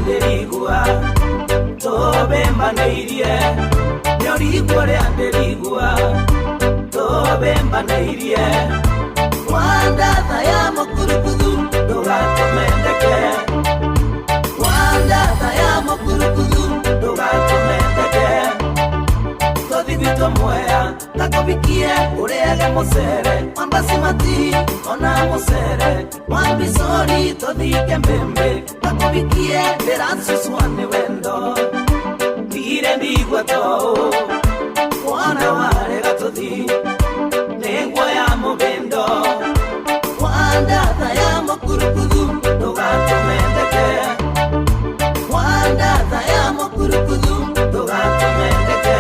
Ndĩrigua Tũbembanĩirie Nĩũrigua ũrĩa ndĩrigua Tũbembanĩirie Wandatha ya mũkurukuthu ndũgatũmendeke Wandatha ya mũkurukuthu ndũgatũmendeke Tũthi gwitũ Mwea ngakũbikie ũrĩage mũcere wa basimati ona mũcere wa mbicori tũthike mbĩmbĩ ngakũbikie ndĩracucwa nĩ wendo Ndigire ndigua toũ wona warega tũthi nĩguo ya mũbĩndo Wandatha ya mũkurukuthu ndũgatũmendeke Wandatha ya mũkurukuthu ndũgatũmendeke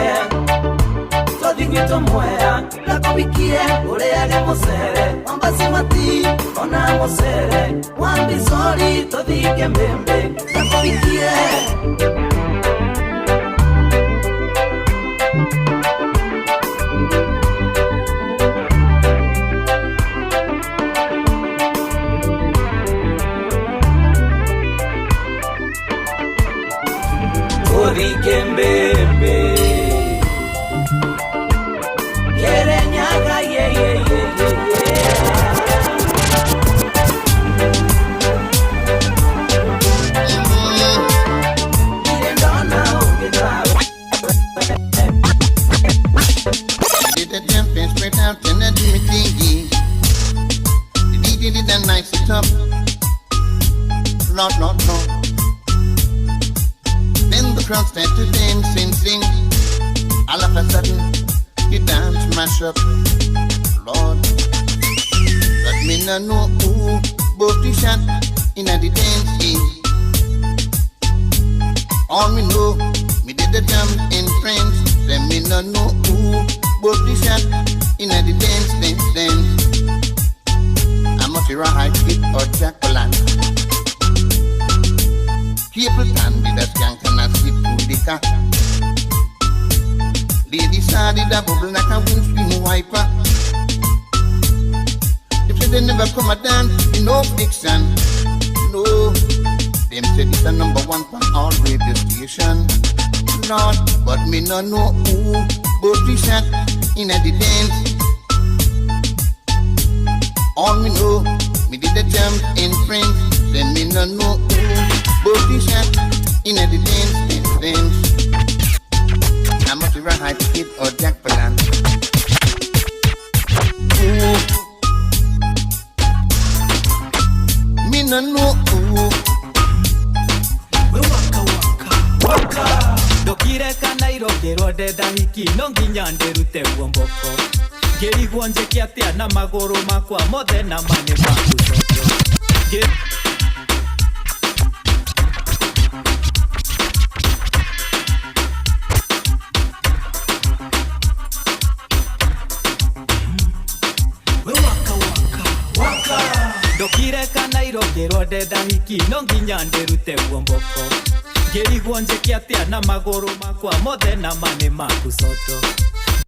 Tũthi gwitũ Mwea ngakũbikie ũrĩage mũcere wa basimati ona mũcere wa mbicori tũthike mbĩmbĩ ngakũbikie Tũthike mbĩmbĩ Kerenyaga ye ye ye ye ye Did the jumping straight out and I do me thingy. The DJ did a nice it up. Lord, Lord, Lord. Then the crowd started to dance and sing. All of a sudden, the dance mash up. Lord, but me no know who both the shot in the dancing. All me know, me did the jump in France. Then me no know who both the shot in the dance, dance, dance. I must hear a high kick or jack-o'-lantern. Capleton did a skank and a sip to liquor. Lady saw did a bubble like a windscreen wiper. They say they never come a dance in no fiction. No, them said it's a number one on all radio station. Lord, but me no know who both the shot in the dance. All me know, me did the jump in France. Then me no know who both the shot in the dance, dance, dance. I must be a high kid or Jack Palance. Ooh. Me no know who. We waka waka waka. Ndokire kana irongĩrwo ndenda hiki no nginya ndĩrute guomboko ngĩrigwo njĩke atĩa na magũrũ makwa mothe na ma nĩ makucoco. Ndokire kana irongĩrwo ndenda hiki no nginya ndĩrute guomboko ngĩrigwo njĩke atĩa na magũrũ makwa mothe na ma nĩ makucoto.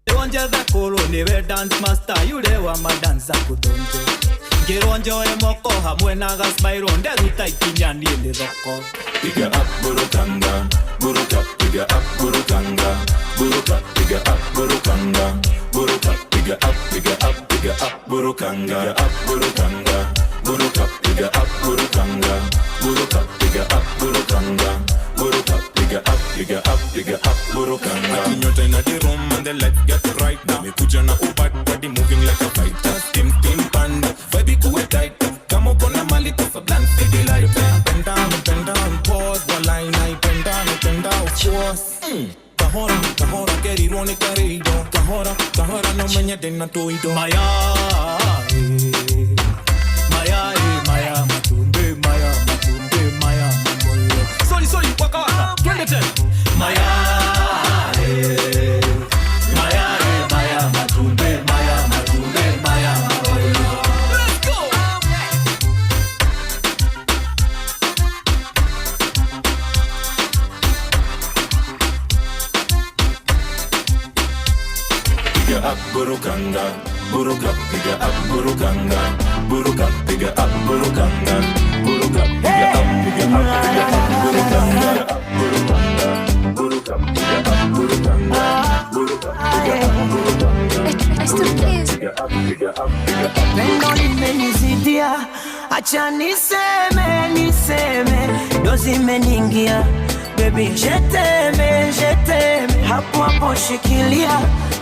Ngĩrwo njetha kũrũ nĩwe dance master yule wa madansa kũthonjo. Ngĩrwo njoe moko hamwe na gasmairo nderuta ikinya niĩ nĩ thoko. Piga up burukanga, buruka, piga up burukanga, buruka, piga up burukanga, buruka, piga up, piga up, piga up burukanga, piga up burukanga, buruka, piga up burukanga, buruka, piga up burukanga, buruka, piga up, piga up, piga up burukanga. Akinyota in the room and the lights get bright. Nimekuja na ubad body moving like a fighter. Steam steam panda, vibe ikuwe tight. Kama uko na mali kosa blank city light. Penda penda pause walai naipenda napenda of course. Kahora kahora kerirwo ni karido. Kahora kahora no menye dena toido. Maya maya maya matumbe maya matumbe maya mamboyo. Sorry sorry waka waka twende tena. Maya maya maya matumbe maya matumbe maya mamboyo. Let's go. Piga up burukanga, buruka, piga up burukanga, buruka, piga up burukanga, buruka, piga up, piga up, piga up burukanga. Acha niseme, niseme, dozi imeniingia. Baby jeteme, jeteme, hapo hapo shikilia.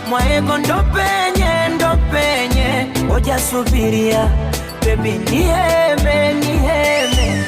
Mwaego ndo penye, ndo penye, oja subiria. Baby niheme, niheme.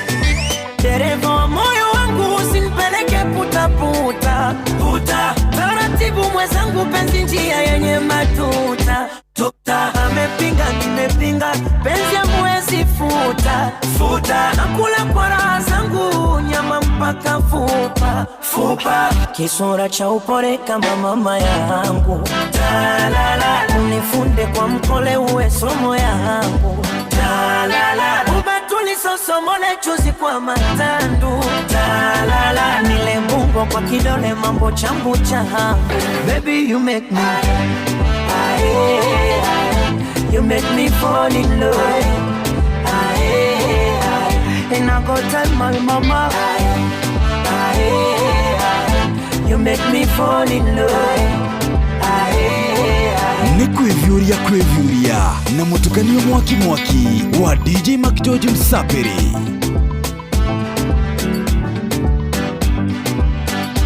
Dereva wa moyo wangu usinipeleke puta puta puta. Taratibu mwenzangu penzi njia yenye matuta tuta. Amepinga nimepinga penzi hamwezi futa futa. Nakula kwa raha zangu nyama mpaka fupa fupa. Kisura cha upole kama mama yangu. Ta la la, unifunde kwa mkole uwe somo yangu. Ta la la, ubatuli sosomole chuzi kwa matandu. Ta la la, nile mungo kwa kidole mambo chambu changu. Baby you make me aye, aye. You make me fall in love. Aye, aye. And I go tell my mama. Aye, aye, aye. You make me fall in love. Aye, aye. Nĩ kwĩviũria kwĩviũria na mũtukanio mwaki mwaki wa DJ McGeorge Msapiri.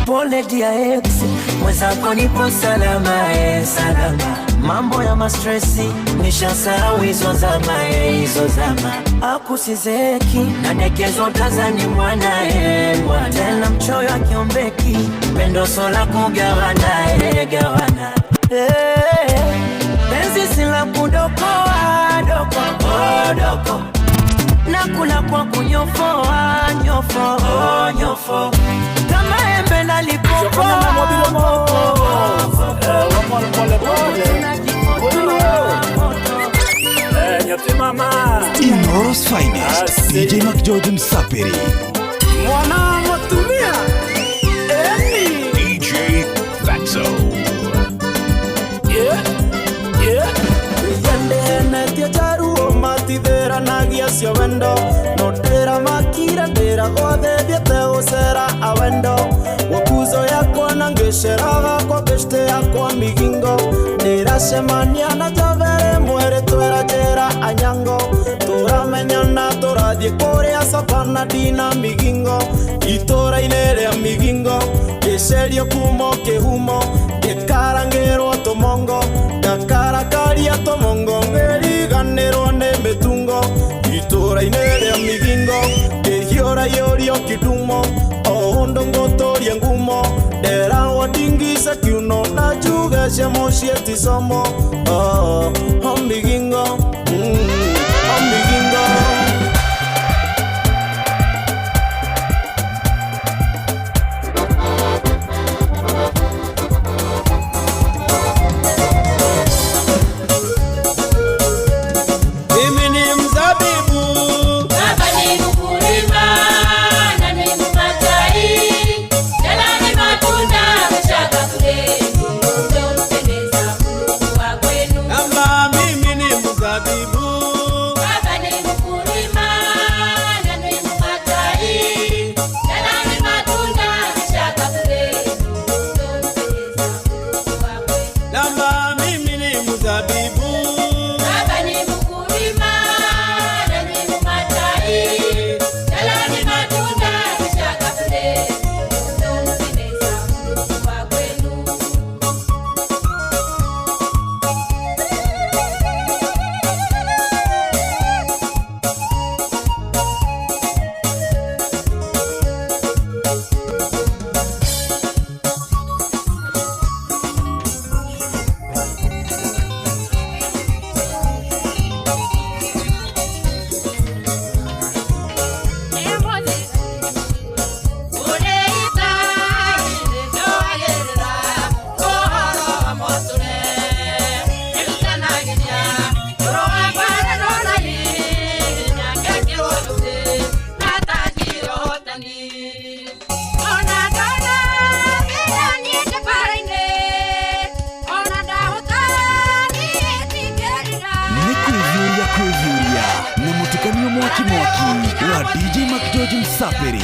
Pole dia ex, mwenzako nipo salama, salama. Mambo ya mastresi nishasahau hizo zama, hizo zama. Akusizeki na dekezo tazani mwana, mwana. Tena mchoyo akiombeki pendo sola kugawana, gawana. Penzi sila kudokoa doko, oh, doko. Nakula kwa kunyofoa nyofo, oh, nyofo. Kama embe na lipopo. Inoros Finest, DJ McGeorge Msapiri. Mwana motumia Eni DJ Fatso. Yeah, yeah. Yendenetie jaruo matitheranagia cio wendo. No ndĩramakire ndĩragwathethiete gũcera awendo. Gũkuzo yakwa na ngĩceraga kwa beshte yakwa migingo. Ndĩracemania na njavere mwĩrĩ twĩra njĩra anyango. Tũramenyana tũrathiĩ kũrĩa Savana ndina migingo. Itũra-inĩ rĩa migingo ngĩcerio kuma kĩhumo. Ngĩkarangĩrwo tũmongo ngakarakaria tũmongo ngĩriganĩrwo nĩ mĩtungo. Itũra-inĩ rĩa migingo ngĩhiũraiũrio kĩndumo. O ũndũ ngũtũria ngumo nderagwo ndingica kiuno na njuge cia mũciĩ ti somo. Oh, oh migingo, oh migingo. Mimi ni mzabibu. Baba ni mkulima na ni mmatai. Tena ni matunda mshaka kule. Ndio mpendeza Mungu wa kwenu. Kama mimi ni mzabibu. Baba ni mkulima na ni mmatai. Tena ni matunda mshaka kule. Ndio mpendeza Mungu wa kwenu. Kama mimi ni mzabibu. Baba ni mkulima na ni mmatai. Tena ni matunda mshaka kule. Ndio mpendeza Mungu wa kwenu. Nĩ kwĩviũria kwĩviũria na mũtukanio mwaki mwaki wa DJ McGeorge Msapiri.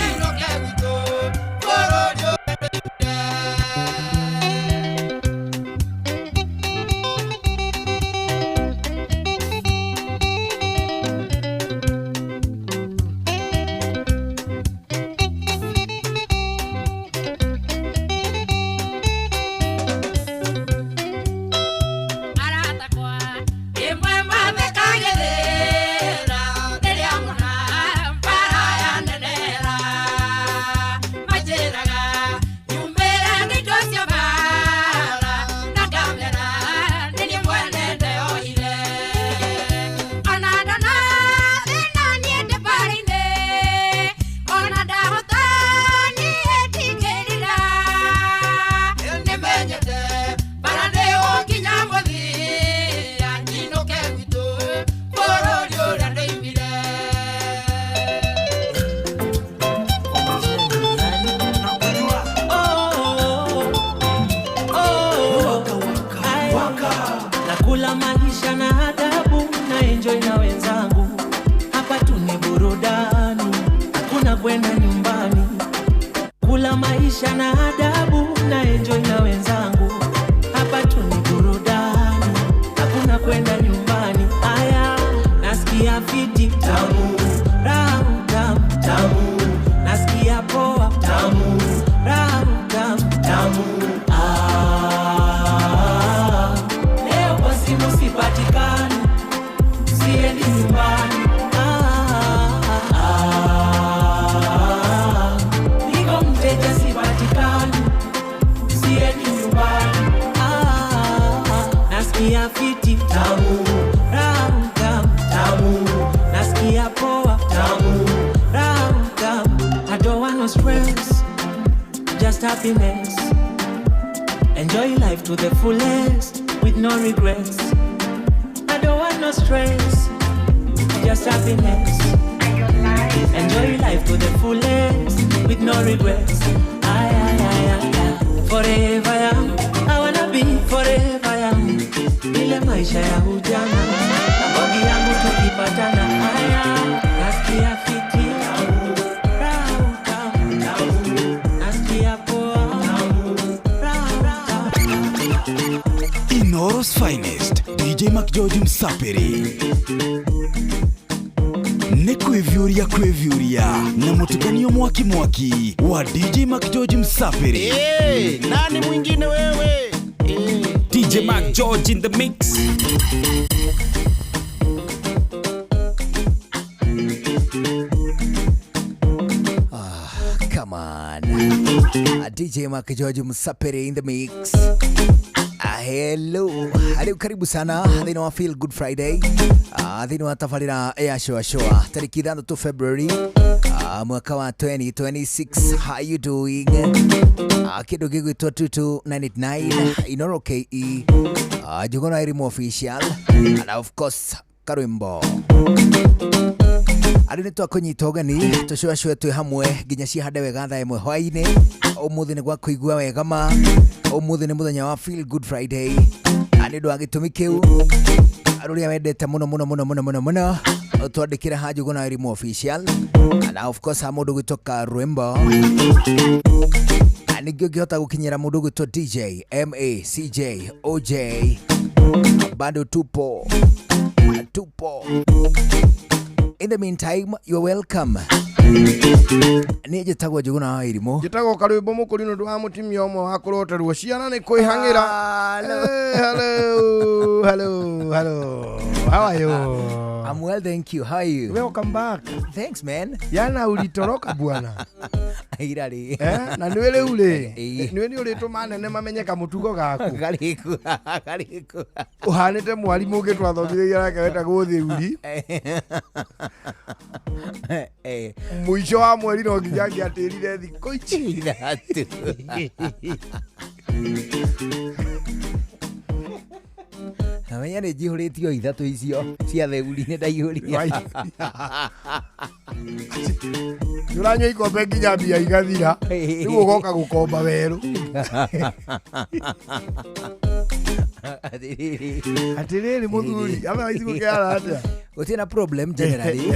Na maisha na adabu na enjoy na wenzangu, hapa tu ni burudani, hakuna kwenda nyumbani. Aya, nasikia fiti tamu, raha tamu tamu, nasikia poa tamu, raha tamu tamu. Ah, leo kwa simu sipatikani, siendi nyumbani. Ah, ah, niko mteja sipatikani, siendi nyumbani. Ah, nasikia fiti tamu, raha tamu tamu, nasikia poa tamu, raha tamu. I don't want no stress, just happiness. Enjoy life to the fullest with no regrets. I don't want no stress, just happiness. Enjoy life to the fullest with no regrets. Aye, aye, aye, aye, aye. Forever young, I wanna be forever young. Ile maisha ya ujana, na bogi yangu tukipatana. Aya, nasikia fiti, raha tamu, tamu. Nasikia poa, raha tamu. Inooro's finest DJ McGeorge Msapiri nĩ kwĩviũria kwĩviũria na mũtukanio mwaki mwaki wa DJ McGeorge Msapiri. Hey, nani mwingine wewe? Hey. DJ Mac George in the mix. Come on. DJ Mark George Msapere in the mix. Hello. Hariu karibu sana thĩinĩ wa Feel Good Friday. Thĩinĩ wa tabarĩra ya Shoa Shoa tarĩki 6 February mwaka wa 2026. How you doing? Kĩndũ gĩgwĩtwo 22989 Inoro KE, Njuguna Elimu Official, and of course Karwimbo. Andũ nĩ twakũnyita ũgeni tũcuacue twĩ hamwe nginya cihande wega thaa ĩmwe hwaĩ-inĩ. Ũmũthĩ nĩ gwa kũigua wega ma. Ũmũthĩ nĩ mũthenya wa Feel Good Friday, na nĩ ũndũ wa gĩtũmi kĩu rũrĩa wendete mũno mũno mũno mũno mũno mũno twandĩkĩre ha Njuguna Elimu Official, na of course ha mũndũ gwĩtwo Karwimbo. Na ningĩ ũngĩhota gũkinyĩra mũndũ gwĩtwo DJ MACJ OJ, bado tupo tupo. In the meantime, you're welcome. Niĩ njĩtagwo Njuguna wa Irimũ. Njĩtagwo Karwĩmbo Mũkũri nĩ ũndũ wa mũtumia ũmwe wa kũroterwo ciana nĩ kwĩhang'ĩra. Hello, hello, hello. How are you? I'm well, thank you. How are you? Welcome back. Thanks, man. Yana ulitoroka bwana. Irarĩ. Eh, na nĩwe rĩu rĩ, nĩwe nĩ ũrĩtũma nene mamenye kamũtugo gaku. Karĩkũ, karĩkũ. Ũhanĩte mwarimũ ũngĩ twathomithagia nake wetagwo Thĩuri. Mũico wa mweri no nginya angĩatĩrire thikũ ici ithatũ. Namenya nĩ njihũrĩtio ithatũ icio cia theuri nĩ ndaihũria. Nĩ ũranyua ikombe nginya mbia igathira, rĩu ũgoka gũkomba werũ. Atĩrĩrĩ mũthuri, otherwise gũkĩhana atĩa? Gũtirĩ na problem generally.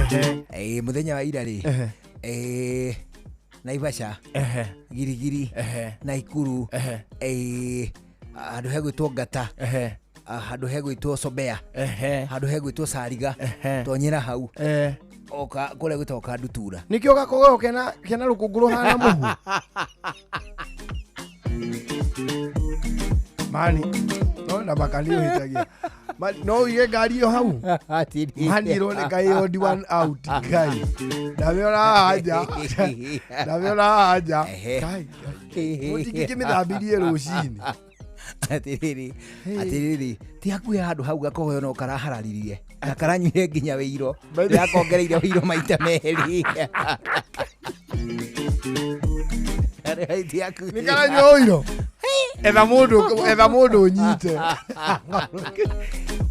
Mũthenya wa ira rĩ, Naivasha, Girigiri, Naikuru, handũ hegwĩtwo Ngata, handũ hegwĩtwo Sobea, handũ hegwĩtwo Sariga, tonyera hau oka kũrĩa gwĩtagwo Kandutura. Nĩkĩo gakogoyo kena rũkũngũ rũhana mũhu. Mani, no na makali ũhĩtagia. No ũige ngari ĩyo hau. Mani ĩroneka ĩ odd one out, Ngai. Ndamĩona haha nja. Ndamĩona haha nja. Ngai, mũtingĩkĩmĩthambirie rũcinĩ. Atĩrĩrĩ, atĩrĩrĩ, ti hakuhĩ handũ hau gakogoyo no karahararirie na karanyuire nginya wĩiro, yakongereire wĩiro maita merĩ. Nĩ karanyua ũiro? Etha mũndũ ũnyite.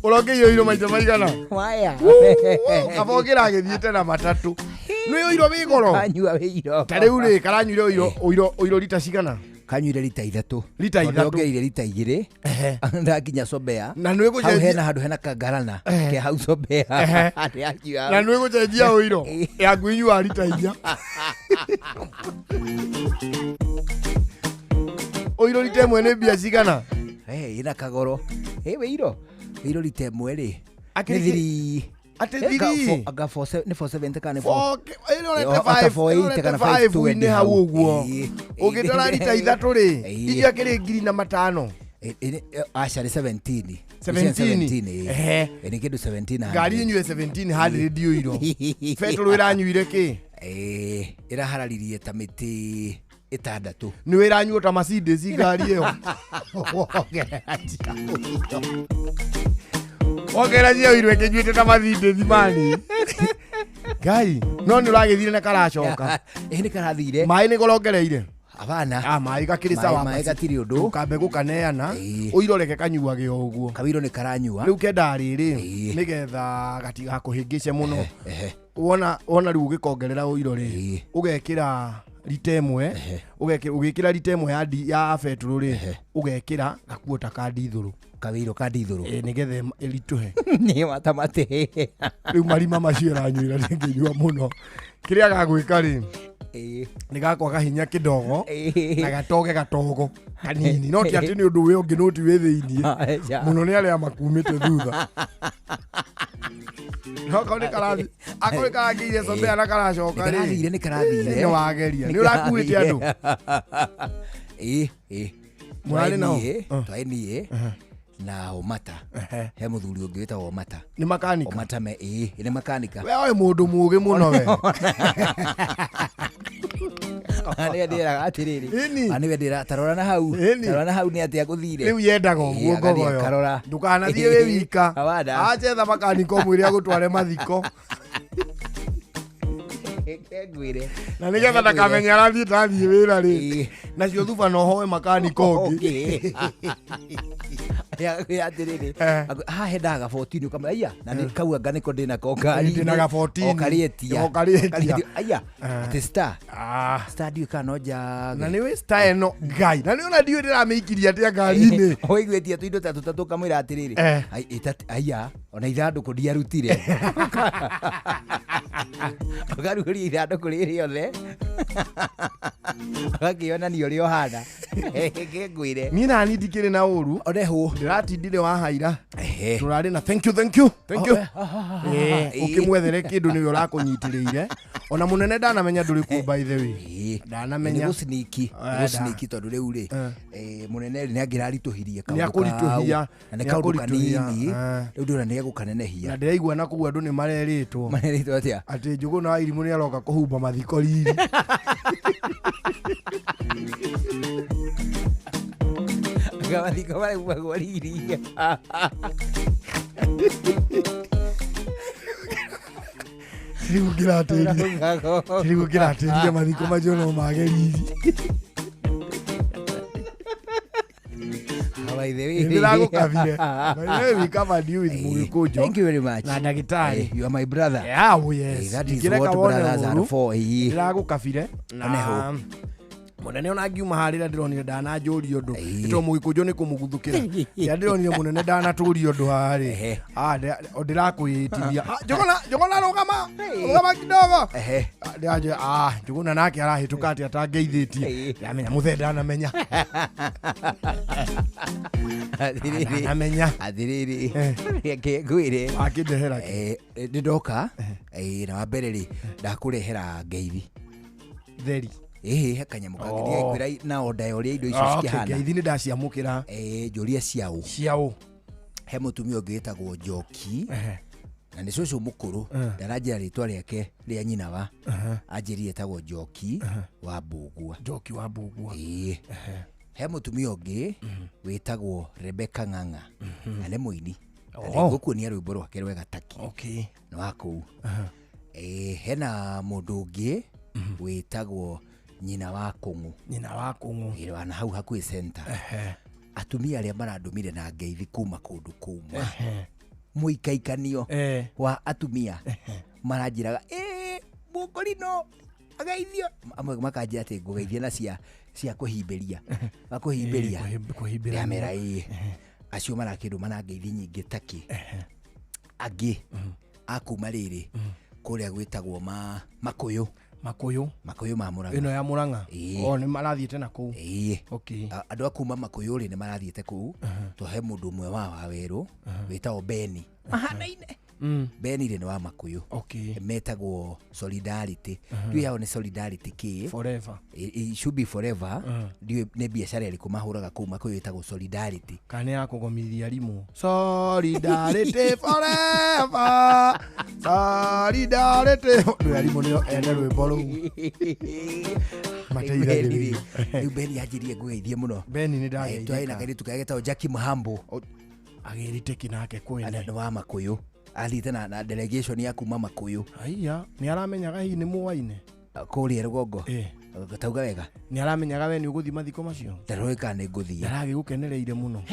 Ũrongeire ũiro maita maigana? Waya. Kaba ũngĩra agĩthiĩte na matatũ. Nĩ ũiro wĩ goro? Kanyua wĩiro. Ta rĩu rĩ, karanyuire ũiro rita cigana? Kanyuire rita 3. Rita 3. Ongereire rita 2. Ndakinya Sobea. Na nĩ Hau hena handũ hena kangarana ke hau Sobea. Na nĩ gũcenjia ũiro yaku inyua rita 4. Ũiro rita 1 nĩ mbia cigana? Ina kagoro. Wĩiro. Wĩiro rita 1 rĩ. Nĩ 3. Ati 3. Anga 4 nĩ 470 kana nĩ 4. 4 4 kana 5 nĩ hau ũguo. Ũngĩtara rita 3 rĩ, icio akĩrĩ 5,000. Aca nĩ 17. 17. Ehe. Nĩ kĩndũ 17. Ngari inyue 1700 ũiro. Betũrũ ĩranyuire kĩ? Ĩrahararirie ta mĩtĩ 6. Nĩ wĩranyuo ta Mercedes ngari ĩyo. Wongerera cia ũiro ĩkĩnyuĩte ta Mercedes mani. Ngai, no nĩ ũragĩthire na karacoka. Nĩ karathire. Maĩ nĩ kũrongereire. Abana. Maĩ gakĩrĩ sawa. Maĩ gatirĩ ũndũ. Ũkambe gũkaneana. Ũiro reke kanyuage o ũguo. Kawiro nĩ karanyua. Rĩu kendaga rĩrĩ nĩgetha gatigakũhĩngĩce mũno. Wona rĩu ũgĩkongerera ũiro rĩ, ũgekĩra rita 1, ũgĩkĩra rita 1 ya betũrũ rĩ, ũgekĩra gakuota ka ndithũrũ. Kawiro ka ndithũrũ. Nĩgetha ĩritũhe. Nĩ matamate. Rĩu marima macio ĩranyuĩra ndĩngĩnyua mũno. Kĩrĩa gagwĩka rĩ, nĩ gakwaga hinya kidogo na gatoge gatogo kanini no ti atĩ nĩ ũndũ wĩ ũngĩ no ti wĩ thĩiniĩ mũno nĩ arĩa makumĩte thutha. No kau nĩ karathi akorwo nĩ karangĩire Sobea na karacoka rĩ, nĩ karathire nĩ wageria nĩ ũrakuĩte andũ. Mũrarĩ nao? Twarĩ niĩ na Omata. He mũthuri ũngĩ wĩtagwo Omata. Nĩ makanika? Omata me nĩ makanika. We oĩ mũndũ mũũgĩ mũno we. Nĩwe ndĩraga atĩrĩrĩ. Nĩwe ndĩra tarora na hau. Tarora na hau nĩ atĩa gũthire. Rĩu yendaga ũguo ngogoyo. Ndũkanathiĩ wĩ wika. Acetha makanika ũmwĩre agũtware mathiko. Na nĩgetha ndakamenye arathiĩ tathiĩ wĩra rĩ. Nacio thuba no hoe makanika ũngĩ. Atĩrĩrĩ haha hendaga 14 ũkamwĩra aya na nĩ kau anga nĩko ndĩnako ngari ndĩna 14 o karĩetia o karĩetia aya atĩ star star ndiũĩ kana no njage na nĩwĩ star ĩno ngai na nĩona ndiũĩ ndĩramĩikirie atĩa ngari-inĩ ũiguĩtie tũindo ta tũtatũ ũkamwĩra atĩrĩrĩ aya ona ithandũkũ ndiarutire ũkaruhuria ithandũkũ rĩrĩ rĩothe ũgakĩonania ũrĩa ũhana. Ngwĩre niĩ nani ndikĩrĩ na ũru onehũ ndĩratindire wahaira tũrarĩ na thank you thank you thank you ũkĩmwethere kĩndũ nĩwe ũrakũnyitĩrĩire ona mũnene ndanamenya ndũrĩ kuo by the way ndanamenya nĩ gũciniki tondũ rĩu rĩ mũnene nĩ angĩraritũhirie kaũndũ kau na nĩ kaũndũ kanini rĩu ndĩrona nĩ egũkanenehia na ndĩraigua na kũu andũ nĩ marerĩtwo atĩa atĩ Njũgũna wa Irimũ nĩ aroka kũhumba mathiko riri. Mathiko marahumbagwo riri. Rĩu ngĩratĩria mathiko macio no mage riri. By the way, ndĩragũkabire. By the way, we covered you with Mũgĩkũnjo. Thank you very much. Na ndagĩtarĩ. You are my brother. Yeah, oh yes. That is what brothers are for. Ndĩragũkabire. Na mũnene ona ngiuma harĩra ndĩronire ndananjũria ũndũ ĩtondũ Mũgĩkũnjo nĩ kũmũguthũkĩra rĩrĩa ndĩronire mũnene ndanatũria ũndũ haha rĩ ndĩrakwĩtithia Njũgũna rũgama rũgama kidogo ndĩranjĩra Njũgũna nake arahĩtũka atĩ atangeithĩtie ndĩramenya mũthee ndanamenya ndanamenya atĩrĩrĩ reke ngwĩre akĩndehera nĩ ndoka na wa mbere rĩ ndakũrehera ngeithi theri he kanyamũ kangĩ ndigakwĩra na order ya ũrĩa indo icio cikĩhana ngeithi nĩ ndaciamũkĩra njũria ciaũ he mũtumia ũngĩ wĩtagwo Njoki na nĩ cũcũ mũkũrũ ndaranjĩra rĩtwa rĩake rĩa nyina wa anjĩrire etagwo Njoki wa Mbũgua Njoki wa Mbũgua he mũtumia ũngĩ wĩtagwo Rebecca Ng'ang'a na nĩ mũini na nĩngũkuonia rwĩmbo rwake rwega taki nĩ wa kũu hena mũndũ ũngĩ wĩtagwo nyina wa Kũng'ũ ĩrĩa na hau hakuhĩ center atumia arĩa marandũmire na ngeithi kuma kũndũ kũma mũikaikanio wa atumia maranjĩraga mũkorino Ageithio amwe makanjia atĩ ngũgeithia na cia kũhimbiria. Makũhimbiria. Kũhimbĩra. Ndamera ĩĩ. Acio marakĩndũma na ngeithi nyingĩ takĩ. Angĩ akuma rĩrĩ kũrĩa gwĩtagwo Makũyũ. Makũyũ. Makũyũ ma Mũrang'a. Ĩno ya Mũrang'a. O nĩ marathiĩte na kũu. Ĩĩ. Okay. Andũ a kuma Makũyũ rĩ nĩ marathiĩte kũu. Tũhe mũndũ ũmwe wa Wawerũ wĩtagwo Beni. Mahanaine. Beni rĩ nĩ wa Makũyũ. Okay. Metagwo Solidarity. Ndiũĩ yao nĩ Solidarity kĩ. Forever. It should be forever. Ndiũĩ nĩ biacara ĩrĩkũ mahũraga kũu Makũyũ ĩtagwo Solidarity. Kana nĩ ya kũgomithia arimũ. Solidarity forever. Solidarity. Ndũĩ arimũ nĩo ene rwĩmbo rũu. Mateithagĩrĩria. Rĩu Beni anjirie ngũgeithie mũno. Beni nĩ ndageithĩka. Twarĩ na kairĩtu karĩa getagwo Jackie Mhambo. Agĩrĩte kĩ nake kwene. Nĩ wa Makũyũ. Athiĩte na delegation ya kuma Makũyũ. Aiya, nĩ aramenyaga hihi nĩ mũwaine? Kũrĩa rũgongo. Tauga wega. Nĩ aramenyaga we nĩ ũgũthiĩ mathiko macio? Ndarũĩ kana nĩ ngũthiĩ. Aragĩgũkenereire mũno.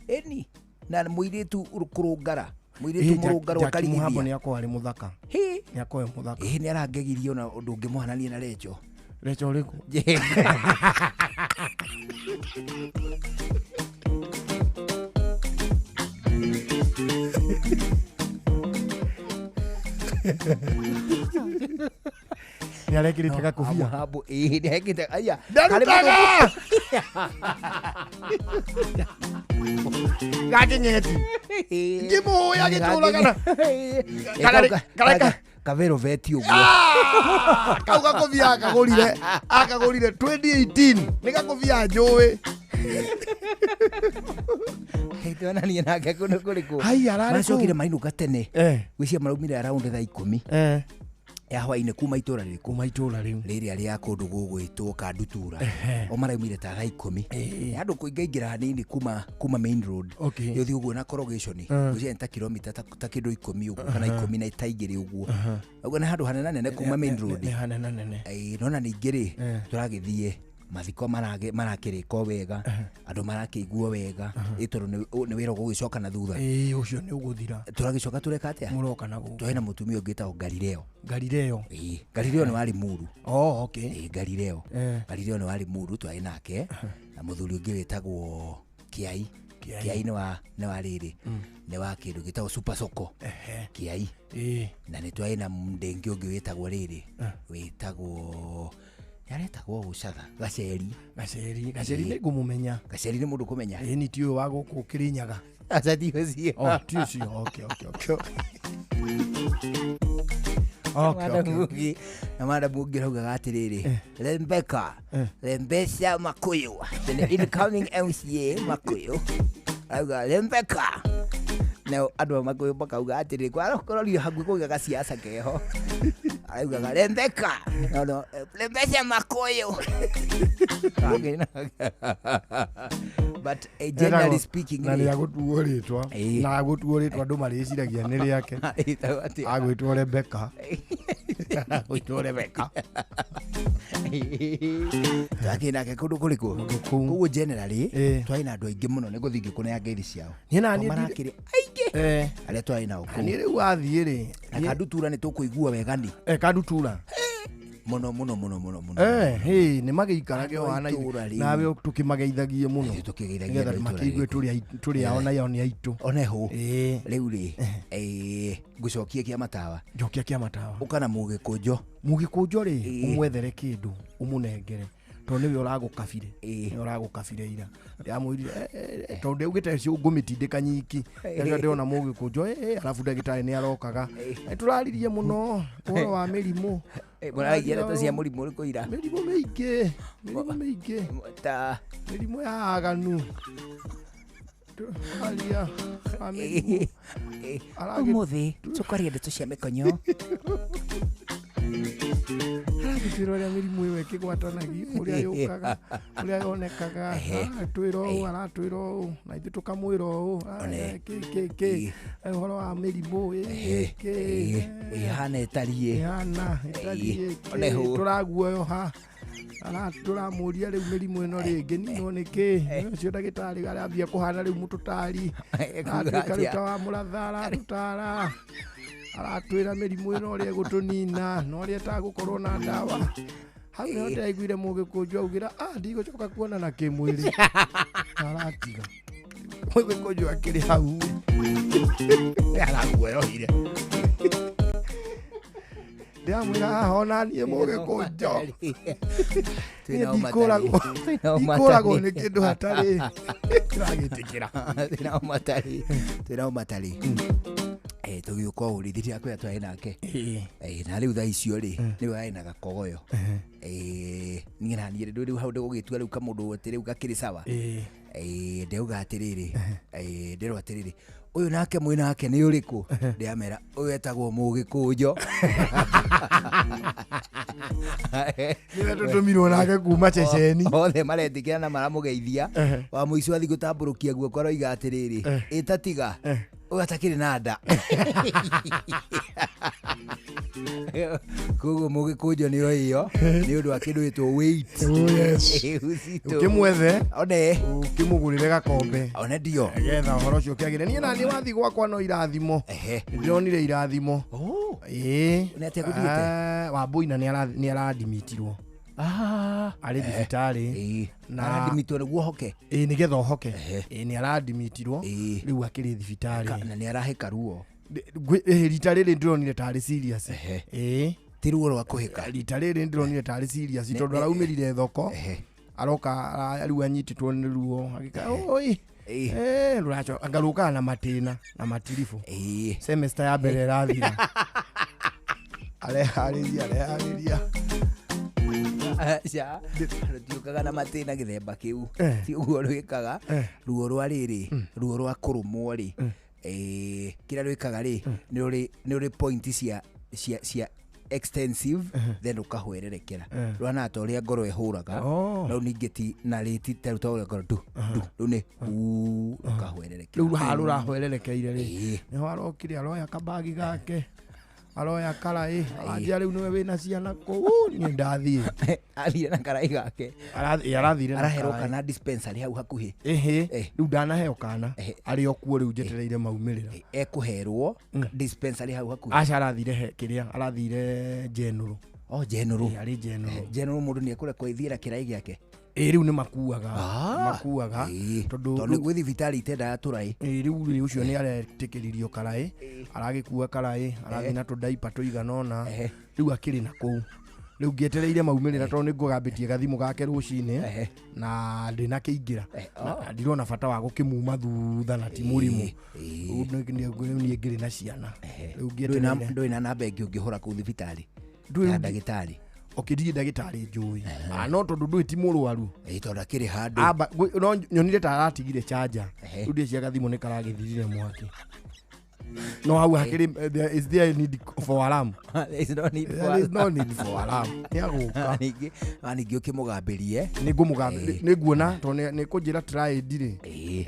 Ĩni. Na mũirĩtu kũrũngara. Mũirĩtu mũrũngarũ Jackie Mhambo akarigithia. nĩ akorwo arĩ mũthaka. Nĩ akorwo mũthaka. Ĩĩ nĩ arangegirie ona ũndũ ũngĩmũhanania na Recho. Recho ũrĩkũ? Nĩ arekĩrĩte gakobia. Mhambo ĩĩ nĩ arekĩrĩte aya. Ndarutaga! Gakĩng'eti. Ngĩmũĩ agĩtũraga na Kavero veti ũguo. Kau gakobia akagũrire 2018 nĩ gakobia njũĩ. Twonanie nake kũndũ kũrĩkũ. Haiya, ararĩ kũu. Macokire mainũka tene. Gwĩciria maraumire around thaa 10. Ya hwainĩ kuma itũra rĩrĩkũ? Kuma itũra rĩu. Rĩrĩa rĩa kũndũ gũgwĩtwo Kandutura. O maraumire ta thaa 10. Andũ kũingaingĩra hanini kuma main road. Okay. Ũthiĩ ũguo na corrugation. Gwĩciria nĩ ta kilomita ta kĩndũ 10 ũguo kana 10 na ta 2 ũguo. Ũguo nĩ handũ hanene kuma main road. Nĩ hanene nene. Nona ningĩ rĩ tũragĩthiĩ mathiko marakĩrĩka wega andũ marakĩiguo wega ĩ tondũ nĩ wĩra ũgũgĩcoka na thutha. Ĩĩ ũcio nĩ ũgũthira. Tũragĩcoka tũreka atĩa? Mũroka na gũkũ. Twarĩ na mũtumia ũngĩ wĩtagwo Galileo. Galileo. Ĩĩ Galileo nĩ wa Limuru. Oh, okay. Ĩĩ Galileo. Galileo nĩ wa Limuru twarĩ nake na mũthuri ũngĩ wĩtagwo Kiai. Kiai nĩ wa rĩrĩ nĩ wa kĩndũ gĩtagwo Super Soko. Kiai. Na nĩ twarĩ na mũndenge ũngĩ wĩtagwo rĩrĩ wĩtagwo yaretagwo Gũcatha Gaceri. Gaceri Gaceri nĩ ngũmũmenya. Gaceri nĩ mũndũ kũmenya. Ĩĩ ni ti ũyũ wa gũkũ Kĩrĩnyaga. Aca ti ũcio. Oh, ti ũcio. Okay, okay, okay. Okay. Na madam ũngĩ araugaga atĩrĩrĩ Rebecca Rebecca Makũyũ the incoming MCA Makũyũ arauga Rebecca nao andũ a Makũyũ makauga atĩrĩrĩ kwarorire hakuhĩ kũgĩa gaciaca keho araugaga Rebecca no Rebecca Makũyũ. But generally speaking na nĩ agũtuo rĩtwa na agũtuo rĩtwa andũ marĩciragia nĩ rĩake agwĩtwo Rebecca. Agwĩtwo Rebecca. Twakĩ nake kũndũ kũrĩkũ? Koguo generally twarĩ na andũ aingĩ mũno nĩ gũthiĩ ngĩkũnea ngeithi ciao. Niĩ na niĩ marakĩrĩ aingĩ arĩa twarĩ nao kũu. Niĩ rĩu wathiĩ rĩ na Kandutura nĩ tũkũigua wega ni Kandutura mũno mũno mũno mũno mũno. Nĩ magĩikarage o hana nawe tũkĩmageithagie mũno tũkĩgeithagia nĩgetha makĩigue tũrĩ ao na yao nĩ aitũ. One hũ rĩu rĩ ngũcokie kĩa matawa. Njokia kĩa matawa. Ũka na mũgĩkũnjo. Mũgĩkũnjo rĩ ũmwethere kĩndũ ũmũnengere tondũ nĩwe ũragũkabire. Nĩwe ũragũkabire ira. Ndĩramwĩrire tondũ ndaugĩte ũcio ngũmĩtindĩka nyiki. Rĩrĩa ndĩrona mũgĩkũnjo arabu ndagĩtarĩ nĩ arokaga. Tũraririe mũno ũhoro wa mĩrimũ. Mũraragia ndeto cia mũrimũ ũrĩkũ ira? Mĩrimũ mĩingĩ. Mĩrimũ mĩingĩ. Ta mĩrimũ ya aganu. Tũraria wa mĩrimũ. Ũmũthĩ tũkwaria ndeto cia mĩkonyo. Aragĩtwĩra ũrĩa mĩrimũ ĩyo ĩkĩgwatanagio, ũrĩa yũkaga, ũrĩa yonekaga, aratwĩra ũũ, aratwĩra ũũ, na ithuĩ tũkamwĩra ũũ, kĩ ũhoro wa mĩrimũ kĩ ĩhana ĩtariĩ, ĩhana ĩtariĩ, tũraguoyoha tũramũria rĩu mĩrimũ ĩno rĩngĩ ninwo nĩ kĩ ũcio ndagĩtarĩ arambia kũhana rĩu mũtũtari atuĩka rĩu ta wa mũratha aratũtara Aratwĩra mĩrimũ ĩno ũrĩa ĩgũtũnina na ũrĩa ĩtagũkorwo na ndawa. Hau nĩho ndĩraiguire Mũgĩkũnjũ augĩra ndigũcoka kuonana kĩmwĩrĩ. Aratiga. Mũgĩkũnjũ akĩrĩ hau. Araguoyohire. Ndĩramwĩra haha ona niĩ Mũgĩkũnjũ. Niĩ ndikũragwo nĩ kĩndũ hatarĩ ndĩragĩtĩkĩra. Twĩnao matarĩ tũgĩũka ũũ rĩ ndirakwĩra twarĩ nake na rĩu thaa icio rĩ nĩwe arĩ na gakogoyo. Niĩ na niĩ rĩu hau ndĩgũgĩtua rĩu kamũndũ atĩ rĩu gakĩrĩ sawa. Ndĩrauga atĩrĩrĩ, ndĩrwo atĩrĩrĩ, ũyũ nake mwĩ nake nĩ ũrĩkũ? Ndĩramera ũyũ etagwo Mũgĩkũnjo. Nĩwe tũtũmirwo nake kuma ceceni. Othe maretĩkĩra na maramũgeithia. Wa mũico athiĩ gũtambũrũkia guoko aroiga atĩrĩrĩ, ĩtatiga ũyũ atakĩrĩ na nda. Koguo Mũgĩkũnjo nĩyo ĩyo nĩ ũndũ wa kĩndũ gĩtwo weight. Oh yes. Ũkĩmwethe one ũkĩmũgũrĩre gakombe one ndio getha ũhoro ũcio ũkĩagĩre. Niĩ naniĩ wathiĩ gwakwa no irathimo. Nĩndĩronire irathimo. Ĩĩ. Nĩ atĩa gũthiĩte? Wambũina nĩ aradimitirwo. Arĩ thibitarĩ. Aradimitwo nĩguo hoke. Ĩĩ nĩgetha ũhoke. Ĩĩ nĩ aradimitirwo. Rĩu akĩrĩ thibitarĩ. Na nĩ arahĩka ruo. Rita rĩrĩ ndĩronire tarĩ serious. Ĩĩ. Ti ruo rwa kũhĩka. Rita rĩrĩ ndĩronire tarĩ serious tondũ araumĩrire thoko. Aroka rĩu anyitĩtwo nĩ ruo agĩka oi. Rũraco anga rũkaga na matĩna na matiribũ. Semester ya mbere ĩrathira. Areharĩria. Aca rũtiũkaga na matĩna gĩthemba kĩu. Ti ũguo rwĩkaga. Ruo rwa rĩrĩ, ruo rwa kũrũmwo rĩ. Kĩrĩa rwĩkaga rĩ, nĩ ũrĩ point cia extensive then ũkahwererekera. Rwana ta ũrĩa ngoro ĩhũraga. No ningĩ ti na rĩti ta ũrĩa ngoro du du rĩu nĩ ũkahwererekera. Rĩu haha rũrahwererekeire rĩ. Nĩho arokire aroya kabagi gake. Aroya karaĩ. Aranjia rĩu nĩwe wĩna ciana kũu niĩ ndathiĩ. Athire na karaĩ gake. Arathire na araherwo kana dispensary hau hakuhĩ. Ĩhĩ. Rĩu ndanaheo kana. Arĩ o kuo rĩu njetereire maumĩrĩra. Ekũherwo dispensary hau hakuhĩ. Aca arathire kĩrĩa arathire general. Oh general. Arĩ general. General mũndũ nĩ ekũrekwo ĩthiĩra kĩraĩ gĩake. Ĩĩ rĩu nĩ makuaga. Makuaga tondũ nĩ gwĩ thibitarĩ itendaga tũraĩ. Ĩĩ rĩu ũcio nĩ aretĩkĩririo karaĩ. Aragĩkua karaĩ, arathiĩ na tũndaipa tũigana ũna. Rĩu akĩrĩ na kũu. Rĩu ngĩetereire maumĩrĩra tondũ nĩ ngũgambĩtie gathimũ gake rũcinĩ na ndĩnakĩingĩra. Na ndirona bata wa gũkĩmuma thutha na ti mũrimũ. Rĩu niĩ ngĩrĩ na ciana. Rĩu ngĩetereire. Ndũrĩ na namba ĩngĩ ũngĩhũra kũu thibitarĩ? Ya ndagĩtarĩ. Okay, ndirĩ ndagĩtarĩ njũĩ. No tondũ ndũĩ ti mũrwaru. Tondũ akĩrĩ handũ. No nyonire ta aratigire charger. Rĩu ndĩciria gathimũ nĩ karagĩthirire mwaki. No hau hakĩrĩ there is there need for alarm. There is no need for There is no need for alarm. Nĩ agũka. Ningĩ ũkĩmũgambĩrie. Nĩ ngũmũgambĩria. Nĩ nguona tondũ nĩ kũnjĩra try ndirĩ.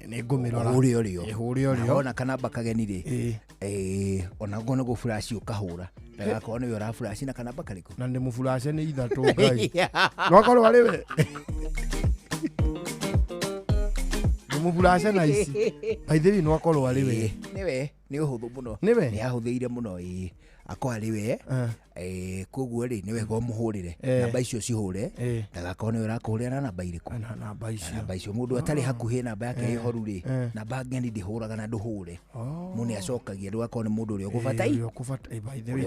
Nĩ ngũmĩrora. Hũre ũrĩo. Hũre ũrĩo. Wona kanamba kageni rĩ. Ona ngona gũburaci ũkahũra. Ndagakorwo nĩwe ũraburaci na kanamba karĩkũ. Na nĩ mũburace nĩ ithatũ Ngai. No akorwo arĩ we. Nĩ mũburace na ici. By the way no akorwo arĩ we. Nĩwe. Nĩ ũhũthũ mũno. Nĩwe? Nĩ ahũthĩire mũno ĩĩ. Akorwo arĩ we. Koguo rĩ nĩ wega ũmũhũrĩre. Namba icio cihũre. Ndagakorwo nĩwe ũrakũhũrĩra na namba irĩkũ. Na namba icio. Namba icio mũndũ atarĩ hakuhĩ namba yake ĩhoru rĩ. Namba ng'eni ndĩhũraga na ndũhũre. Mũndũ nĩ acokagia ndũgakorwo nĩ mũndũ ũrĩa ũgũbataire. By the way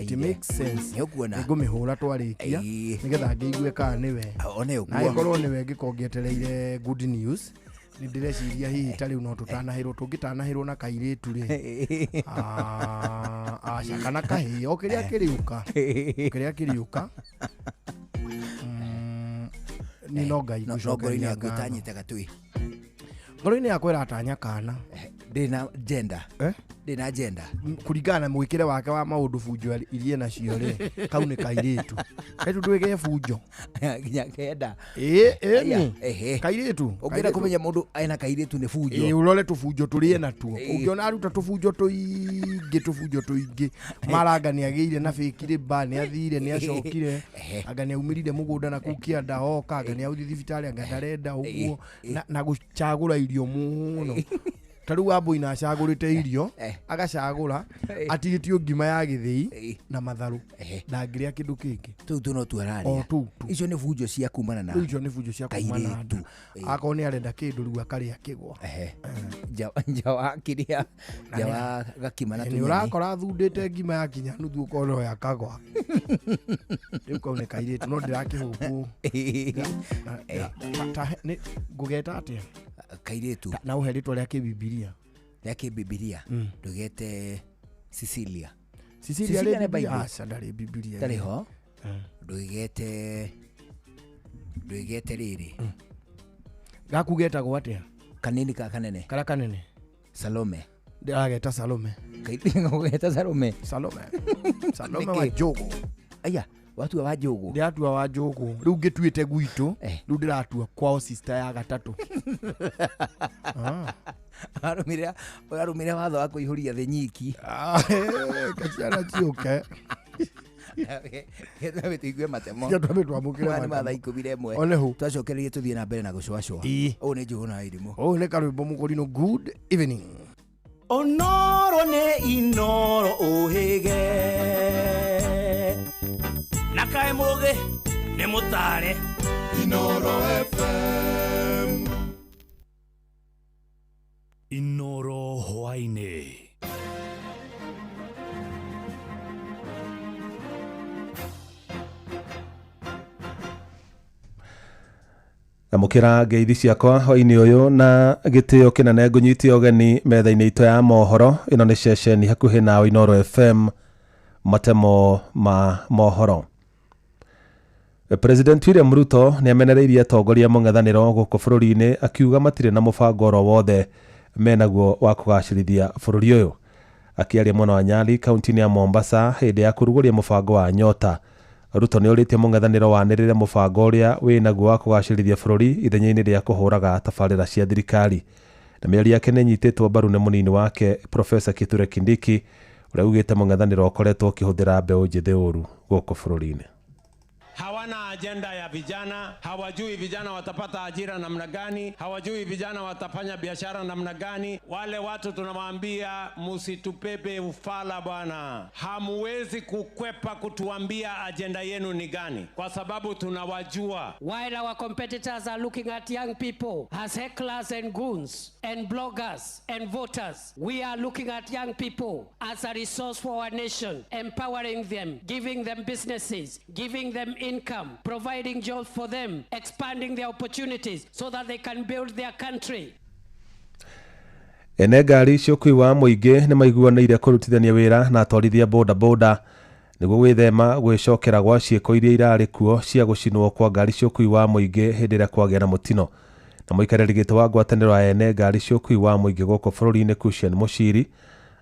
it makes sense. Nĩ ũkuona. Nĩ ngũmĩhũra twarĩkia nĩgetha ngĩigue kana nĩwe. One ũguo. Na angĩkorwo nĩwe ngĩkorwo ngĩetereire good news. Nĩ ndĩreciria hihi ta rĩu no tũtanahĩrwo tũngĩtanahĩrwo na kairĩtu rĩ. Aca kana kahĩĩ o kĩrĩa kĩrĩũka. Kĩrĩa kĩrĩũka. Nĩ no Ngai No ngũcokeria ngoro-inĩ yaku ngatho. ĩtanyĩte gatui. Ngoro-inĩ yakwa ĩratanya kana. Ndĩ na gender. Ndĩ na gender. Kũringana na mwĩkĩre wake wa maũndũ bunjo iria nacio rĩ, kau nĩ kairĩtu. Kairĩtu ndũĩ ge bunjo. Nginya kenda. Ĩĩ, ĩni. Kairĩtu. Ũngĩenda kũmenya mũndũ ena kairĩtu nĩ bunjo. Ĩĩ, ũrore tũbunjo tũrĩa natuo. Ũngĩona aruta tũbunjo tũingĩ, maranga nĩ agĩire na bĩkirĩ ba, nĩ athire, nĩ acokire. Anga nĩ aumĩrire mũgũnda na kũu kĩanda oka, anga nĩ authiĩ thibitarĩ, anga ndarenda ũguo. Na gũcagũra irio mũno. Ta rĩu Wambũi acagũrĩte irio, agacagũra atigĩtio ngima ya gĩthĩi na matharũ, ndangĩrĩa kĩndũ kĩngĩ. Tũu tu no tu araria. O tũu tu. Icio nĩ bunjo cia kumana na Rĩu icio nĩ bunjo cia kumana na kairĩtu. nda. Akorwo nĩ arenda kĩndũ rĩu akarĩa kĩgwa. Nja wa kĩrĩa, nja wa gakima na Nĩ tũnyeni. ũrakora athundĩte ngima ya kinya nuthu ũkona oya kagwa. Rĩu kau nĩ kairĩtu no ndĩrakĩhũkwo. Ngũgeta atĩa? Kairĩtu. Na ũhe rĩtwa rĩa kĩbibilia. Rĩa kĩbibilia ndũgete Cecilia. Cecilia Cecilia rĩ nĩ Bible? Aca, ndarĩ Bibilia. Ndarĩ ho. Ndũgete rĩrĩ. Gaku getagwo atĩa? Kanini ka kanene? Karĩa kanene. Salome. Ndĩrageta Salome. Ngũgeta Salome. Salome. Salome wa Njũgũ. Aya, watua wa Njũgũ. Ndĩratua wa Njũgũ. Rĩu ngĩtuĩte gwitũ, rĩu ndĩratua kwao sister ya gatatũ. Arũmĩrĩra watho wa kũihũria thĩ nyiki. Kaciana ciũke. Getha tũigue matemo. Getha twamũkĩre Maya nĩ ma matemo. thaa 11. One hau. Twacokererie tũthiĩ na mbere na gũcũacũa. Ũũ nĩ Njũgũ na Irimũ. Ũũ nĩ karwĩmbo mũkũrinũ. Good evening. Onoro nĩ inoro ũhĩge na kaĩ mũgĩ nĩ mũtare. Inoro FM. Inoro hwaĩ-inĩ. Amũkĩra ngeithi ciakwa hwaĩ-inĩ ũyũ na gĩtĩo kĩnene ngũnyite ũgeni metha-inĩ itũ ya mohoro. Ĩno nĩ ceceni hakuhĩ nawe Inoro FM, matemo ma mohoro. President William Ruto nĩ amenereirie atongoria mũng'ethanĩro gũkũ bũrũri-inĩ akiuga matirĩ na mũbango oro wothe menaguo wa kũgacĩrithia bũrũri ũyũ. Akĩaria mwena wa Nyali kaunti-inĩ ya Mombasa hĩndĩ ya kũrugũria mũbango wa Nyota, Ruto nĩ ũrĩtie mũng'ethanĩro wanĩrĩre mũbango ũrĩa wĩnaguo wa kũgacĩrithia bũrũri ithenya-inĩ rĩa kũhũraga tabarĩra cia thirikari. Na mĩario yake nĩ ĩnyitĩtwo mbaru nĩ mũnini wake Profesa Kithure Kindiki ũrĩa ugĩte mũng'ethanĩro ũkoretwo ũkĩhũthĩra mbeũ njĩthĩ ũru gũkũ bũrũri-inĩ. Hawana agenda ya vijana, hawajui vijana watapata ajira namna gani, hawajui vijana watafanya biashara namna gani. Wale watu tunawaambia msitupepe ufala bwana. Hamuwezi kukwepa kutuambia agenda yenu ni gani, kwa sababu tunawajua. While our competitors are looking at young people as hecklers and goons and bloggers and voters, we are looking at young people as a resource for our nation, empowering them, giving them businesses, giving them income, providing jobs for them, expanding their opportunities so that they can build their country. Ene ngari cia ũkuui wa mũingĩ nĩ maiguanĩire kũrutithania wĩra na atwarithia boda boda nĩguo gwĩthema gwĩcokera gwa ciĩko iria irarĩ kuo cia gũcinwo kwa ngari cia ũkuui wa mũingĩ hĩndĩ ĩrĩa kwagĩa na mũtino. Na mũikarĩri gĩtĩ wa ngwatanĩro ya ene ngari cia ũkuui wa mũingĩ gũkũ bũrũri-inĩ Cushion Mũciri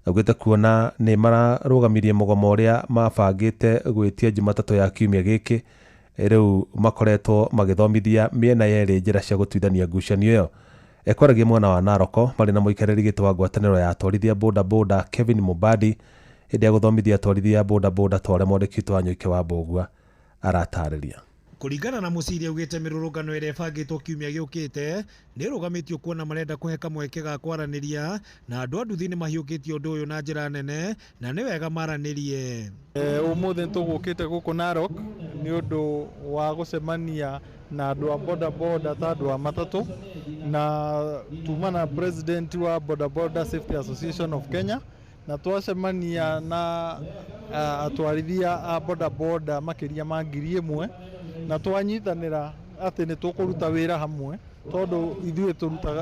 augĩte kuona nĩ mararũgamirie mũgomo ũrĩa mabangĩte gwĩtia Jumatatũ ya kiumia gĩkĩ, rĩu makoretwo magĩthomithia mĩena yerĩ njĩra cia gũtuithania ngucanio ĩyo. Ekwaragia mwena wa Naroko marĩ na mũikarĩri gĩtĩ wa ngwatanĩro ya atwarithia boda boda Kevin Mubadi hĩndĩ ya gũthomithia atwarithia boda boda ta ũrĩa mwandĩki witũ wa Nyũike wa Mbũgua aratarĩria. Kũringana na Mũciri augĩte mĩrũrũngano ĩrĩa ĩbangĩtwo kiumia gĩũkĩte nĩ ĩrũgamĩtio kuona marenda kũhe kamweke ga kwaranĩria na andũ a nduthi nĩ mahiũkĩtie ũndũ ũyũ na njĩra nene na nĩ wega maranĩrie. Ũmũthĩ nĩtũgũkĩte gũkũ Narok nĩ ũndũ wa gũcemania na andũ a boda boda ta andũ a matatũ na tuma na president wa Boda Boda Safety Association of Kenya na twacemania na atwarithia a boda boda makĩria ma 1,000 na twanyitanĩra atĩ nĩ tũkũruta wĩra hamwe tondũ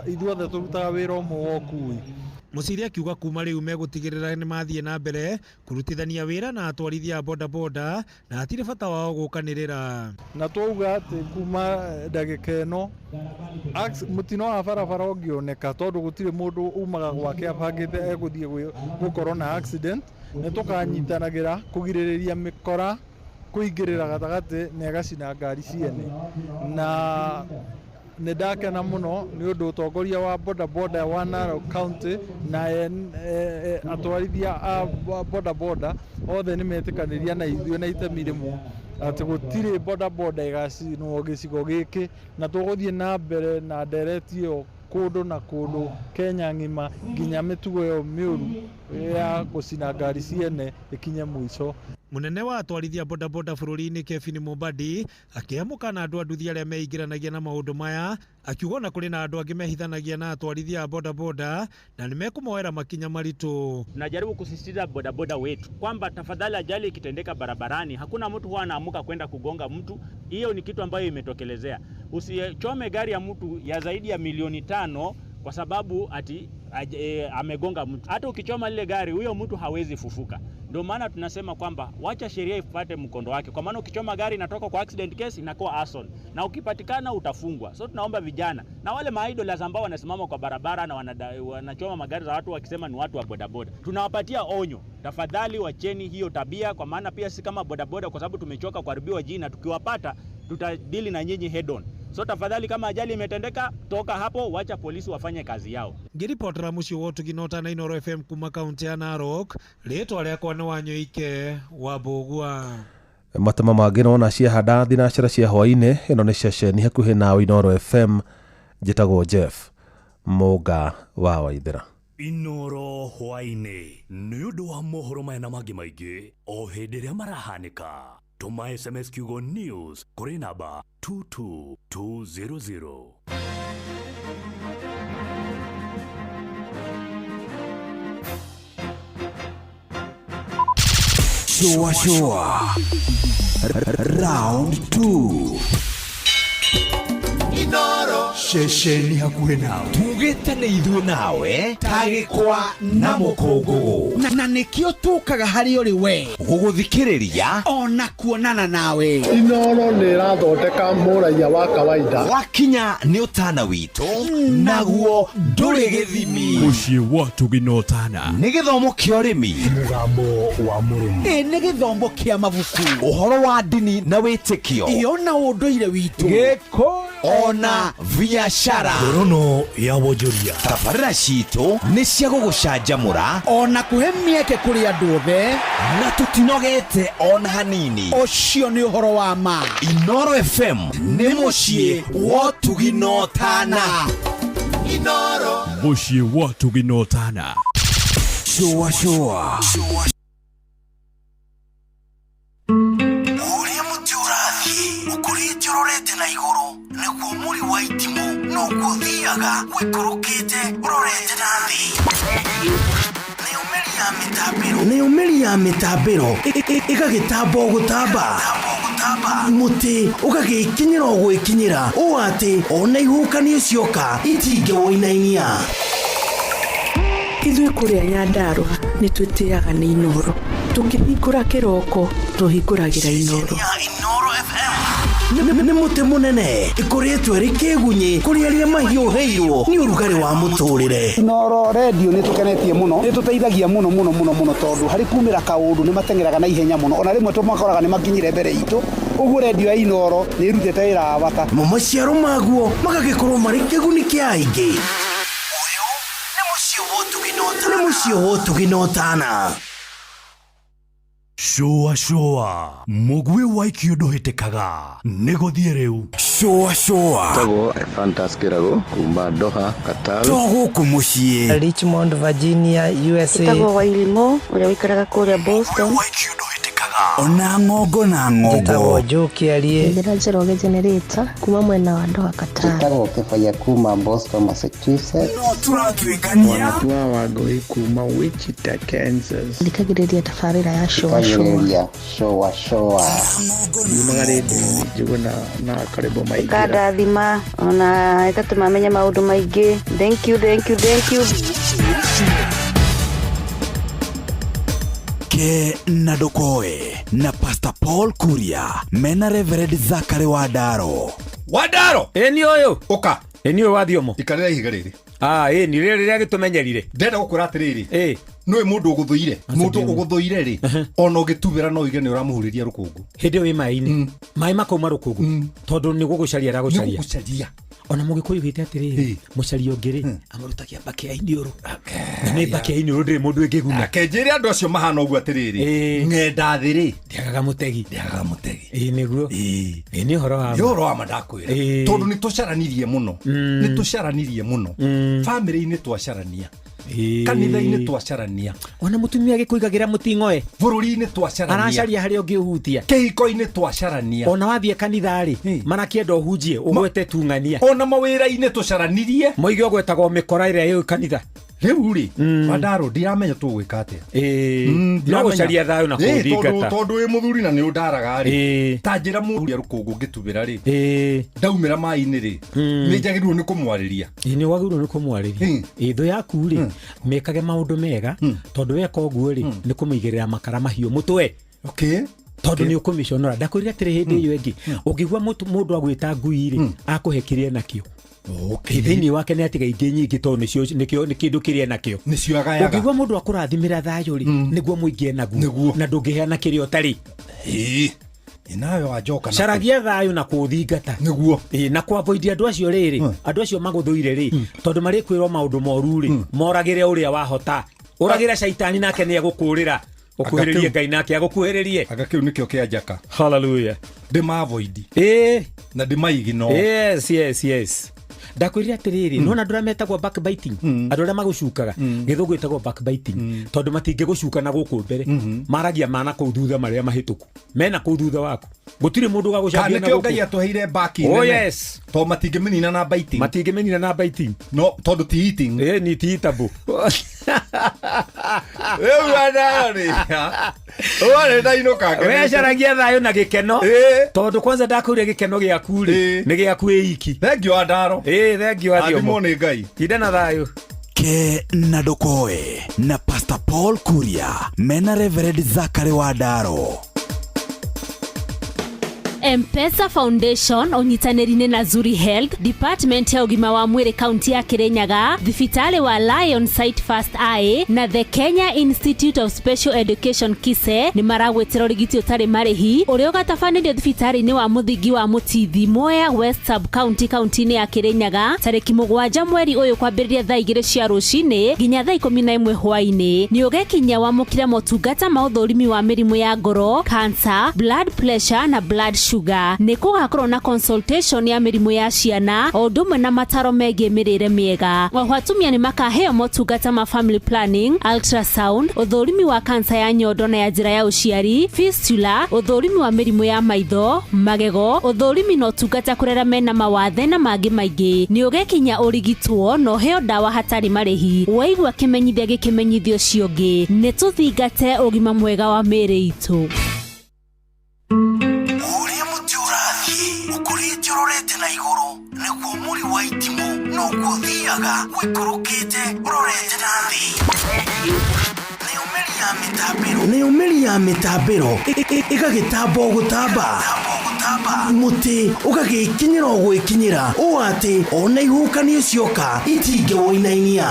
ithuothe tũrutaga wĩra ũmwe wa ũkui. Mũciri akiuga kuma rĩu megũtigĩrĩra nĩ mathiĩ na mbere kũrutithania wĩra na atwarithia a boda boda na hatirĩ bata wao gũkanĩrĩra. Na twauga atĩ kuma ndagĩka ĩno mũtino wa barabara ũngĩoneka tondũ gũtirĩ mũndũ umaga gwake abangĩte egũthiĩ gũkorwo na accident, nĩ tũkanyitanagĩra kũgirĩrĩria mĩkora kũingĩrĩra gatagatĩ na ĩgacina ngari ciene. Na nĩ ndakena mũno nĩ ũndũ ũtongoria wa boda boda wa Narok County na atwarithia a boda boda othe nĩ metĩkanĩria na ithuĩ na itemi rĩmwe Atĩ gũtirĩ bodaboda ĩgacinwo gĩcigo gĩkĩ, na tũgũthiĩ na mbere na ndereti ĩyo kũndũ na kũndũ Kenya ng'ima nginya mĩtugo ĩyo mĩũru ya gũcina ngari ciene ĩkinye mũico. Mũnene wa atwarithia bodaboda bũrũri-inĩ Kevin Mubadi akĩhe mũkana andũ a nduthi arĩa meingĩranagia na maũndũ maya, akiuga ona kũrĩ na andũ angĩ mehithanagia na atwarithia a bodaboda na nĩmekũmoera makinya maritũ. Tunajaribu kusisitiza bodaboda wetu kwamba tafadhali, ajali ikitendeka barabarani, hakuna mtu huwa anaamuka kwenda kugonga mtu. Hiyo ni kitu ambayo imetokelezea. Usichome gari ya mtu ya zaidi ya milioni 5 kwa sababu ati amegonga mtu. Hata ukichoma lile gari, huyo mtu hawezi fufuka. Ndio maana tunasema kwamba wacha sheria ifuate mkondo wake, kwa maana ukichoma gari inatoka kwa accident case inakuwa arson, na ukipatikana utafungwa. So tunaomba vijana na wale maidlers ambao wanasimama kwa barabara na wanachoma magari za watu wakisema ni watu wa bodaboda, tunawapatia onyo, tafadhali wacheni hiyo tabia, kwa maana pia sisi kama bodaboda, kwa sababu tumechoka kuharibiwa jina, tukiwapata tutadili na nyinyi head on. So tafadhali, kama ajali imetendeka, toka hapo, wacha polisi wafanye kazi yao. Ngĩribotera mũciĩ wa ũtugi na ũtana Inooro FM kuma kaunti ya Narok, rĩtwa rĩakwa nĩ Wanyoike wa Mbũgua. Matama mangĩ nona ciahanda thinacara cia hwaĩ-inĩ. Ĩno nĩ ceceni hakuhĩ nawe, Inooro FM. Njĩtagwo Jeff Mũnga wa Waithĩra. Inoro hwaĩ-inĩ nĩ ũndũ wa mohoro maya na mangĩ maingĩ o hĩndĩ ĩrĩa marahanĩka, tũma SMS kiugo news kũrĩ namba 22200. Shua Shua Round 2. Inoro ceceni hakuhĩ nawe, tugĩte nĩ ithuĩ nawe tagĩkwa na mũkũngũgũ, na nĩkĩo tũkaga harĩ ũrĩ we gũgũthikĩrĩria ona kuonana nawe. Inoro nĩ ĩrathondeka mũraiya wa kawaida. Wakinya nĩ ũtana witũ, naguo ndũrĩ gĩthimi. Mũciĩ wa tũginotana nĩ gĩthomo kĩa ũrĩmi, mũgambo wa mũrĩmi, ĩ nĩ gĩthomo kĩa mabuku, ũhoro wa ndini na wĩtĩkio, ĩyo na ũndũire witũ, gĩkũyũ ona biashara, ngorono ya wonjoria. Tabarĩra citũ nĩ cia gũgũcanjamũra ona kũhe mĩeke kũrĩ andũ othe, na tũtinogete ona hanini. Ũcio nĩ ũhoro wa ma. Inoro FM nĩ mũciĩ wa ũtugi na ũtana. Inoro mũciĩ wa ũtugi na ũtana. Shua Shua. Ũrĩa mũtĩ ũrathiĩ ũkũrĩte ũrorete na igũrũ, nĩguo mũri wa itimũ noguo ũthiaga ũikũrũkĩte ũrorete na thĩ. Nayo mĩri ya mĩtambĩro ĩgagĩtamba o gũtamba, mũtĩ ũgagĩkinyĩra o gwĩkinyĩra, ũũ atĩ ona ihuhũkanio cioka itingĩwũinainia. Ithuĩ kũrĩa Nyandarũa nĩ twĩtĩaga nĩ Inoro, tũkĩhingũra kĩroko tũhingũragĩra Inoro. Nĩ mũtĩ mũnene ĩkũrĩtwo ĩrĩ kĩgunyĩ kũrĩ arĩa mahiũhĩirwo nĩ ũrugarĩ wa mũtũrĩre. Inoro redio nĩ tũkenetie mũno, nĩ tũteithagia mũno mũno mũno mũno, tondũ harĩ kumĩra kaũndũ nĩ mateng'eraga na ihenya mũno, ona rĩmwe tũmakoraga nĩ makinyire mbere itũ. Ũguo redio ya Inoro nĩ ĩrutĩte wĩra wa bata. Mo maciaro maguo magagĩkorwo marĩ kĩguni kĩa aingĩ. Nĩ mũciĩ wa ũtugi na ũtana. Shua Shua mũguĩ wa ikio ndũhĩtĩkaga nĩ gũthiĩ rĩu. Shua Shua. Tagwo Ephantus Kĩrago kuma Doha, Qatar. To gũkũ mũciĩ Richmond, Virginia, USA. Tagwo Wairimo ũrĩa ũikaraga kũrĩa Boston. Ona ng'ongo na ng'ongo. Njĩtagwo Joe Kĩarie. Njĩra Njoroge Generator kuma mwena wa Doha, Qatar. Njĩtagwo Kĩbaya kuma Boston, Massachusetts. No tũratuĩkania. Wanatua Wangũi kuma Wichita, Kansas. Thikagĩrĩria tabarĩra ya Shua Shua. Thikagĩrĩria Shua Shua. Yumaga rĩndiũ-inĩ Njũgũna na Karĩbo Maingĩra. Ĩkandathima ona ĩgatũma menye maũndũ maingĩ. Thank you, thank you, thank you. Ke na Ndokoe na Pastor Paul Kuria mena Reverend Zakari Wandaro. Wandaro! Ĩni ũyũ. Ũka. Ĩni ũyũ wa Thiomo. Ikarĩra ihiga rĩrĩ. Ah, ĩni rĩrĩ rĩrĩa gĩtũmenyerire. Ndĩrenda gũkwĩra atĩrĩrĩ. Nĩũĩ mũndũ ũgũthũire, mũndũ ũgũthũire rĩ, ona ũgĩtubĩra no uige nĩ ũramũhurĩria rũkũngũ. Hĩndĩ ĩyo wĩ maĩ-inĩ. Maĩ makauma rũkũngũ. Tondũ nĩ gũgũcaria aragũcaria. Nĩ gũgũcaria. Ona mũgĩkũyũ gĩte atĩrĩrĩ, mũcaria ũngĩ rĩ, amũrutagia mbakĩ ya iniũrũ. Na nĩ mbakĩ ya iniũrũ ndĩrĩ mũndũ ĩngĩguna. Reke njĩre andũ acio mahana ũguo atĩrĩrĩ, ng'enda thĩ rĩ, ndĩagaga mũtegi. Ndĩagaga mũtegi. Ĩĩ nĩguo. Ĩĩ nĩ ũhoro wa ma. Nĩ ũhoro wa ma ndakwĩra. Tondũ nĩ tũcaranirie mũno. Nĩ tũcaranirie mũno. Bamĩrĩ-inĩ twacarania. Kanitha-inĩ twacarania. Ona mũtumia agĩkũigagĩra mũting'oe. Bũrũri-inĩ twacarania. Aracaria harĩa ũngĩũhutia. Kĩhiko-inĩ twacarania. Ona wathiĩ kanitha rĩ, marakĩenda ũhunjie, ũgwete tung'ania. Ona mawĩra-inĩ tũcaranirie. Moige ũgwetagwo mĩkora ĩrĩa ĩ kanitha. Rĩu rĩ, Wandaro ndiramenya tũgwĩka atĩa. No gũcaria thayũ na kũũthingata. Tondũ wĩ mũthuri na nĩ ũndaraga rĩ, ta njĩra mũthuri rũkũngũ ngĩtubĩra rĩ, ndaumĩra maĩ-inĩ rĩ, nĩ njagĩrĩirwo nĩ kũmwarĩria. Ĩĩ nĩ wagĩrĩirwo nĩ kũmwarĩria. Ĩĩ thũ yaku rĩ, mĩkage maũndũ mega, tondũ weka ũguo rĩ, nĩ kũmĩigĩrĩra makara mahiũ mũtwe. Tondũ nĩ ũkũmĩconora. Ndakwĩrire atĩrĩ hĩndĩ ĩyo ĩngĩ, ũngĩigua mũndũ agwĩta ngui rĩ, akũhe kĩrĩa enakĩo. Thĩinĩ wake nĩ atiga ingĩ nyingĩ tondũ nĩcio nĩ kĩndũ kĩrĩa enakĩo. Nĩcio agayaga. Ũngĩigua mũndũ akũrathimĩra thayũ rĩ, nĩguo mũingĩ enaguo. Na ndũngĩheana kĩrĩa ũtarĩ. Ĩĩ. Nawe wanjoka na Caragia thayũ na kũũthingata. Nĩguo. Ĩĩ, na kũ-avoid andũ acio rĩrĩ, andũ acio magũthũire rĩ, tondũ marĩkwĩrwo maũndũ moru rĩ, moragĩre ũrĩa wahota. Ũragĩre caitani nake nĩ egũkũũrĩra. Ũkuhĩrĩrie Ngai nake agũkuhĩrĩrie. Anga kĩu nĩkĩo kĩa njaka. Hallelujah. Ndĩma-avoid. Ĩĩ. Na ndĩma-ignore. Yes, yes, yes. Ndakwĩrire atĩrĩrĩ, nĩwona andũ arĩa metagwo backbiting, andũ arĩa magũcukaga, gĩthũngũ gĩtagwo backbiting, tondũ matingĩgũcuka na gũkũ mbere, maragia ma na kũu thutha marĩa mahĩtũku. Mena kũu thutha waku. Gũtirĩ mũndũ ũgagũcambia na Kana nĩkĩo gũkũ. Ngai atũheire back Oh, nene. yes. Tondũ matingĩmĩnina na biting. Matingĩmĩnina na biting. No, tondũ ti eating. Ĩĩ, ni ti eatable. Rĩu Wandaro rĩ, ũrĩ ndainũka ngenete. We caragia thayũ na gĩkeno. Tondũ kwanza ndakwĩrire gĩkeno gĩaku rĩ, nĩ gĩaku ĩ iki. Thengiũ Wandaro. Ĩĩ, thengiũ Wathiomo. Athimwo nĩ Ngai. Tinda na thayũ. Ke na Ndokoe na Pastor Paul Kuria mena Reverend Zachary Wandaro. M-Pesa Foundation ũnyitanĩri-inĩ na Zuri Health Department ya ũgima wa mwĩrĩ kaunti ya Kirinyaga, thibitarĩ wa Lion Sight First Eye na The Kenya Institute of Special Education KISE nĩ maragwĩtĩra ũrigiti ũtarĩ marĩhi ũrĩa ũgatabanĩrio thibitarĩ-inĩ wa mũthingi wa Mũtithi, Mwea West Sub County kaunti-inĩ ya Kirinyaga tarĩki 7 mweri ũyũ kwambĩrĩria thaa 2 cia rũcinĩ nginya thaa 11 hwaĩ-inĩ. Nĩ ũgekinyia wamũkĩre motungata ma ũthũrimi wa mĩrimũ ya ngoro, cancer, blood pressure na blood sugar. Nĩ gũgakorwo na consultation ya mĩrimũ ya ciana o ũndũ ũmwe na mataro megiĩ mĩrĩre mĩega. Oho atumia nĩ makaheo motungata ma family planning, ultrasound, ũthũrimi wa cancer ya nyondo na ya njĩra ya ũciari, fistula, ũthũrimi wa mĩrimũ ya maitho, magego, ũthũrimi na ũtungata kũrera mena mawathe na mangĩ maingĩ. Nĩ ũgekinya ũrigitwo na ũheo ndawa hatarĩ marĩhi. Waigua kĩmenyithia gĩkĩmenyithio ũcio ũngĩ, nĩ tũthingate ũgima mwega wa mĩĩrĩ itũ. Ũkũrĩte ũrorete na igũrũ nĩguo mũri wa itimũ noguo ũthiaga ũikũrũkĩte ũrorete na thĩ. Nayo mĩri ya mĩtambĩro ĩgagĩtamba o gũtamba, mũtĩ ũgagĩkinyĩra o gwĩkinyĩra ũũ atĩ ona ihuhũkanio cioka itingĩwũinainia.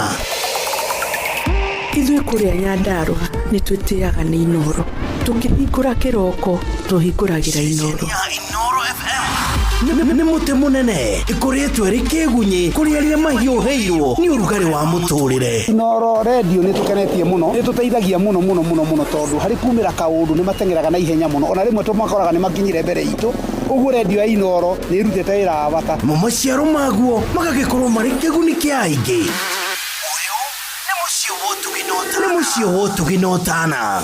Ithuĩ kũrĩa Nyandarũa nĩ twĩtĩaga nĩ Inooro. Tũkĩhingũra kĩroko tũhingũragĩra Inooro. Nĩ mũtĩ mũnene ĩkũrĩtwo ĩrĩ kĩgunyĩ kũrĩ arĩa mahiũhĩirwo nĩ ũrugarĩ wa mũtũrĩre. Inooro redio nĩ tũkenetie mũno, nĩ tũteithagia mũno mũno mũno mũno tondũ harĩ kumĩra kaũndũ nĩ mateng'eraga na ihenya mũno, ona rĩmwe tũmakoraga nĩ makinyire mbere itũ. Ũguo redio ya Inooro nĩ ĩrutĩte wĩra wa bata. Mo maciaro maguo magagĩkorwo marĩ kĩguni kĩa aingĩ. Nĩ mũciĩ wa ũtugi na ũtana.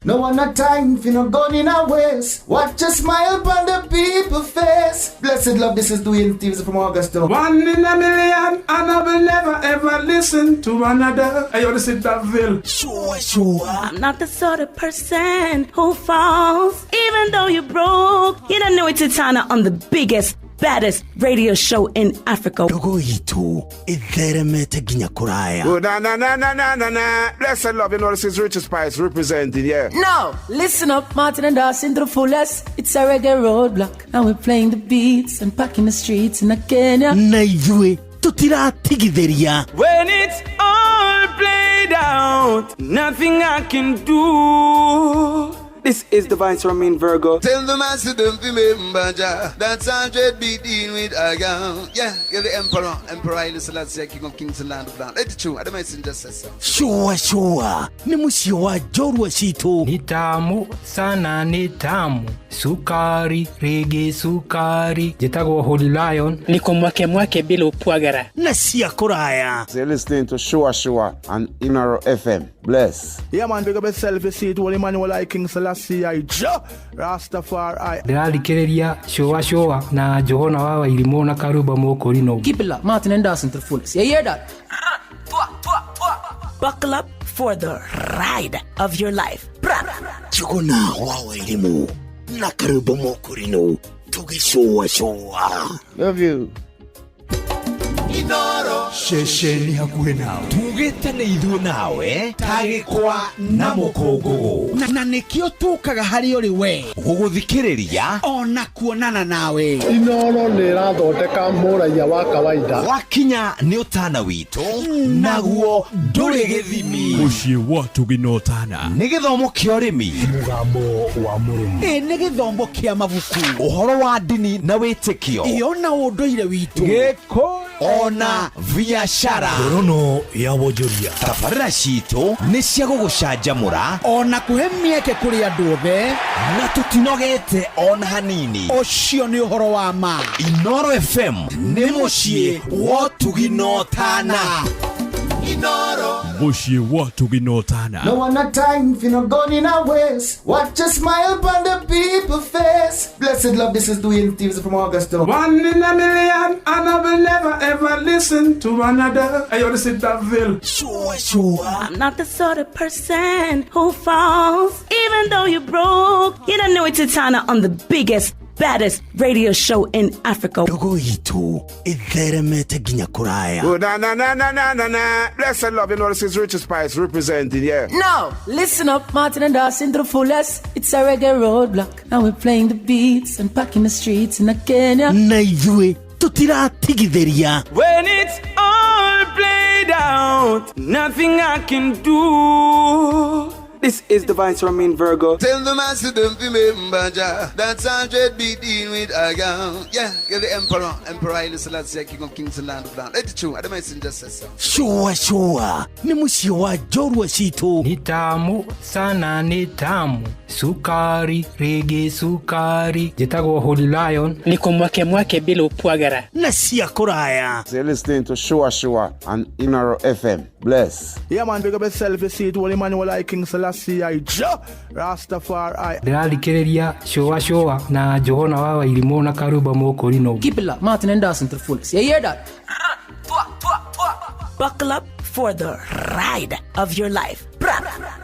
No one a time for no gun in a waste. Watch a smile upon the people face. Blessed love, this is Dwayne Stevens from Augusta. 1 in a million, and I will never ever listen to another. Hey, yo, this is Daville. Sure, sure. I'm not the sort of person who falls, even though you're broke. You don't know it's Titana on the biggest, baddest radio show in Africa. Ndogo itu itheremete nginya kuraya. Oh, na na na na na na na. Blessed love, you know this is Richard Spice representing, yeah. No, listen up, Martin and Dawson to the fullest. It's a reggae roadblock, and we're playing the beats and packing the streets in Kenya. Na ithuĩ tutiratigithĩria. When it's all played out, nothing I can do. This is Divine Seramin Virgo. Tell the master don't remember Jah. That's 100 be dealing with a girl. Yeah, you're the emperor. Emperor Haile Selassie, King of Kings and Land of Land. Let it true. I don't just say so. Shua shua nĩ mũciĩ wa njorua citũ. Ni tamu sana, ni tamu sukari rigi sukari. Njĩtagwo Holy Lion. Niko mwake mwake bila upwagara na cia kũraya. So you're listening to Shua Shua on Inoro FM. Bless. Yeah man, big up yourself, you see it, Holy Emmanuel I King Selassie I Jah Rastafari. Ndĩrathikĩrĩria Shua Shua na Johana wa Wairimũ na Karumba Mũkũrinũ. Keep it locked, Martin and Dawson to the fullest. You hear that? Buckle up for the ride of your life. Njuguna wa Wairimũ na Karumba Mũkũrinũ tũgĩcũa cũa. Love you. Ceceni hakuhĩ nawe tugĩte nĩ ithuĩ nawe ta gĩkwa na mũkũngũgũ na nĩkĩo tũkaga harĩ ũrĩ we gũgũthikĩrĩria ona kuonana nawe. Inoro nĩ ĩrathondeka mũraiya wa kawaida. Wakinya nĩ ũtana witũ naguo ndũrĩ gĩthimi. Mũciĩ wa Tũgĩ na Ũtana nĩ gĩthomo kĩa ũrĩmi, mũgambo wa mũrĩmi, nĩ gĩthomo kĩa mabuku, ũhoro wa ndini na wĩtĩkio, ĩyo na ũndũire witũ, gĩkũyũ ona biashara. Ngorono ya wonjoria. Tabarĩra citũ nĩ cia gũgũcanjamũra ona kũhe mĩeke kũrĩ andũ othe, na tũtinogete ona hanini. Ũcio nĩ ũhoro wa ma. Inoro FM nĩ mũciĩ wa ũtugi na ũtana. Inoro. Mũciĩ wa ũtugi na ũtana. No one a time for no gun in a waist. Watch a smile upon the people face. Blessed love, this is Dwayne Stevens from Augusta. One in a million, and I will never ever listen to another. I want to sit that bill. Sure, sure. I'm not the sort of person who falls, even though you're broke. You don't know it's Titana on the biggest, baddest radio show in Africa. Ndogo itu itheremete nginya kuraya. Oh, na na na na na na na. Blessed love, you know this is Richard Spice representing, yeah. Now, listen up, Martin and Dawson to the fullest. It's a reggae roadblock, and we're playing the beats and packing the streets in Kenya. Na ithuĩ tutiratigithĩria. When it's all played out, nothing I can do. This is Divine Seramin Virgo. Tell the master don't remember Jah. That's 100 be dealing with a girl. Yeah, you're the emperor. Emperor Haile Selassie, King of Kings and Land of Land. Let it true. I don't just say so. Shua shua nĩ mũciĩ wa njorua citũ. Ni tamu sana, ni tamu sukari rigi sukari. Njĩtagwo Holy Lion. Niko mwake mwake bila upwagara na cia kũraya. So you're listening to Shua Shua on Inoro FM. Bless. Yeah man, big up yourself, you see it, Holy Emmanuel I King Selassie I Jah Rastafari. Ndĩrathikĩrĩria Shua Shua na Johana wa Wairimũ na Karumba Mũkũrinũ. Keep it locked, Martin and Dawson to the fullest. You hear that? Buckle up for the ride of your life.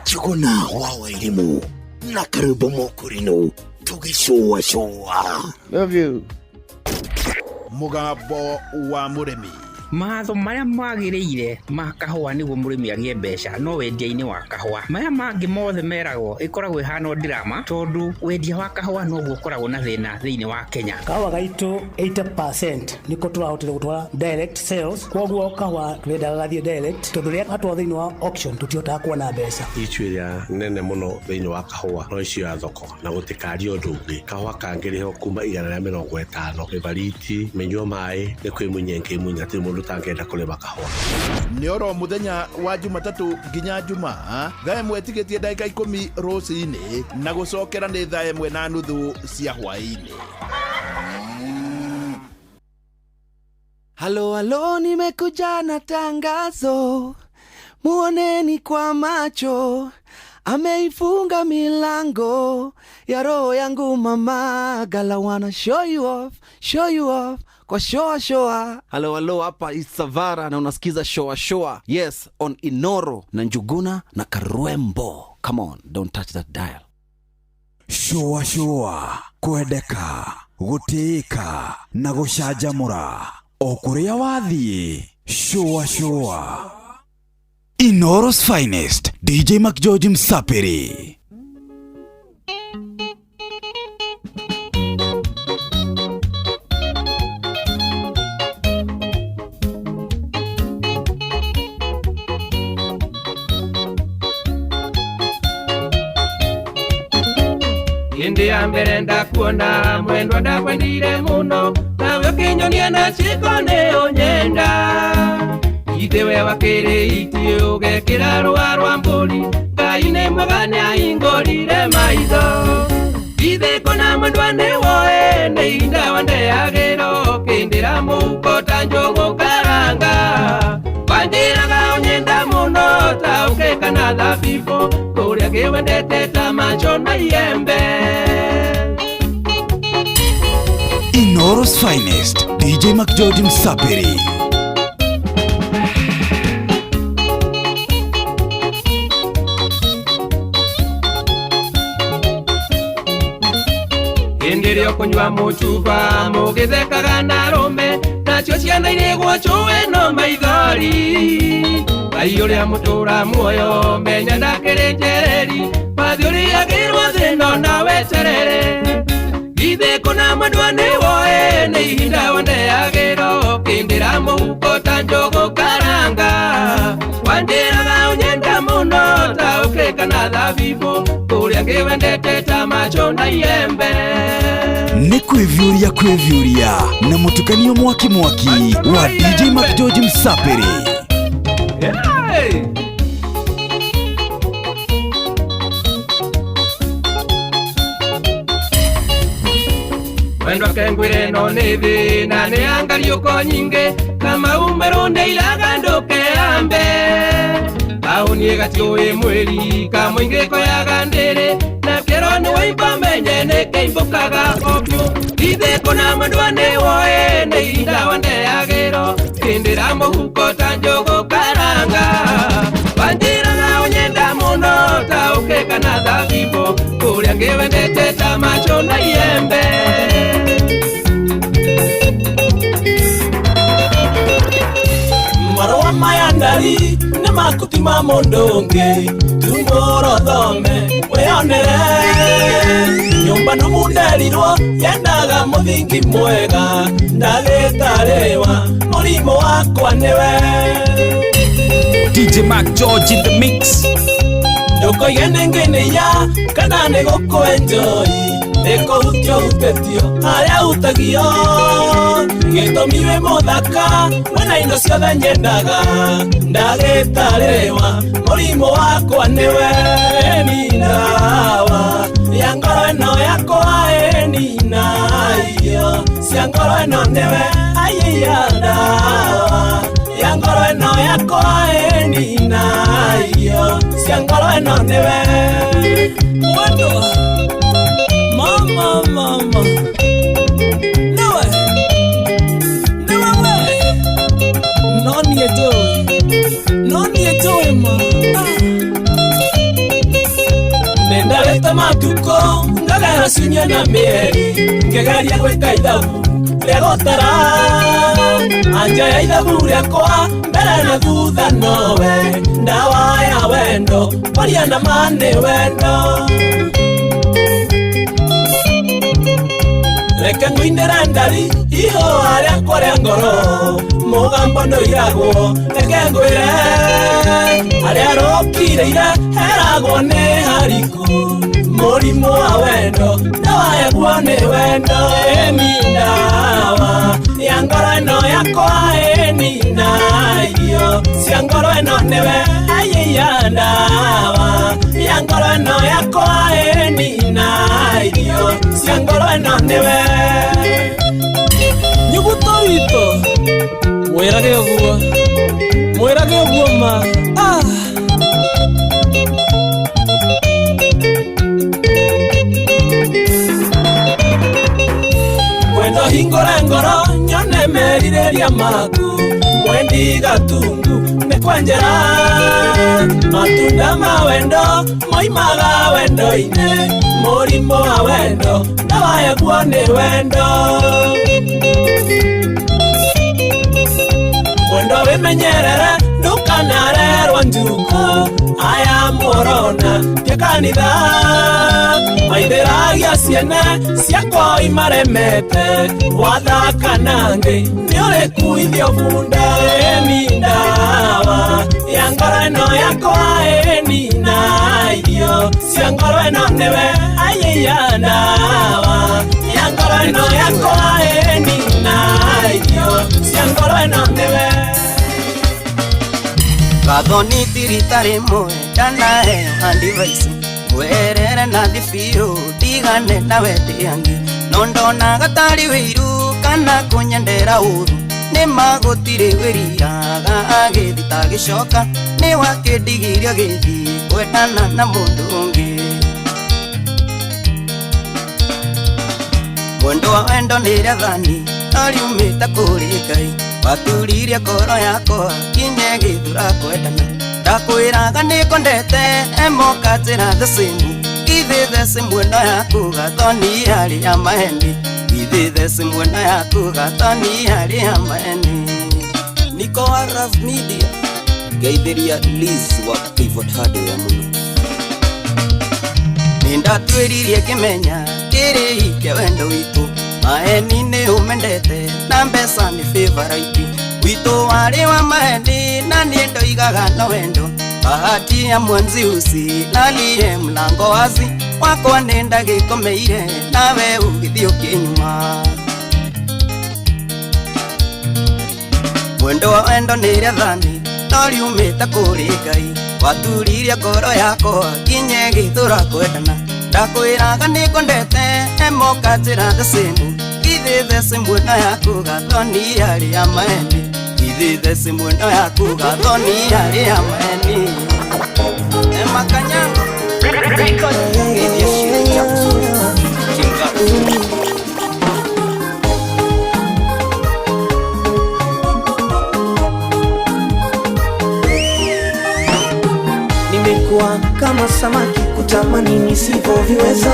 Njuguna wa Wairimũ na Karumba Mũkũrinũ tũgĩcũa cũa. Love you. Mũgambo wa mũrĩmi. Matho marĩa magĩrĩire ma kahũa nĩguo mũrĩmi agĩe mbeca no wendia-inĩ wa kahũa. Maya mangĩ mothe meragwo ĩkoragwo ĩhana drama tondũ wendia wa kahũa noguo ũkoragwo na thĩna thĩinĩ wa Kenya. Kahũa gaitũ 80% nĩko tũrahotire gũtwara direct sales, koguo kahũa twendaga gathiĩ direct tondũ rĩrĩa gatwarwo thĩinĩ wa auction tũtihotaga kuona mbeca. Ichu ĩrĩa nene mũno thĩinĩ wa kahũa no icio ya thoko na gũtikaria ũndũ ũngĩ. Kahũa kangĩrĩhwo kuma 150 mĩbariti mĩnyua maĩ nĩ kwĩmunya ngĩmunya hatirĩ mũndũ tangenda kũrĩma kahũa. Nĩ oro mũthenya wa Jumatatũ nginya Jumaa thaa 1 tigĩtie ndagĩka 10 rũcinĩ na gũcokera nĩ thaa 1:30 cia hwaĩ-inĩ. Halo halo, nimekuja na tangazo, muoneni kwa macho, ameifunga milango ya roho yangu mama, gala wanna show you off kwa shoa shoa. Halo halo, hapa Isavara na unasikiza shoa shoa. Yes, on Inoro na Njuguna na Karwembo. Come on, don't touch that dial. Shoa shoa, kwendeka, gũtĩĩka na gũcanjamũra o kũrĩa wathiĩ. Shoa shoa. Inoro's finest, DJ McGeorge Msapiri. Hĩndĩ ya mbere ndakuona mwendwa ndakwendire mũno nawe ũkĩnyonia na ciĩko nĩ ũnyenda ithe we wakĩrĩ iti ũgekĩra rũa rwa mbũri Ngai nĩ mwega nĩahingũrire maitho ithe kona mwendwa nĩ woe nĩ ihinda wandeagĩra ũkĩndĩra mũhuko ta njũgũ karanga wanjĩraga ũnyenda mũno ta ũkeka na thabibũ kũrĩa kĩwendete ta macho na iembe. Inoro's finest, DJ McGeorge Msapiri. Hĩndĩ ĩrĩa ũkũnyua mũcuba mũgĩthekaga na arũme nacio ciana irĩgwo cũĩ no maithori Ngai ũrĩa mũtũra muoyo menya ndakĩrĩ njereri wathi ũrĩagĩrwo thĩno na weterere githĩ kũna mwendwa nĩ woe nĩ ihinda wandeagĩra ũkĩndĩra mũhuko ta njũgũ karanga wanjĩraga ũnyenda mũno ta ũkĩka na thabibũ kũrĩa ngĩwendete ta macho na iembe. Nĩ kwĩviũria kwĩviũria na mũtukanio mwaki mwaki wa DJ McGeorge Msapiri. Hey! Mwendwa kengwire no nĩ thĩna nĩ angariũko nyingĩ na maumĩrwo nĩ iraga ndũkeambe taũni ĩgatiũĩ mwĩri kamũingĩ koyaga ndĩrĩ na kĩro nĩ waimba menye nĩ kĩimbũkaga o biũ ithe kũna mwendwa nĩ woe nĩ ihinda wandeagĩrwo kĩndĩra mũhuko ta njũgũ karanga wanjĩraga ũnyenda mũno ta ũkeka na thabibũ kũrĩa ngĩwendete ta macho na iembe. Marũa maya ndari nĩ makuti ma mũndũ ũngĩ tumũrwo thome wĩonere nyũmba nũmu nderirwo yendaga mũthingi mwega ndagĩtarĩwa mũrimũ wakwa nĩwe. DJ Mac George in the mix. Ndũkoige nĩngĩnĩya kana nĩ gũkũ-enjoy nĩkũhutio hutĩtio harĩa hutagio gĩtũmi wĩ mũthaka wĩna indo ciothe nyendaga ndagĩtarĩwa mũrimũ wakwa nĩwe ninawa ya ngoro ĩno yakwa ĩnina irio cia ngoro ĩno nĩwe aiya ndawa ya ngoro ĩno yakwa ĩnina irio cia ngoro ĩno nĩwe mwendwa mama mama niwe niwe we no niĩ njũĩ no niĩ njũĩ ma nĩndarĩte matukũ ngagera ciumia na mĩeri ngĩgeria gwĩka ithabu rĩa gũtara anja ya ithabu rĩakwa mbere na thutha nowe ndawa ya wendo kwaria na ma nĩ wendo reke ngũinĩre ndari ihũa rĩakwa rĩa ngoro mũgambo nĩũiragwo reke ngwĩre harĩa rũkirĩire heragwo nĩ hariku mũrimũ wa wendo ndawa yaguo nĩ wendo ĩni ndawa ya ngoro ĩno yakwa ĩni na irio cia ngoro ĩno nĩwe aiya ndawa ya ngoro ĩno yakwa ĩni na irio cia ngoro ĩno nĩwe. Nyuguto witũ mwĩrage ũguo mwĩrage ũguo ma ah. Mwendo hingũre ngoro nyone merirĩria maku mwendi gatungu nĩ kwenjera matunda ma wendo moimaga wendo-inĩ mũrimũ wa wendo ndawa yaguo nĩ wendo mwendo wĩmenyerere ndũkanarerwo Njuku aya morona tia kanitha maithĩragia ciene ciakwa imaremete wathaka nangĩ nĩũrĩkuithio bunda ĩni ndawa ya ngoro ĩno yakwa ĩni na irio cia ngoro ĩno nĩwe aiya ndawa ya ngoro ĩno yakwa ĩni na irio cia ngoro ĩno nĩwe. Gathoni tirita rimwe ndanaheo advice werere na thibio ndigane na wende angi no ndonaga tari wĩiru kana kũnyendera ũru nĩ magũtirĩ wĩriraga agĩthi tagĩcoka nĩ wakĩndigirie agĩthiĩ kwendana na mũndũ ũngĩ. Mwendo wa wendo nĩ rĩathani no riumĩte kũrĩ Ngai waturirie ngoro yakwa kinya gĩthura kwendana ndakwĩraga nĩngwendete emoka njĩra the same ithe the same ĩno yaku gathoni yarĩ ya maheni ithe the same ĩno yaku gathoni yarĩ ya maheni. Niko wa Rav Media geithiria Liz wa Pivot Hardware muno. Nĩndatwĩririe ngĩmenya kĩrĩi kĩa wendo witũ maheni nĩ ũmendete na mbeca nĩ favorite witũ warĩ wa maheni na niĩ ndoigaga no wendo bahati ya mwanziusi naliye mlango wazi wakwa nĩ ndagĩkomeire nawe ũgĩthiĩ ũkĩnyuma. Mwendo wa wendo nĩ rĩathani no riumĩte kũrĩ Ngai waturirie ngoro yakwa kinya ĩgĩthũra kwendana ndakwĩraga nĩngwendete emoka njĩra the same ithe the same ĩno yaku gathoni yarĩ ya maheni ithe the same ĩno yaku gathoni yarĩ ya maheni. Emma Kanyango Nimekuwa kama samaki kutamani nisivyoviweza,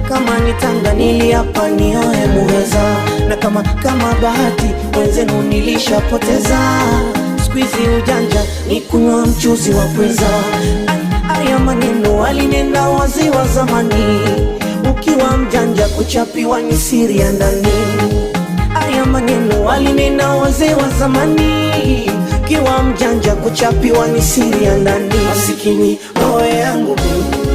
kama ni Tanga niliapa nioe muheza, na kama bahati wenzenu nilishapoteza, squeeze ujanja ni kunywa mchuzi wa pweza. Haya maneno alinena wazee wa zamani, ukiwa mjanja kuchapiwa ni siri ya ndani. Haya maneno alinena wazee wa zamani, ukiwa mjanja kuchapiwa ni siri ya ndani. Masikini roho yangu mimi,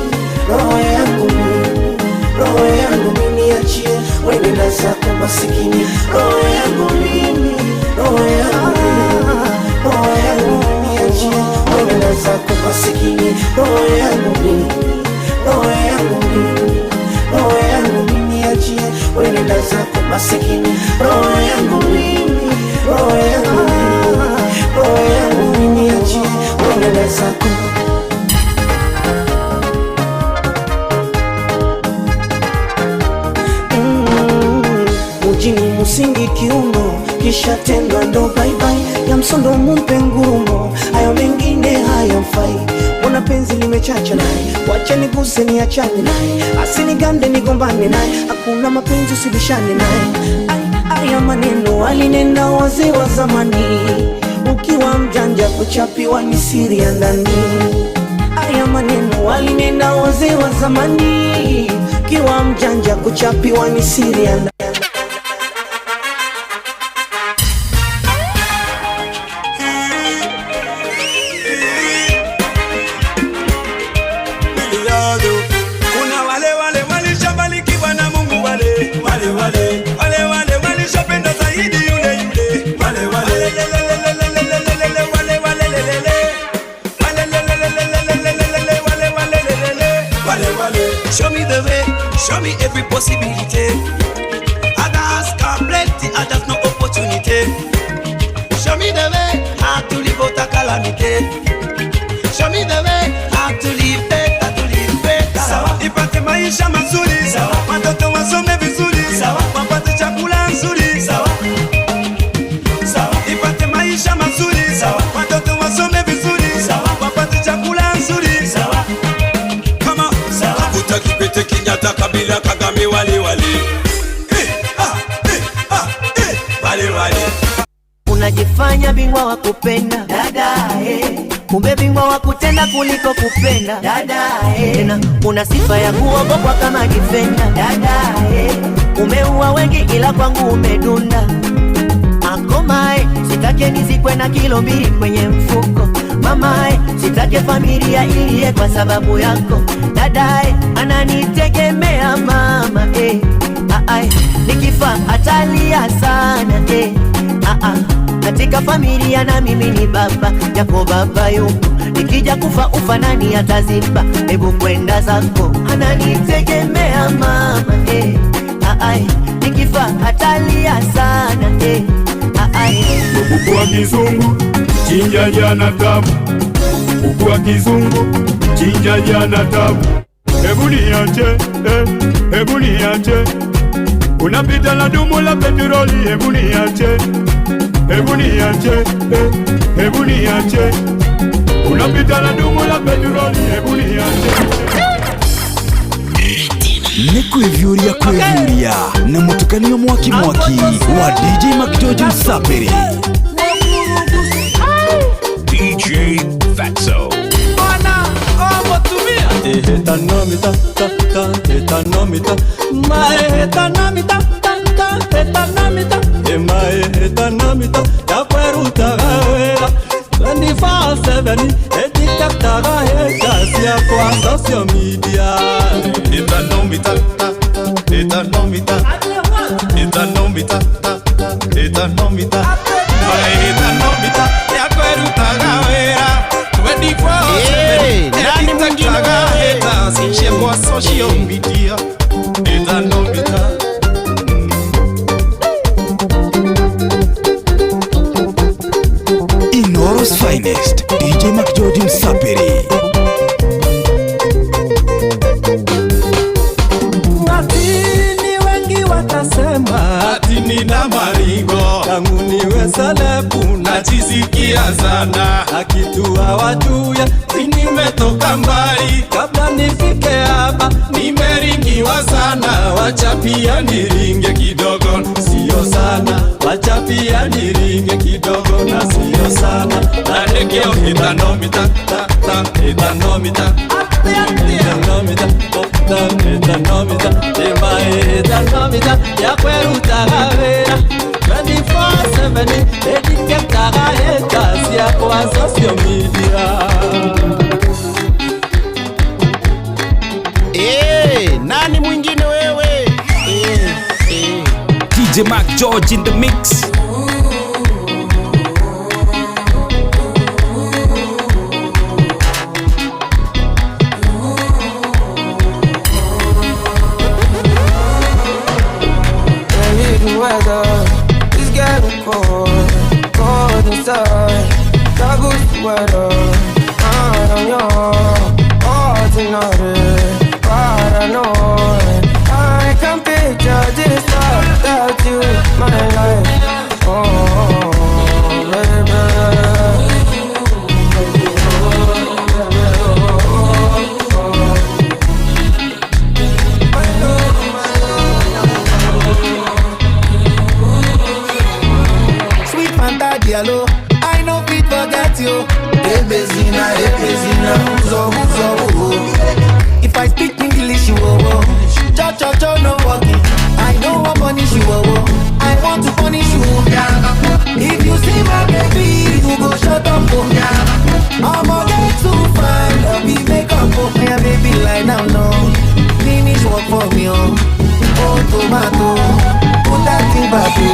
roho yangu mimi, roho yangu mimi niachie wewe na zako masikini. Roho yangu mimi, roho yangu mimi, roho yangu mimi niachie wewe na zako masikini. Roho yangu mimi, roho yangu mimi, roho yangu mimi niachie wewe na zako masikini. Roho yangu mimi, roho yangu mimi, roho yangu mimi niachie wewe na zako. Mujini musingi kiuno kisha tendwa ndo bye bye, ya msondo mumpe ngurumo, hayo mengine hayamfai. Mbona penzi limechacha naye, wacha niguse niachane naye, asinigande nigombane naye, hakuna mapenzi usibishane naye. Haya maneno alinena wazee wa zamani, ukiwa mjanja kuchapiwa ni siri ya ndani. Haya maneno alinena wazee wa zamani, ukiwa mjanja kuchapiwa ni siri ya ndani. Show me the way, show me every possibility. Others got plenty, others no opportunity. Show me the way how to live out a calamity. Show me the way how to live better, to live better. Sawa, ipate maisha mazuri, sawa, watoto wasome vizuri, sawa, wapate chakula nzuri, sawa, sawa, ipate maisha mazuri, sawa, watoto wasome vizuri, sawa, wapate chakula nzuri, sawa. Kikwete Kenyatta Kabila Kagame wale wale, eh ah eh ah eh wale wale. Unajifanya bingwa wa kupenda dada, kumbe bingwa wa kutenda kuliko kupenda dada. Tena una sifa ya kuogopwa kama difenda dada. Umeua wengi ila kwangu umedunda. Akomae, sitake nizikwe na kilo 2 kwenye mfuko. Mamae, sitake familia iliye kwa sababu yako. Dadae, ananitegemea mama. Ae, nikifa atalia sana. Katika familia na mimi ni baba yako, baba yupo. Nikija kufa ufa nani ataziba? Hebu kwenda zako. Ananitegemea mama. Ae, nikifa atalia sana. Ae. Kuku wa kizungu chinja jana tabu, kuku wa kizungu chinja jana tabu. Hebu niache, hebu niache, unapita na dumu la petroli. Hebu niache, hebu niache, hebu niache, unapita na dumu la petroli. Hebu niache. Nĩ kwĩviũria kwĩviũria na mũtukanio mwaki mwaki wa DJ McGeorge Msapiri. DJ Fatso. Etanomita ta ta etanomita ma etanomita ta ta etanomita e ma etanomita yakwerutaga wĩra 24/7 editektaga haters yakwa social media. Etanomita ta etanomita etanomita ta etanomita ma etanomita yakwerutaga wĩra 24/7 nani mwingine haters yakwa social media. Etanomita. Inoro's finest, DJ McGeorge Msapiri. Ati wengi watasema ati nina maringo, tangu niwe selebu najisikia sana, akitua wajuya nimetoka mbali, kabla nifike hapa nimeringiwa sana, wacha pia niringe kidogo, sio sana, wacha pia niringe kidogo na sio sana. Na nikio etanomita ta ta etanomita etanomita ta etanomita ema etanomita yakwerutaga wĩra 24/7 editektaga haters yakwa social media. Nani mwingine wewe? DJ Mac George in the mix. The weather is getting cold, cold inside. That good sweater, I am young, ordinary, paranoid. I can picture this life without you, my life. Oh, baby. Sweet Fanta Diallo, I no fit forget you. Ebezina, Ebezina, uzo, uzo, uzo. If I speak English, you oh, oh. Cho, cho, cho, no working. I don't want punish you, oh, oh. I want to punish you. If you see my baby, you go shut up, oh. I'ma get too fine, love me make up, oh. My baby lie down, no. Finish work for me, oh. Oh, tomato, put that thing back, oh.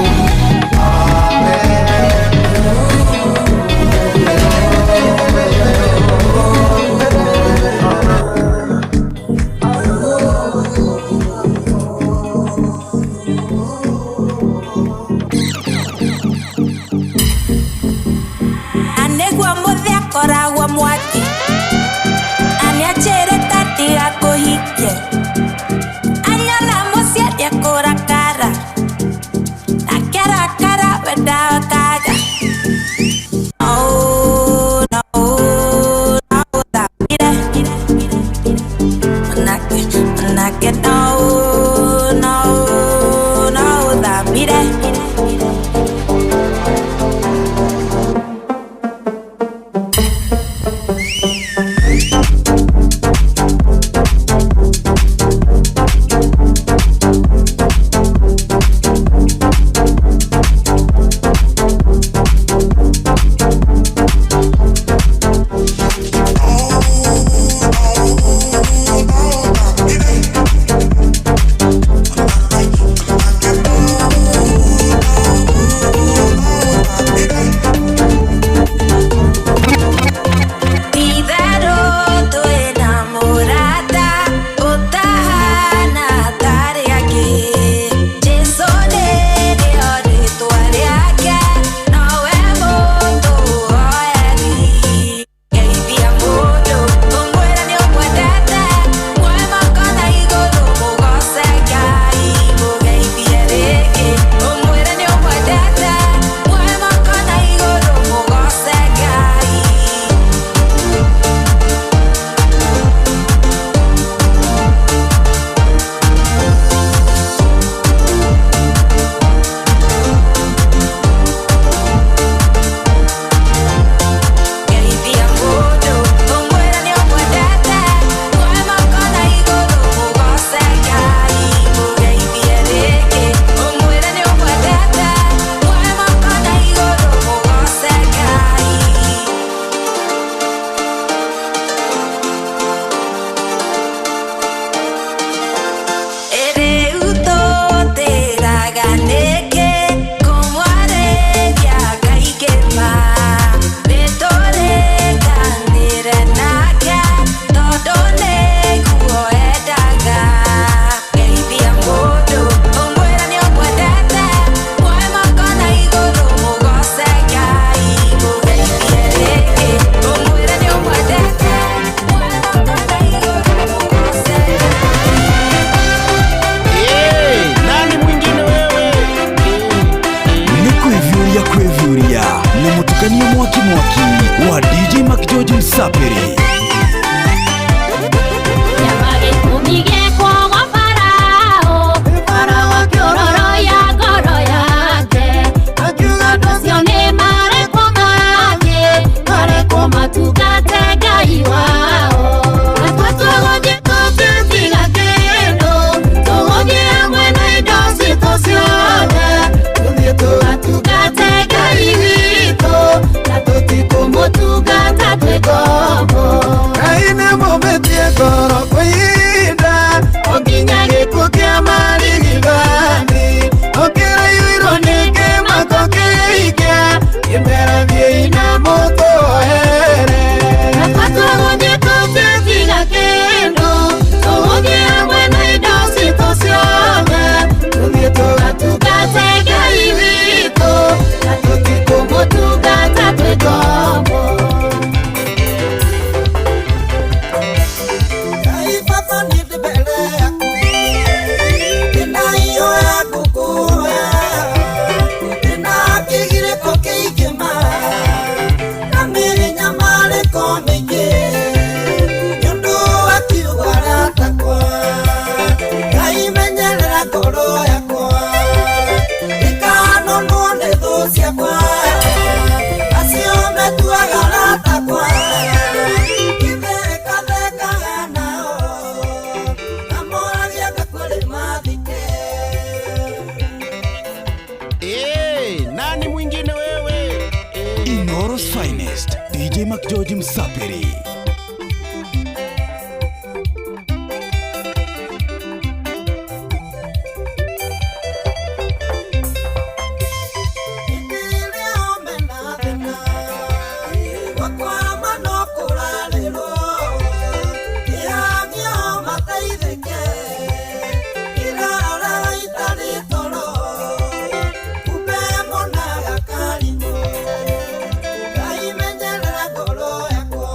Mũtukanio mwaki mwaki wa DJ McGeorge Msapiri. Kĩama gĩkũmi gĩekwo gwa Farao, Farao akĩororoia ngoro yake, akiuga andũ acio nĩ marekwo mathiĩ, marekwo matungate Ngai wao. Natuo tũgũthiĩ tũtigũtiga kĩndũ, tũgũthiĩ hamwe na indo citũ ciothe, tũthiĩ tũgatungate Ngai witũ, na tũtikũmũtungata twĩ ngombo. Ngai nĩ mũmĩtie ngoro kwĩhinda o nginya gĩkuũ kĩa marigithani ũkĩraiyũirwo nĩ kĩmako kĩingĩ kĩmera thiĩi na mũtũhere. Natuo tũgũthiĩ tũtigũtiga kĩndũ, tũgũthiĩ hamwe na indo citũ ciothe, tũthiĩ tũgatungate Ngai witũ, na tũtikũmũtungata twĩ ngombo. Ngai baba niĩ ndĩ mbere yaku ndĩna ihoya ngũkũhoya ndĩna kĩgirĩko kĩingĩ ma na mĩnyamarĩko mĩingĩ nĩ ũndũ wa kiugo aratakwa. Ngai menyerera ngoro yakwa ĩkanonwo nĩ thũ ciakwa acio metuaga aratakwa ithekathekaga nao namoragia ngakwĩrĩ mathike. Hey, nani mwingine wewe? Inoro's finest DJ McGeorge Msapiri. Ngai menyerera ngoro yakwa.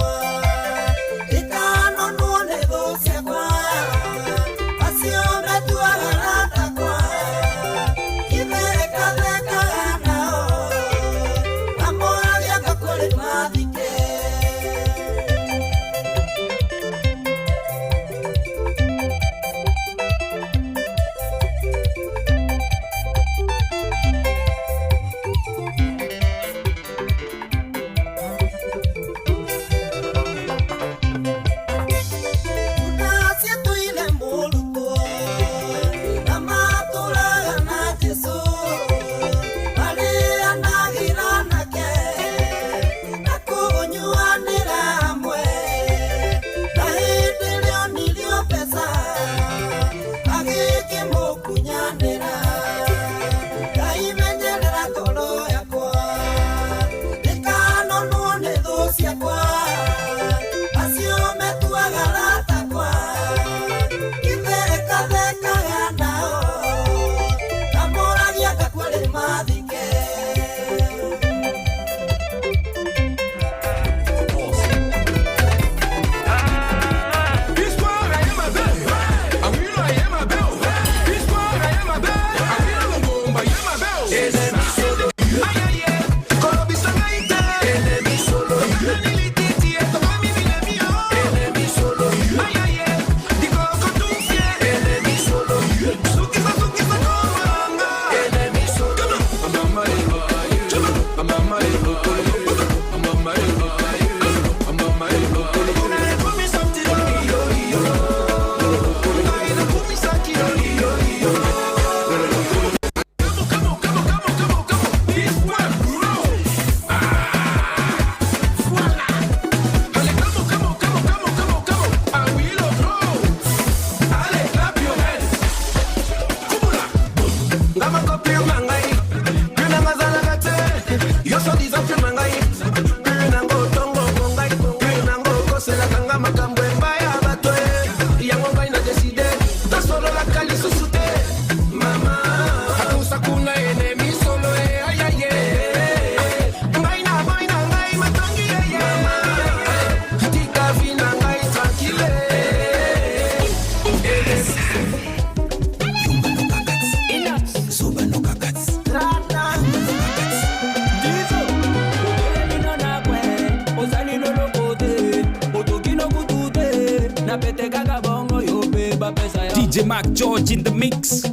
DJ Mark George in the mix.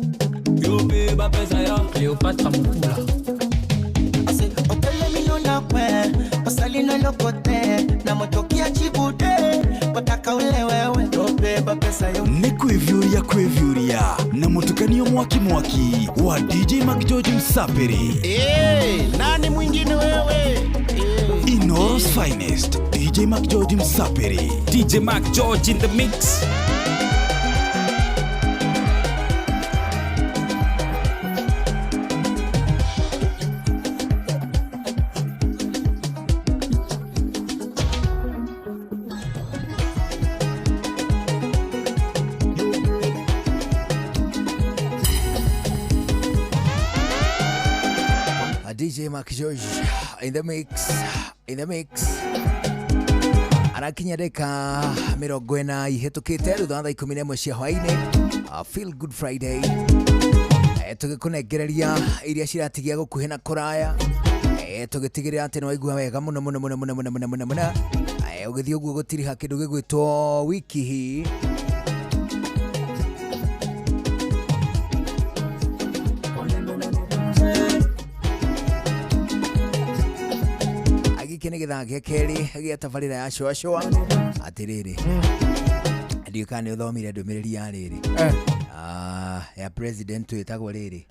Cleopatra Mukula. Nĩ kwĩviũria kwĩviũria na mũtukanio mwaki mwaki wa DJ Mark George Msapiri. Nani mwingine wewe? Ino's finest DJ Mark George Msapiri. DJ Mark George in the mix. DJ Mark George in the mix, in the mix. Arakinya ndagĩka 40 ihĩtũkĩte thutha wa thaa 11 cia hwaĩ-inĩ. Feel Good Friday. Tũgĩkũnengereria iria ciratigia gũkuhĩ na kũraya. Tũgĩtigĩrĩra atĩ nĩwaigua wega mũno mũno mũno mũno mũno mũno mũno mũno. Ũgĩthiĩ ũguo gũtiriha kĩndũ gĩgwĩtwo wiki hii. Gĩkĩ nĩ gĩthaa gĩa kerĩ gĩa tabarĩra ya Shũa Shũa. Atĩrĩrĩ, ndiũĩ kana nĩ ũthomire ndũmĩrĩri ya rĩrĩ ya president wĩtagwo rĩrĩ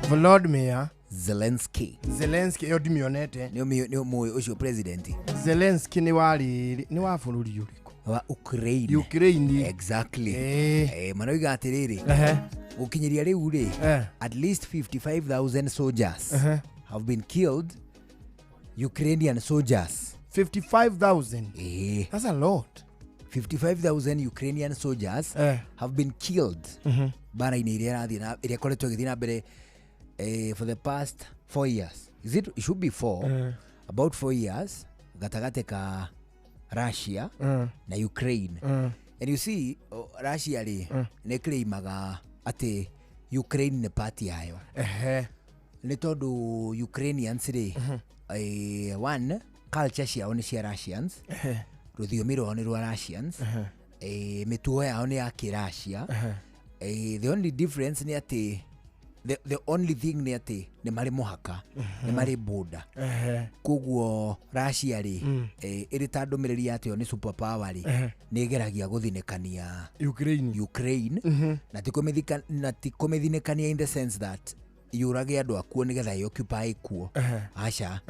Volodymyr Zelensky. Zelensky ĩyo ndimĩonete. Nĩ ũmũĩ ũcio president? Zelensky nĩ wa rĩrĩ, nĩ wa bũrũri ũrĩkũ? Wa Ukraine. Ukraine. Exactly. Maroiga atĩrĩrĩ, gũkinyĩria rĩu rĩ, at least 55,000 soldiers have been killed. Ukrainian soldiers. 55,000. That's a lot. 55,000 Ukrainian soldiers have been killed. Bara-inĩ iria ĩrathiĩ na ĩrĩa ĩkoretwo ĩgĩthiĩ na mbere for the past 4 years. Is it, it should be 4. About 4 years gatagatĩ ka Russia na Ukraine. And you see, Russia rĩ nĩ claimaga atĩ Ukraine nĩ part yayo. Nĩ tondũ Ukrainians rĩ one culture ciao nĩ cia Russians, rũthiomi rwao nĩ rwa Russians, mĩtugo yao nĩ ya kĩracia. The only difference nĩ atĩ the only thing nĩ atĩ nĩ marĩ mũhaka, nĩ marĩ border. Koguo Russia rĩ ĩrĩ ta ndũmĩrĩri atĩ yo nĩ super power rĩ, nĩ ĩgeragia gũthinĩkania Ukraine na ti kũmĩthinĩkania in the sense that yũrage andũ akuo nĩgetha ĩ-occupy kuo. Aca,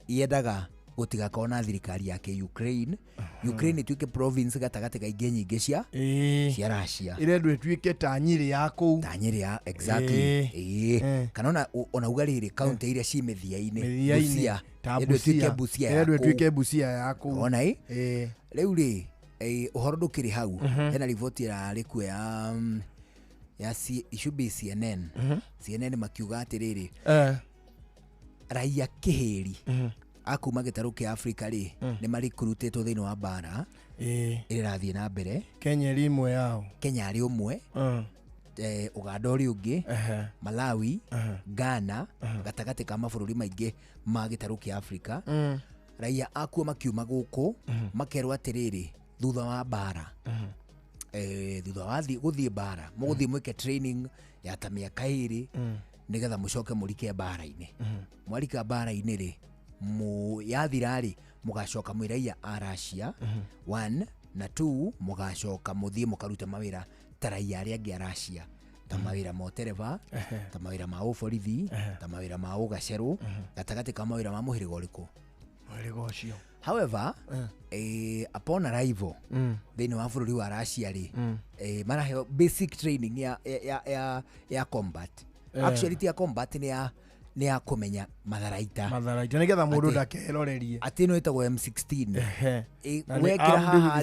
yendaga gũtigakorwo na thirikari yake Ukraine. Ukraine ĩtuĩke province gatagatĩ ka ingĩ nyingĩ cia Russia. Ĩrendwo ĩtuĩke ta Nyĩrĩ ya kũu. Ta Nyĩrĩ ya exactly. Kana ona uga rĩrĩ county iria ci mĩthia-inĩ, Busia. Ĩrendwo ĩtuĩke Busia ya Ĩrendwo kũu. ĩtuĩke Busia ya kũu. Ona ĩ? Rĩu rĩ, ũhoro ndũkĩrĩ hau. Hena riboti ĩrarĩ kuo ya it should be CNN. CNN makiuga atĩrĩrĩ, raia kĩhĩri akuma gĩtarũ kĩa Afrika rĩ nĩ marikurutĩtwo thĩinĩ wa mbara ĩrĩa ĩrathiĩ na mbere. Kenya ĩrĩ ĩmwe yao. Kenya arĩ ũmwe, Uganda ũrĩ ũngĩ, Malawi, Ghana, gatagatĩ ka mabũrũri maingĩ ma gĩtarũ kĩa Afrika. Raia akuo makiuma gũkũ makerwo atĩrĩrĩ, thutha wa mbara, thutha wa gũthiĩ mbara mũgũthiĩ mwĩke training ya ta mĩaka 2 nĩgetha mũcoke mũrike mbara-inĩ. Mwarika mbara-inĩ rĩ, yathira rĩ, mũgacoka mwĩ raia a Russia 1 na 2, mũgacoka mũthiĩ mũkaruta mawĩra ta raia arĩa angĩ a Russia, ta mawĩra ma ũtereba, ta mawĩra ma ũborithi, ta mawĩra ma ũgacerũ, gatagatĩ ka mawĩra ma mũhĩrĩga ũrĩkũ? Mũhĩrĩga ũcio. However, upon arrival thĩinĩ wa bũrũri wa Russia rĩ, maraheo basic training ya combat. Actually ti ya combat, nĩ ya kũmenya matharaita. Matharaita nĩgetha mũndũ ndakerorerie. Atĩ ĩno ĩtagwo M16. Wekĩra haha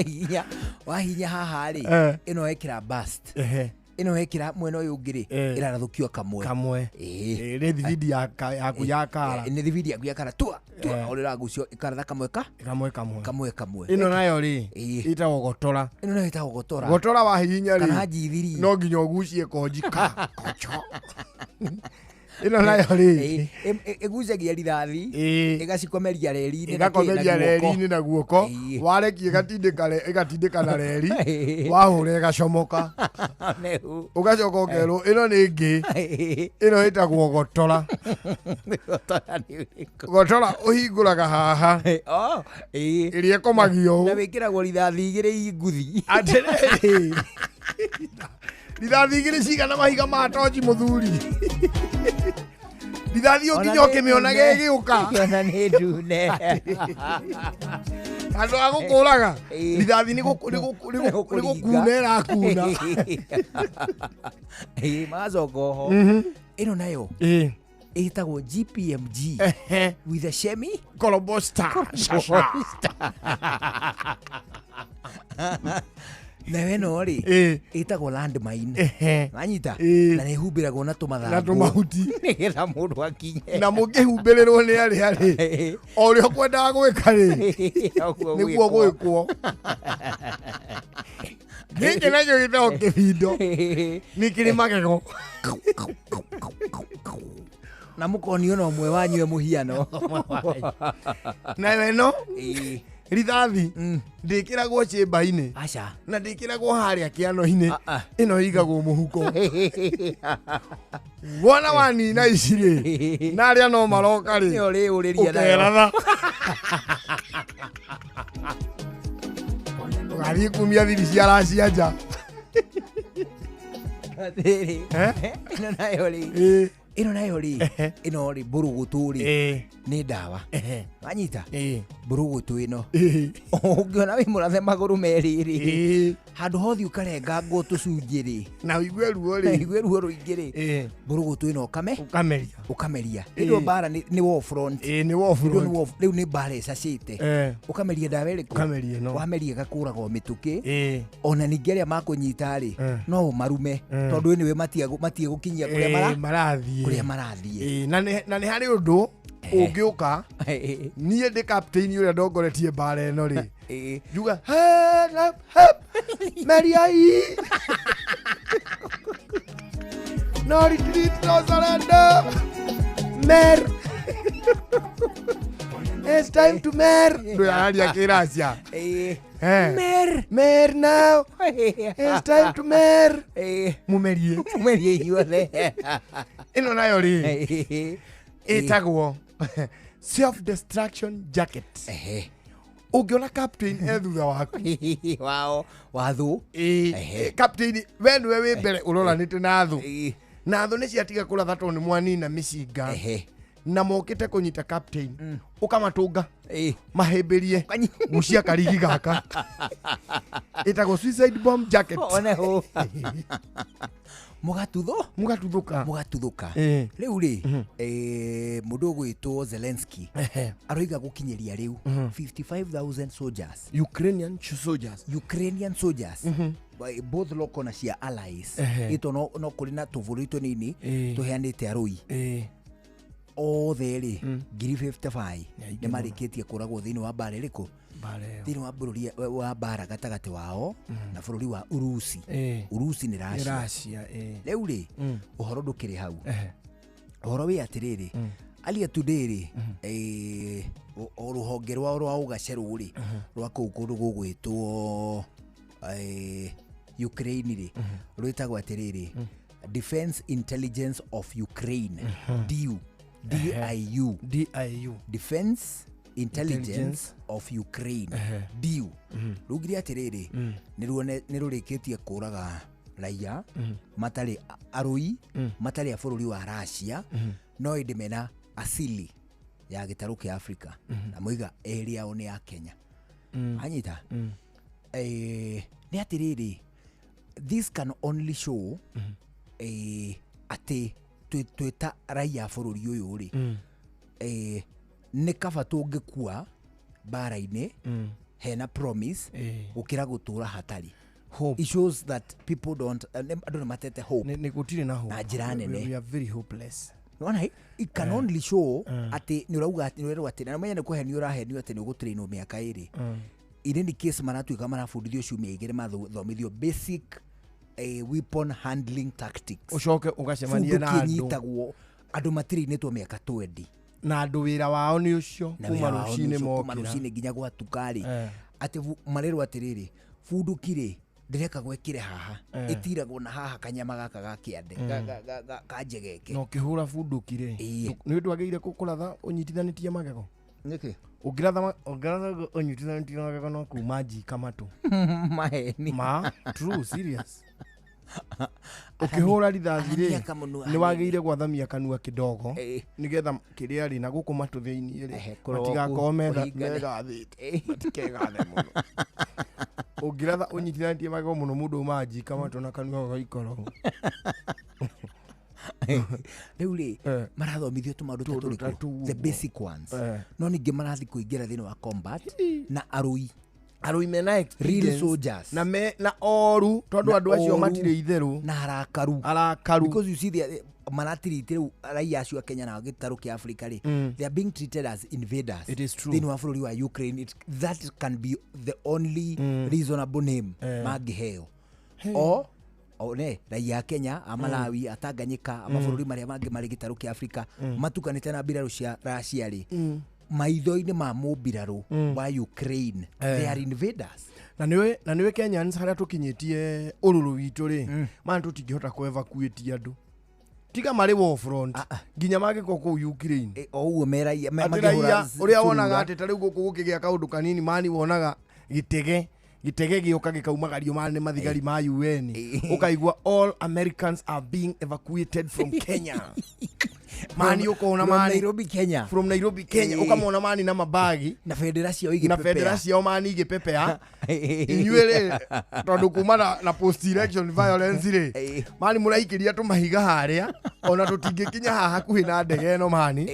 rĩ, wahinya haha rĩ, ĩno wekĩra burst. Ĩno wekĩra mwena ũyũ ũngĩ rĩ, ĩrarathũkio kamwe. Kamwe. Nĩ thibindi yaku ya kara. Nĩ thibindi yaku ya kara. Tua, tua, ũrĩragucio ĩkaratha kamwe ka? Kamwe kamwe. Kamwe kamwe. Ĩno nayo rĩ, ĩtagwo gotora. Ĩno nayo ĩtagwo gotora. Gotora wahihinya rĩ, kana G3. No nginya ũgucie konji ka kocho. Ĩno nayo rĩ Ĩgucagia rithathi ĩgacikomeria reri-inĩ na kĩ, na ĩgakomeria guoko. reri-inĩ na guoko warekia ĩgatindĩka na reri wahũra ĩgacomoka Nĩu. ũgacoka ũkerwo ĩno nĩ ĩngĩ ĩno ĩtagwo gotora Gotora nĩ ũrĩkũ? gotora ũhingũraga haha Oh, ĩĩ. ĩrĩa ĩkomagio ũũ Na wĩkĩragwo rithathi igĩrĩ i nguthi. Atĩrĩrĩ rithathi igĩrĩ cigana mahiga ma toji mũthuri rithathi Ona ũkinya nĩ ũkĩmĩonaga ndune. ĩgĩũka Ona nĩ ndune. handũ ha gũkũraga rithathi nĩ gũkuna ĩrakuna Ĩĩ, magacoka oho ĩno nayo ĩtagwo GPMG with a shemi Korobosta. Korobosta. Nayo ĩno rĩ ĩtagwo landmine wanyita na nĩ ĩhumbĩragwo na tũmathangũ Na tũmahuti. nĩgetha mũndũ akinye na mũngĩhumbĩrĩrwo nĩ arĩa rĩ o ũrĩa ũkwendaga gwĩka rĩ Noguo nĩguo gwĩkwo. gwĩkwo gĩkĩ nakĩo gĩtagwo kĩbindo nĩ kĩrĩ magego na mũkonio na ũmwe wanyu e mũhiano nayo ĩno rithathi ndĩkĩragwo chĩmba-inĩ aca na ndĩkĩragwo harĩa kĩano-inĩ ĩno ĩigagwo mũhuko wona wanina ici rĩ na arĩa no maroka rĩ Nĩyo ũrĩũrĩria nayo. ũkeratha ũgathiĩ kumia thiri cia racia nja Atĩrĩ, ĩno nayo rĩ ĩno nayo rĩ ĩno rĩ mbũrũgũtũ rĩ nĩ ndawa wanyita mbũrũgũtũ ĩno ũngĩona wĩ mũrathe magũrũ merĩ rĩ handũ hothe ũkarengangwo tũcunjĩ rĩ na ũigue ruo na rĩ ũigue ruo rũingĩ rĩ mbũrũgũtũ ĩno ũkame ũkameria ũkameria rĩu mbara nĩ war front nĩ war Rĩu front. nĩ war- rĩu nĩ mbara ĩcacĩte ũkameria ndawa ĩrĩkũ Ũkameria ĩno. wameria ĩgakũraga o mĩtũkĩ ona ningĩ arĩa makũnyita rĩ no ũmarume tondũ anyway matiegũkinyia kũrĩa marathiĩ kũrĩa marathiĩ Ĩĩ, na nĩ harĩ ũndũ ũngĩũka niĩ ndĩ captain ũrĩa ndongoretie mbara ĩno rĩ njuga "Head up, up, meriai no retreat no surrender mer it's time to mer ndũyararia kĩracia Mer. mer now it's time to mer mumerie mumerie inyuothe ĩno nayo rĩ ĩtagwo self destruction jacket ũngĩona captain e thutha waku wao wa thũ captain we nĩwe wĩ mbere ũroranĩte na thũ na thũ nĩ ciatiga kũratha tondũ nĩ mwanina mĩcinga na mokĩte kũnyita captain ũkamatũnga mahĩmbĩrie gucia karigi gaka ĩtagwo suicide bomb jacket One hũ. Mũgatutho mũgatuthũka mũgatuthũka rĩu rĩ mũndũ ũgwĩtwo Zelensky aroiga gũkinyĩria rĩu 55,000 soldiers Ukrainian soldiers Ukrainian soldiers both local na cia allies ĩto no kũrĩ na tũbũrũri tũnini tũheanĩte arũi othe rĩ 55,000 nĩ marĩkĩtie kũragwo thĩinĩ wa mbara ĩrĩkũ thĩinĩ wa bũrũri wa mbara gatagatĩ wao na bũrũri wa Urusi Urusi nĩ Russia Russia rĩu rĩ ũhoro ndũkĩrĩ hau ũhoro wĩ atĩrĩrĩ alia today rĩ o rũhonge rwao rwa ũgacerũ rĩ rwa kũu kũndũ gũgwĩtwo Ukraine rĩ rwĩtagwo atĩrĩrĩ Defense Intelligence of Ukraine DIU DIU DIU Defense Intelligence Intelligence. of Ukraine DIU rugire atĩrĩrĩ nĩ rũrĩkĩtie kũraga raia matarĩ arũi matarĩ a bũrũri wa Russia no ĩndĩ mena asili ya gĩtarũ kĩa Africa na moiga erĩ ao nĩ a Kenya anyita nĩ atĩrĩrĩ this can only show atĩ twĩ ta raia a bũrũri ũyũ rĩ nĩ kaba tũngĩkua mbara-inĩ hena promise gũkĩra gũtũra hatarĩ Hope. It shows that people don't andũ nĩ matete hope nĩ gũtirĩ na hope na njĩra nene we are very hopeless Nĩwona, it can only show atĩ nĩ ũrauga atĩ nĩ ũrerwo atĩ na ũmenye nĩ kũhenio ũrahenio atĩ nĩ ũgũtrainwo mĩaka ĩrĩ in any case maratuĩka marabundithio ciumia igĩrĩ mathomithio basic weapon handling tactics Ũcoke ũgacemanie na andũ. ũkĩnyitagwo Andũ matirĩinĩtwo mĩaka 20 na andũ wĩra wao nĩ ũcio na kuma wĩra wao nĩ rũcinĩ ũcio kuma mokĩra rũcinĩ nginya gwatuka rĩ Eh. atĩ marerwo atĩrĩrĩ bunduki rĩ ndĩrekagwo ĩkĩre haha Eh. ĩtiragwo na haha kanyama gaka ga kĩande kanjegeke na ũkĩhũra bunduki rĩ nĩ ũndũ wagĩrĩire kũratha ũnyitithanĩtie magego nĩkĩ ũngĩratha ũngĩratha ũnyitithanĩtie magego no kuma njika matũ maheni ma true serious ũkĩhũra rithathi rĩ Athamia kamunua nĩ wagĩrĩire gwathamia kanua kidogo nĩgetha kĩrĩa rĩ na gũkũ matũ thĩinĩ rĩ kũrogwo matigakorwo kũhingane. megathĩte matikegathe mũno ũngĩratha ũnyitithanĩtie magego mũno mũndũ umaga njika matũ na kanua gagaikara ũũ. Rĩu rĩ marathomithio tũmaũndũ ta Tũũndũ ta tũrĩkũ tũu the ũguo. basic ones. Eh. No ningĩ marathiĩ kũingĩra thĩinĩ wa combat na arũi arũi mena real experience soldiers na me na oru tondũ Na andũ acio oru, matirĩ itherũ na arakaru arakaru because you see they maratiriti rĩu raia acio a Kenya na gĩtarũ kĩa Africa rĩ, they are being treated as invaders. It is true. Thĩinĩ wa bũrũri wa Ukraine, that can be the only reasonable name Eh. mangĩheo. Hey. O ne raia a Kenya, a Malawi, a Tanganyika, a mabũrũri marĩa mangĩ marĩ gĩtarũ kĩa Africa matukanĩte na mbirarũ cia Russia rĩ, maitho-inĩ ma mũmbirarũ wa Ukraine, Eh. they are invaders. Na nĩwe Kenyans harĩa tũkinyĩtie ũrũrũ witũ rĩ, mana tũtingĩhota kũ-evacuate andũ tiga marĩ war front nginya mangĩkorwo kũu Ukraine. O ũguo me raia Atĩ makĩhũra raia ũrĩa wonaga curura. atĩ ta rĩu gũkũ gũkĩgĩa kaũndũ kanini mani wonaga gĩtege gĩũka gĩkaumagario mani nĩ mathigari ma UN, ũkaigua all Americans are being evacuated from Kenya mani ũkona From mani Nairobi, Kenya. From Nairobi, Kenya. Ũkamona mani na mabagi na bendera ciao na igĩpepea. bendera ciao mani igĩpepea inyuĩ rĩ tondũ kuma na post election violence rĩ mani mũraikĩria tũmahiga harĩa ona tũtingĩkinya haha hakuhĩ na ndege ĩno mani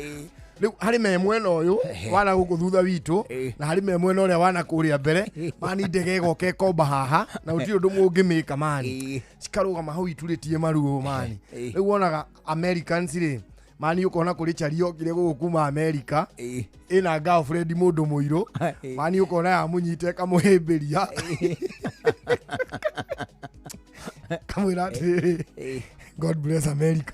rĩu harĩ me mwena ũyũ wana gũkũ thutha witũ na harĩ me mwena ũrĩa wana kũrĩa mbere mani ndege ĩgoka ĩkomba haha na gũtirĩ ũndũ mũngĩmĩka mani cikarũgama hau iturĩtie maruo mani rĩu wonaga Americans rĩ mani ũkona kũrĩ chari yokire gũkũ kuma America ĩna girlfriend mũndũ mũirũ mani ũkona yamũnyita ĩkamũhĩmbĩria kamwĩra atĩrĩrĩ, God bless America.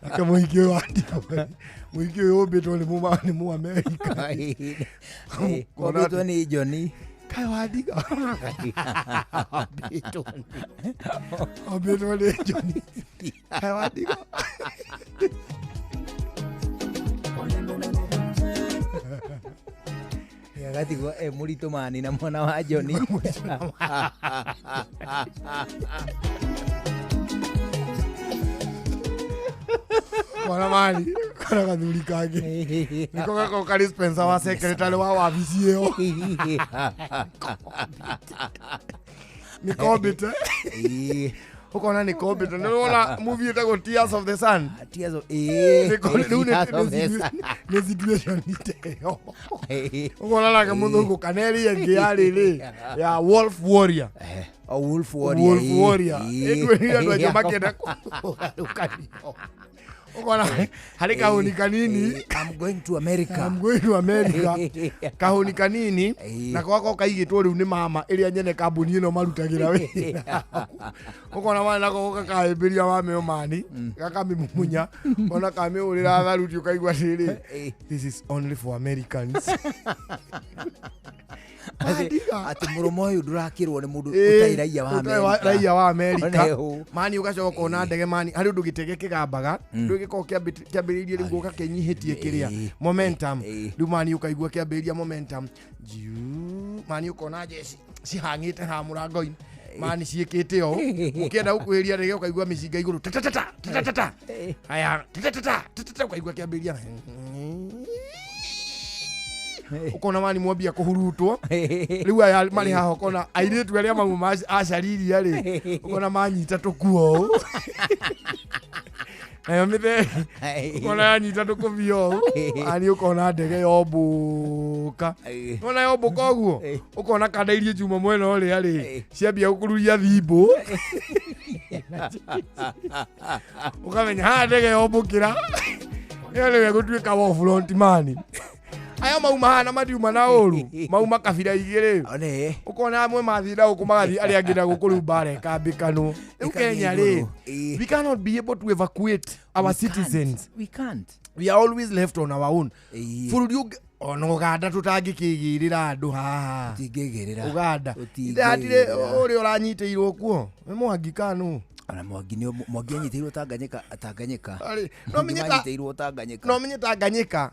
Nake mũhiki ũyũ wandiga mũhiki ũyũ ũmbĩtwo nĩ mũ America. Ũmbĩtwo nĩ Johnny. Kaĩ wandiga ũmbĩtwo nĩ Johnny kaĩ wandiga. Agatigwo e mũritũ mani na mwana wa Johnny. Mwana mani kona gathuri kangĩ nĩko gakorwo karĩ Spencer wa secretary wa wabici ĩyo nĩ kombĩte ũkona nĩ kombĩte nĩ ũrona movie ĩtagwo Tears of the Sun? Tears of Rĩu Tears of the Sun. nĩ situation ite ĩyo ũkona nake mũthũngũ kana ĩrĩa ĩngĩ yarĩ rĩ ya Wolf Warrior. O Wolf Warrior. Wolf Warrior ĩtwĩrire andũ aingĩ makĩenda kũgarũkanio ũkona harĩ kahũni kanini. I'm going to America. I'm going to America kahũni kanini nako gakorwo kaigĩtwo rĩu nĩ mama ĩrĩa nyene kambuni ĩno marutagĩra wĩra ũkona mwana nako gakahĩmbĩria mamĩo mani gakamĩmumunya ona kamĩhũrĩra tharuti ũkaigua atĩrĩrĩ, this is only for Americans. Atĩ mũrũme ũyũ ndũrakĩrwo nĩ mũndũ ũtarĩ raia wa America. Raia wa America. Ona ĩhũ. Mani ũgacoka ũkona ndege mani harĩ ũndũ gĩtege kĩgambaga rĩu gĩkorwo kĩambĩrĩirie rĩu gũka kĩnyihĩtie kĩrĩa momentum rĩu mani ũkaigua kĩambĩrĩria momentum Jiu, mani ũkona njeci cihang'ĩte haha mũrango-inĩ mani ciĩkĩte ũũ ũkĩenda gũkuhĩria ndege ũkaigua mĩcinga igũrũ tatatata tatatata haya tatatata tatata ũkaigua kĩambĩrĩria ũkona mani mwambia kũhurutwo rĩu aya marĩ haha ũkona airĩtu arĩa mauma acariria rĩ ũkona manyita tũkuo ũũ nayo mĩtheri ũkona yanyita tũkũbia ũũ ani ũkona ndege yombũka ona yombũka ũguo ũkona kanda iria ciuma mwena ũrĩa rĩ ciambia gũkururia thimbũ ũkamenya haha ndege yombũkĩra ĩyo nĩwe ĩgũtuĩka war front mani Aya mauma hana matiuma na ũru mauma kabira igĩrĩ ũkona amwe mathiĩ na gũkũ magathiĩ arĩa angĩ na gũkũ rĩu mbara ĩkambĩkanwo. Rĩu Kenya rĩ, we cannot be able to evacuate our citizens. We can't. We are always left on our own. Bũrũri ũngĩ ona Uganda tũtangĩkĩgĩrĩra andũ haha. Tũtingĩgĩrĩra. Uganda hatirĩ ũrĩa ũranyitĩirwo kuo nĩ Mwangi kanũ. Ona Mwangi nĩ Mwangi anyitĩirwo Tanganyika Tanganyika. No menye anyitĩirwo Tanganyika. No menye Tanganyika.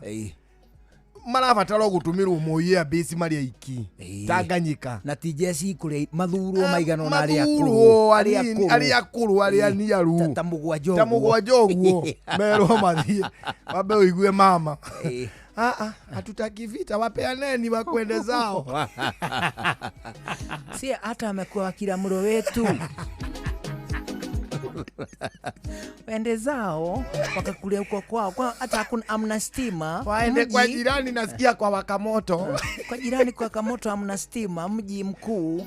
Marabatara gũtũmĩrwo Moi Air Base marĩ aiki Tanganyika. Na ti jeci kũrĩa mathurwo maigana ona arĩa akũrũ. Arĩa akũrũ arĩa niaru. Ta mũgwanja ũguo. Ta mũgwanja ũguo merwo mathiĩ wambe ũigue mama. Hatutaki vita, wapeaneni wakwende zao. Si hata amekuwa wakila mlo wetu. Waende zao wakakulia huko kwao. Kwa hata hakuna amna stima. Waende kwa jirani nasikia kwa Wakamoto. Kwa jirani kwa Wakamoto amna stima mji mkuu.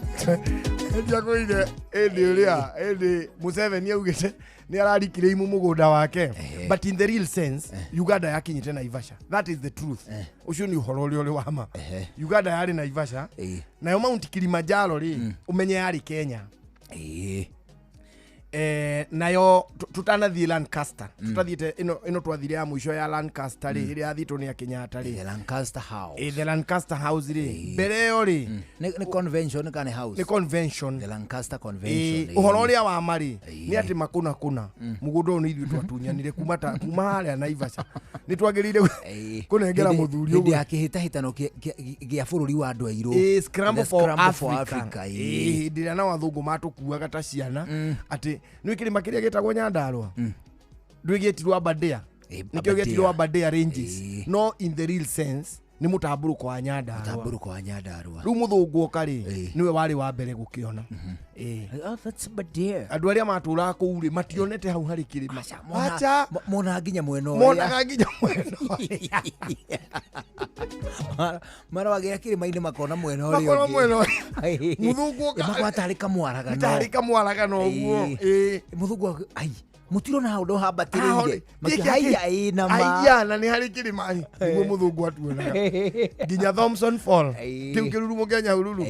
Ndiakoire ende uria ende Museveni augite ni ararikire imu mugunda wake. But in the real sense Uganda yakinyite Naivasha. That is the truth. Ucio ni uhoro uria uri wa ma. Uganda yari Naivasha. Nayo Mount Kilimanjaro ri umenye yari Kenya. Nayo tutanathie Lancaster. Tutathiete ino twathire ya mwisho ya Lancaster ri iri yathitwo ni Kenyatta ri. The Lancaster House. The Lancaster House ri. Mbere yo ri ni convention kana house. Ni convention. The Lancaster Convention. Uhoro uria wa mari ni ati makuna kuna mugunda ni ithuĩ twatunyanire kuma kuma haria Naivasha. Ni twagirire kunengera muthuri uguo. Hindi ya kĩhĩtahĩtano gĩa bũrũri wa andũ airũ. Scramble for Africa. Hĩndĩ ĩrĩa nao athũngũ matũkuaga ta ciana ati nĩ kĩrĩma kĩrĩa gĩtagwo Nyandarua ndwĩgĩtirwo Aberdare nĩkĩo gĩtirwo Aberdare Ranges no in the real sense nĩ mũtambũrũko wa Nyandarua. Mũtambũrũko wa Nyandarua. Rĩu mũthũngũ oka rĩ nĩwe warĩ wa mbere gũkĩona. That's Aberdare. Andũ arĩa matũraga kũu rĩ mationete hau harĩ kĩrĩma. Acha monaga nginya mwena ũrĩa. Monaga nginya mwena ũrĩa. Marwagĩra kĩrĩma-inĩ makona mwena ũrĩa. Makona mwena ũrĩa. Mũthũngũ oka. Makona tarĩ kamwaragano. Tarĩ kamwaragano ũguo. Mũthũngũ ai mutirona hau ndo hambatĩrĩire. Makĩhaiya ĩ na ma. Aiya na nĩ harĩ kĩrĩma nĩguo mũthũngũ atuonaga. Nginya Thompson Fall. Kĩu kĩrurumo kĩa Nyahururu.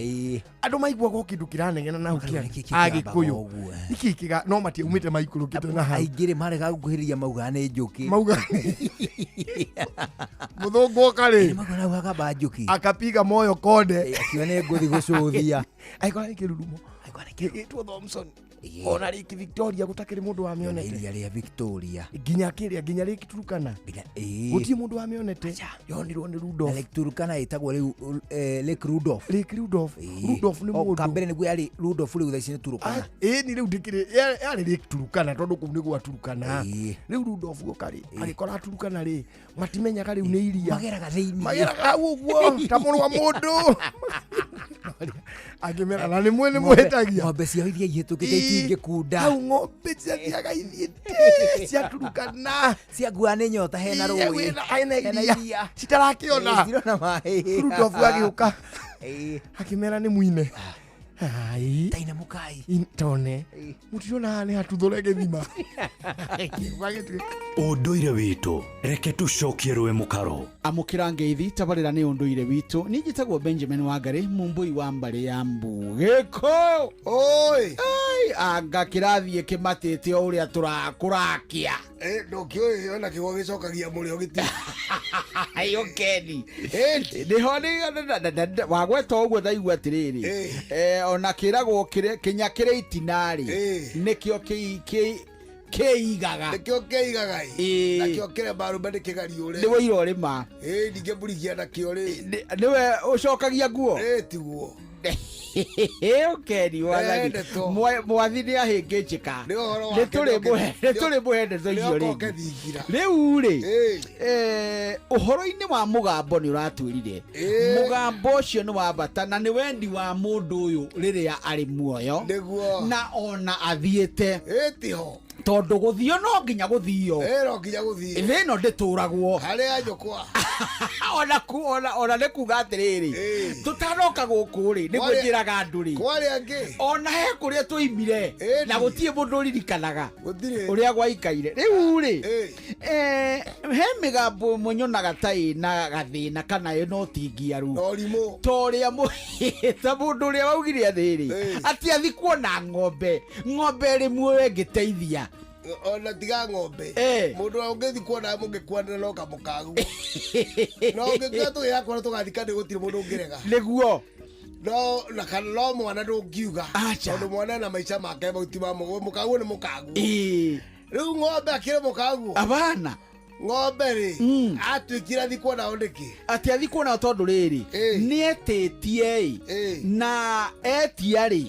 Andũ maiguaga o kĩndũ kĩranegena na hau kĩanda. Agĩkũyũ. Nĩkĩ kĩga no matiaumĩte maikũrũkĩte na hau. Aingĩ rĩ marega gũkuhĩrĩria maugaga nĩ njũkĩ. Mauga. Mũthũngũ oka rĩ. Makona hau hakamba njũkĩ. Akapiga moyo konde. Akiona nĩ ngũthi gũcũthia. Aikora nĩ kĩrurumo. Aikora nĩ kĩrurumo. Gĩtwo Thompson. Ona Lake Victoria gutakiri mundu wamionete. Iria ria Victoria. Nginya kiria nginya Lake Turkana. Gutie mundu wamionete. Yonirwo ni Rudolph. Lake Turkana itagwo riu Lake Rudolph. Lake Rudolph. Rudolph ni mundu. Kambere niguo yari Rudolph riu thaa ici ni Turkana. Ni riu ndikiri yari Lake Turkana tondu kuu ni gwa Turkana. Riu Rudolph goka ri agikora Turkana ri matimenyaga riu ni iria. Mageraga thiini. Mageraga hau uguo ta mũrũ wa mũndũ. Akimera na ni mwene muhetagia. Ng'ombe ciao iria ihĩtũkĩte itingĩkunda. Hau ng'ombe ciathiaga ithiĩte ciaturukana. Ciakua nĩ nyota hena rũĩ. Hena iria. Citarakĩona. Cirona maĩ. Rudolph agĩũka. Akimera nĩ muine. Ai. Taina mukai. Tone. Mutirona haha nĩ hatuthũre gĩthima. Ũndũire witũ reke tũcokie rũĩ mũkaro. Amũkĩra ngeithi tabarĩra nĩ ũndũire witũ. Niĩ njĩtagwo Benjamin Wangari mumbui wa mbarĩ ya Mbu. Gĩkũ. Oi. Ai anga kĩrathiĩ kĩmatĩte o ũrĩa tũrakũrakia. Ndũkĩũĩ ona kĩgwa gĩcokagia mũrĩo gĩtirĩ. Ayo Keni. Nĩho nĩ wagweta ũguo ndaigua atĩrĩrĩ. Ona kĩragwo kĩnya kĩrĩ itina-rĩ nĩkĩo kĩigaga. Nĩkĩo kĩigaga ĩ. Nakĩo kĩrema arũme nĩ kĩgariũre. Nĩ waira ũrĩma. Ningĩ mbũrigia nakĩo rĩ. Nĩwe ũcokagia nguo? Tiguo. Keni wathani. Mwathi nĩ ahĩngĩnjĩka. Nĩ tũrĩ ndeto icio rĩngĩ. Rĩu rĩ ũhoro-inĩ wa mũgambo nĩ ũratwĩrire. Mũgambo ũcio nĩ wa bata na nĩ wendi wa mũndũ ũyũ rĩrĩa arĩ muoyo. Na ona athiĩte. Tiho. Tondũ gũthio no nginya gũthio. No nginya gũthio. Thĩ ĩno ndĩtũragwo. Harĩa nyũkwa. Ona ku ona ona nĩ kuga atĩrĩrĩ, tũtanoka gũkũ rĩ, nĩguo njĩraga andũ rĩ. Kwarĩ angĩ. Ona he kũrĩa tũimire na gũtirĩ mũndũ ũririkanaga ũrĩa gwaikaire. Rĩu rĩ, he mĩgambo ĩmwe nyonaga ta ĩna gathĩna kana ĩna ũtingiaru. Ũrimũ. Ta ũrĩa ta mũndũ ũrĩa waugire atĩrĩrĩ, atĩ athikwo na ng'ombe, ng'ombe ĩrĩ muoyo ĩngĩteithia. Ona tiga ng'ombe. Mũndũ ũrĩa ũngĩthiĩ kuona mũngĩkuanĩra no kamũkagu. No ũngĩkua tũgĩakora tũgathika nĩ gũtirĩ mũndũ ũngĩrega. Nĩguo. No na kana no mwana ndũngiuga. Tondũ mwana ena maica make mau ti ma mũkaguo nĩ mũkaguo. Rĩu ng'ombe akĩrĩ mũkaguo. Abana. Ng'ombe rĩ, atuĩkire athikwo nao nĩkĩ? Atĩ athikwo nao tondũ rĩrĩ, nĩ etĩtie ĩ, na etia rĩ,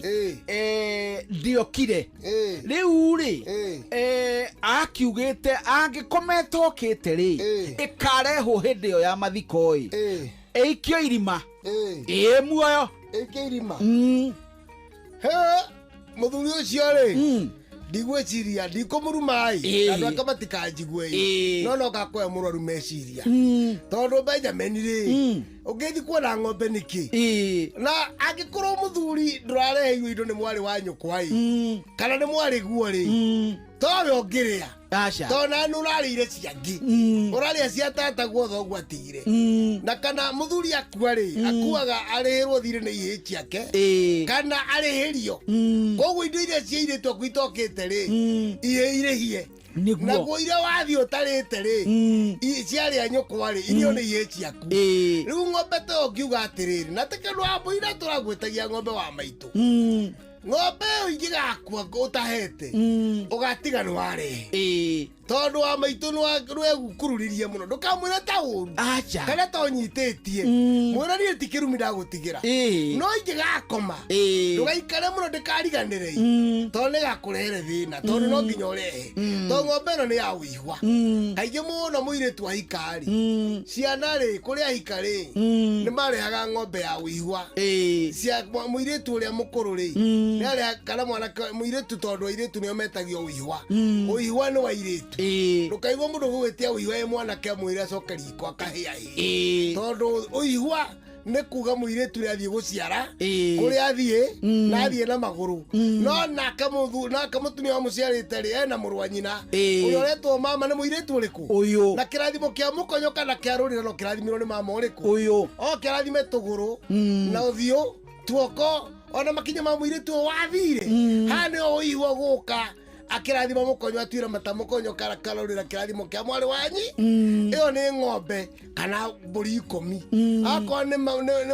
ndiokire. Rĩu rĩ, akiugĩte angĩkorwo etokĩte rĩ, ĩkarehwo hĩndĩ ĩyo ya mathiko ĩ, ĩikio irima. Ĩ muoyo. Ĩikio irima. He, mũthuri ũcio rĩ, ndigwĩciria ndikũmũruma ĩ, andũ ake matikanjigue ĩ, no no ngakoya mũrwaru meciria. Tondũ Benjamin rĩ, ũngĩthiĩ kuona ng'ombe nĩkĩ? Na angĩkorwo mũthuri ndũrareheirwo indo nĩ mwarĩ wa nyũkwa ĩ, kana nĩ mwarĩ guo rĩ, towe ũngĩrĩa. Tondũ nawe nĩ ũrarĩire cia angĩ. Ũrarĩa cia tata guo thoguo atigire. Na kana mũthuri akua rĩ, akuaga arĩhĩrwo thirĩ nĩ ihĩĩ ciake, kana arĩhĩrio. Koguo indo iria cia airĩtu aku itokĩte rĩ, ihĩĩ irĩhie. Naguo iria wathiĩ ũtarĩte rĩ, ciarĩa nyũkwa rĩ, irio nĩ ihĩĩ ciaku. Rĩu ng'ombe ta ĩyo ngiuga atĩrĩrĩ, na ta kĩndũ wa mbũri na tũragwĩtagia ng'ombe wa maitũ. Ng'ombe ĩyo ingĩgakua ũtahete, ũgatiga nĩ warehe. Tondũ wa maitũ nĩwegukururirie mũno, ndũkamwĩre ta ũru. Kana ta ũnyitĩtie. Mwĩre niĩ ti kĩrumi ndagũtigĩra. No ingĩgakoma, ndũgaikare mũno ndĩkariganĩre. Tondũ nĩgakũrehere thĩna, tondũ no nginya ũrehe. Tondũ ng'ombe ĩno nĩ ya ũihwa. Kaingĩ mũno mũirĩtu ahika rĩ, ciana rĩ, kũrĩa ahika rĩ, nĩ marehaga ng'ombe ya ũihwa. Cia mũirĩtu ũrĩa mũkũrũ rĩ, nĩ areha kana mwanake mũirĩtu, tondũ airĩtu nĩo metagio ũihwa. Ũihwa nĩ wa airĩtu. Ndũkaigua mũndũ ũgũgwĩtia ũihwa ĩ mwanake amwĩre acoke riko akahĩa ĩ. Tondũ ũihwa nĩ kuga mũirĩtu ũrĩa athiĩ gũciara, kũrĩa athiĩ, na athiĩ na magũrũ. No nake nake mũtumia wamũciarĩte rĩ, ena mũrũ wa nyina. Ũrĩa ũretwo mama nĩ mũirĩtu ũrĩkũ? Ũyũ. Na kĩrathimo kĩa mũkonyo kana kĩa rũrĩra no kĩrathimirwo nĩ mama ũrĩkũ? Ũyũ. O kĩrathime tũgũrũ, na ũthiũ, tuoko, ona makinya ma mũirĩtu ũyũ wathire. Haha nĩho ũihwa gũka akĩrathima mũkonyo atuĩra mata mũkonyo karũrĩra kĩrathimo kĩa mwarĩ wanyi. Ĩyo nĩ ng'ombe kana mbũri 10. Akorwo nĩ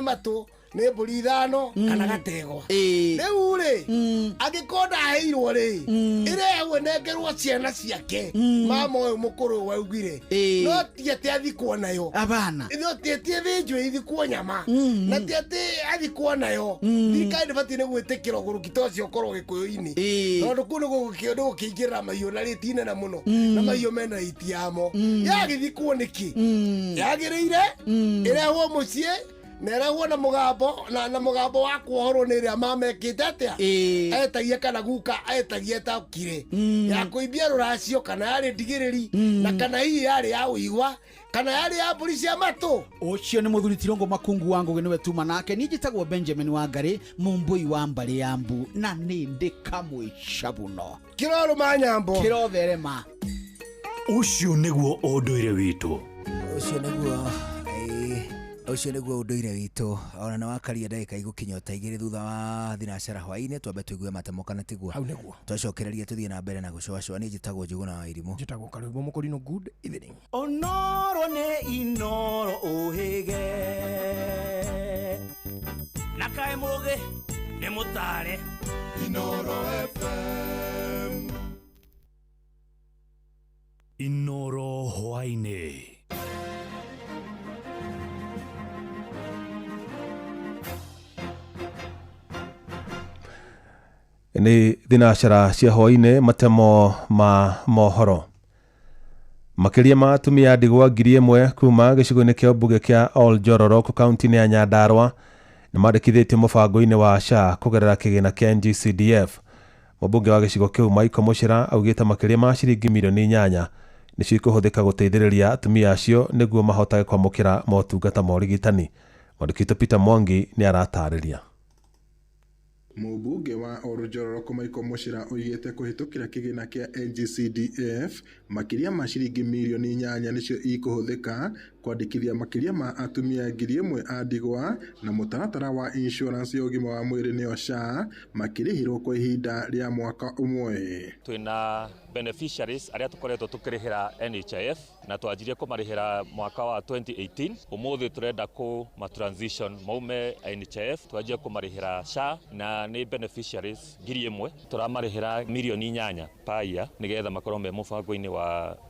matũ nĩ mbũri 5 kana gategwa. Rĩu rĩ, angĩkorwo ndaheirwo rĩ, ĩrehwo ĩnengerwo ciana ciake. Mama ũyũ mũkũrũ waugire, no ti atĩ athikwo nayo. Abana. No ti atĩ ĩthĩnjwo ithikwo nyama. Na ti atĩ athikwo nayo. Thirikari ndĩbatiĩ nĩ gwĩtĩkĩra ũgũrũki ta ũcio ũkorwo Gĩkũyũ-inĩ. Tondũ kũu nĩ gũkĩingĩrĩra mahiũ na rĩti inene mũno. Na mahiũ mena rĩti yamo. Yagĩthikwo nĩkĩ? Yagĩrĩire ĩrehwo mũciĩ, na ĩrehwo na mũgambo, na mũgambo wa kuohorwo nĩ ĩrĩa mamekĩte atĩa? Etagia kana guka etagia etakire. Ya kũimbia rũracio kana yarĩ ndigĩrĩri, na kana hihi yarĩ ya ũigua, kana yarĩ ya mbũri cia matũ. Ũcio nĩ mũthuri Tirongo Makungu wa Ngũgĩ nĩwe tuma nake. Niĩ njĩtagwo Benjamin Wangari, mũmbũi wa mbarĩ ya mbu, na nĩ ndĩ kamũica mũno. Kĩrorũma nyambo. Kĩrotherema. Ũcio nĩguo ũndũire witũ. Ũcio nĩguo, ũcio nĩguo ũndũire witũ. Ona nĩ wakaria ndagĩka igũkinya o ta igĩrĩ thutha wa thinacara hwaĩ-inĩ, twambe tũigue matemo kana tiguo. Hau nĩguo. Twacokereria tũthiĩ na mbere na gũcũacũa. Niĩ njĩtagwo Njũgũna wa Irimũ. Njĩtagwo Karwĩmbo Mũkũrinũ. Good evening. Onoro nĩ inoro ũhĩge, na kaĩ mũgĩ nĩ mũtare. Inoro FM. Inoro hwaĩ-inĩ. Nĩ thinacara cia hwaĩ-inĩ, matemo ma mohoro. Makĩria ma atumia ndigwa 1000 kuma gĩcigo-inĩ kĩa mbunge kĩa Ol Jororok kaunti-inĩ ya Nyandarua nĩ mandĩkithĩtio mũbango-inĩ wa SHA kũgerera kĩgĩna kĩa NGCDF. Mũmbunge wa gĩcigo kĩu Michael Muchira augĩte makĩria ma ciringi mirioni 8 nĩcio ikũhũthĩka gũteithĩrĩria atumia acio nĩguo mahotage kwamũkĩra motungata ma ũrigitani. Mwandĩki witũ Peter Mwangi nĩ aratarĩria. Mũmbunge wa Oljororok Michael Muchira oigĩte kũhĩtũkĩra kĩgĩna kĩa NGCDF makĩria ma ciringi mirioni 8 nĩcio ikũhũthĩka kwandĩkithia makĩria ma atumia 1,000 a ndigwa na mũtaratara wa insurance ya ũgima wa mwĩrĩ nĩyo SHA makĩrĩhĩrwo kwa ihinda rĩa mwaka ũmwe. Twĩna beneficiaries arĩa tũkoretwo tũkĩrĩhĩra NHIF na twanjirie kũmarĩhĩra mwaka wa 2018. Ũmũthĩ tũrenda kũma transition maume NHIF twanjie kũmarĩhĩra SHA na nĩ beneficiaries 1,000 tũramarĩhĩra mirioni 8 per year nĩgetha makorwo me mũbango-inĩ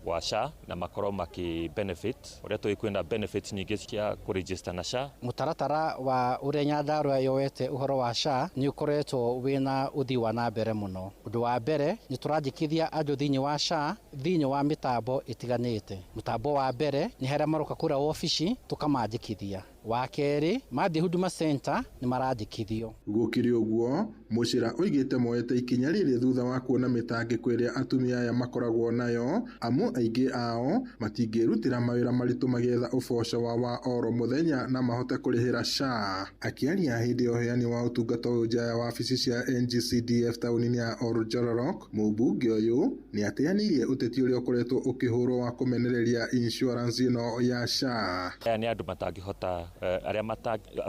wa SHA na makorwo makĩ benefit ũrĩa tũĩ kwĩna benefits nyingĩ cia kũregister na SHA. Mũtaratara wa ũrĩa Nyandarua yoete ũhoro wa SHA nĩ ũkoretwo wĩna ũthii wa na mbere mũno. Ũndũ wa mbere nĩ tũrandĩkithia andũ thĩinĩ wa SHA thĩinĩ wa mĩtambo ĩtiganĩte. Mũtambo wa mbere nĩ harĩa maroka kũrĩa wabici tũkamandĩkithia. Wa kerĩ mathiĩ Huduma Center nĩ marandĩkithio. Gũkĩrĩ ũguo Muchira oigĩte moete ikinya rĩrĩ thutha wa kuona mĩtangĩko ĩrĩa atumia aya makoragwo nayo amu aingĩ ao matingĩrutĩra mawĩra maritũ magĩetha ũboco wa oro mũthenya na mahote kũrĩhĩra SHA. Akĩaria hĩndĩ ya ũheani wa ũtungata ũyũ nja ya wabici cia NGCDF taũni-inĩ ya Oljororok, mũmbunge ũyũ nĩ ateanĩirie ũteti ũrĩa ũkoretwo ũkĩhũrwo wa kũmenereria insurance ĩno ya SHA. Aya nĩ andũ matangĩhota arĩa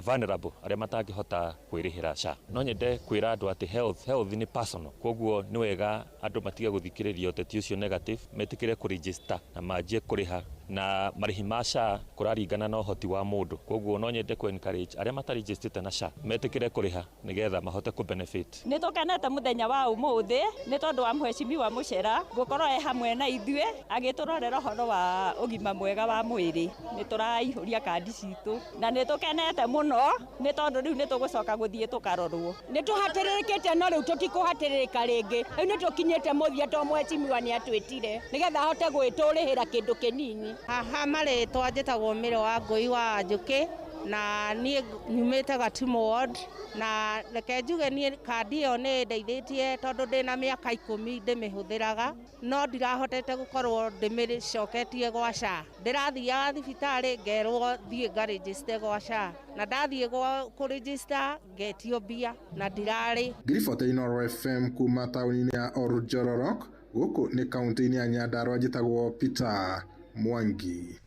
vulnerable arĩa matangĩhota kwĩrĩhĩra SHA. No nyende kwĩra andũ atĩ health nĩ personal, koguo nĩ wega andũ matige gũthikĩrĩria ũteti ũcio negative, metĩkĩre kũregister na manjie kũrĩha na marĩhi ma SHA kũraringana na ũhoti wa mũndũ. Koguo no nyende kũ encourage arĩa matarigistĩte na SHA metĩkĩre kũrĩha nĩgetha mahote kũ benefit. Nĩ tũkenete mũthenya wa ũmũthĩ nĩ tondũ wa mheshimiwa Muchira gũkorwo e hamwe na ithuĩ agĩtũrorera ũhoro wa ũgima mwega wa mwĩrĩ. Nĩ tũraihũria kandi citũ na nĩ tũkenete mũno nĩ tondũ rĩu nĩ tũgũcoka gũthiĩ tũkarorwo. Nĩ tũhatĩrĩrĩkĩte no rĩu tũtikũhatĩrĩrĩka rĩngĩ. Rĩu nĩ tũkinyĩte mũthia to mheshimiwa nĩ atwĩtire nĩgetha ahote gwĩtũrĩhĩra kĩndũ kĩnini. Haha marĩtwa njĩtagwo Mĩro wa Ngũi wa Njũkĩ na niĩ nyumĩte Gatimu Ward na reke njuge niĩ kandi ĩyo nĩ ĩndeithĩtie tondũ ndĩna mĩaka 10 ndĩmĩhũthĩraga no ndirahotete gũkorwo ndĩmĩcoketie gwa SHA. Ndĩrathiaga thibitarĩ ngerwo thiĩ ngarĩnjĩcite gwa SHA na ndathiĩ kũrĩnjĩcita ngetio mbia na ndirarĩ. Ngiribota Inooro FM kuma taũni-inĩ ya Oljororok gũkũ nĩ kaũntĩ-inĩ ya Nyandarua njĩtagwo Peter Mwangi.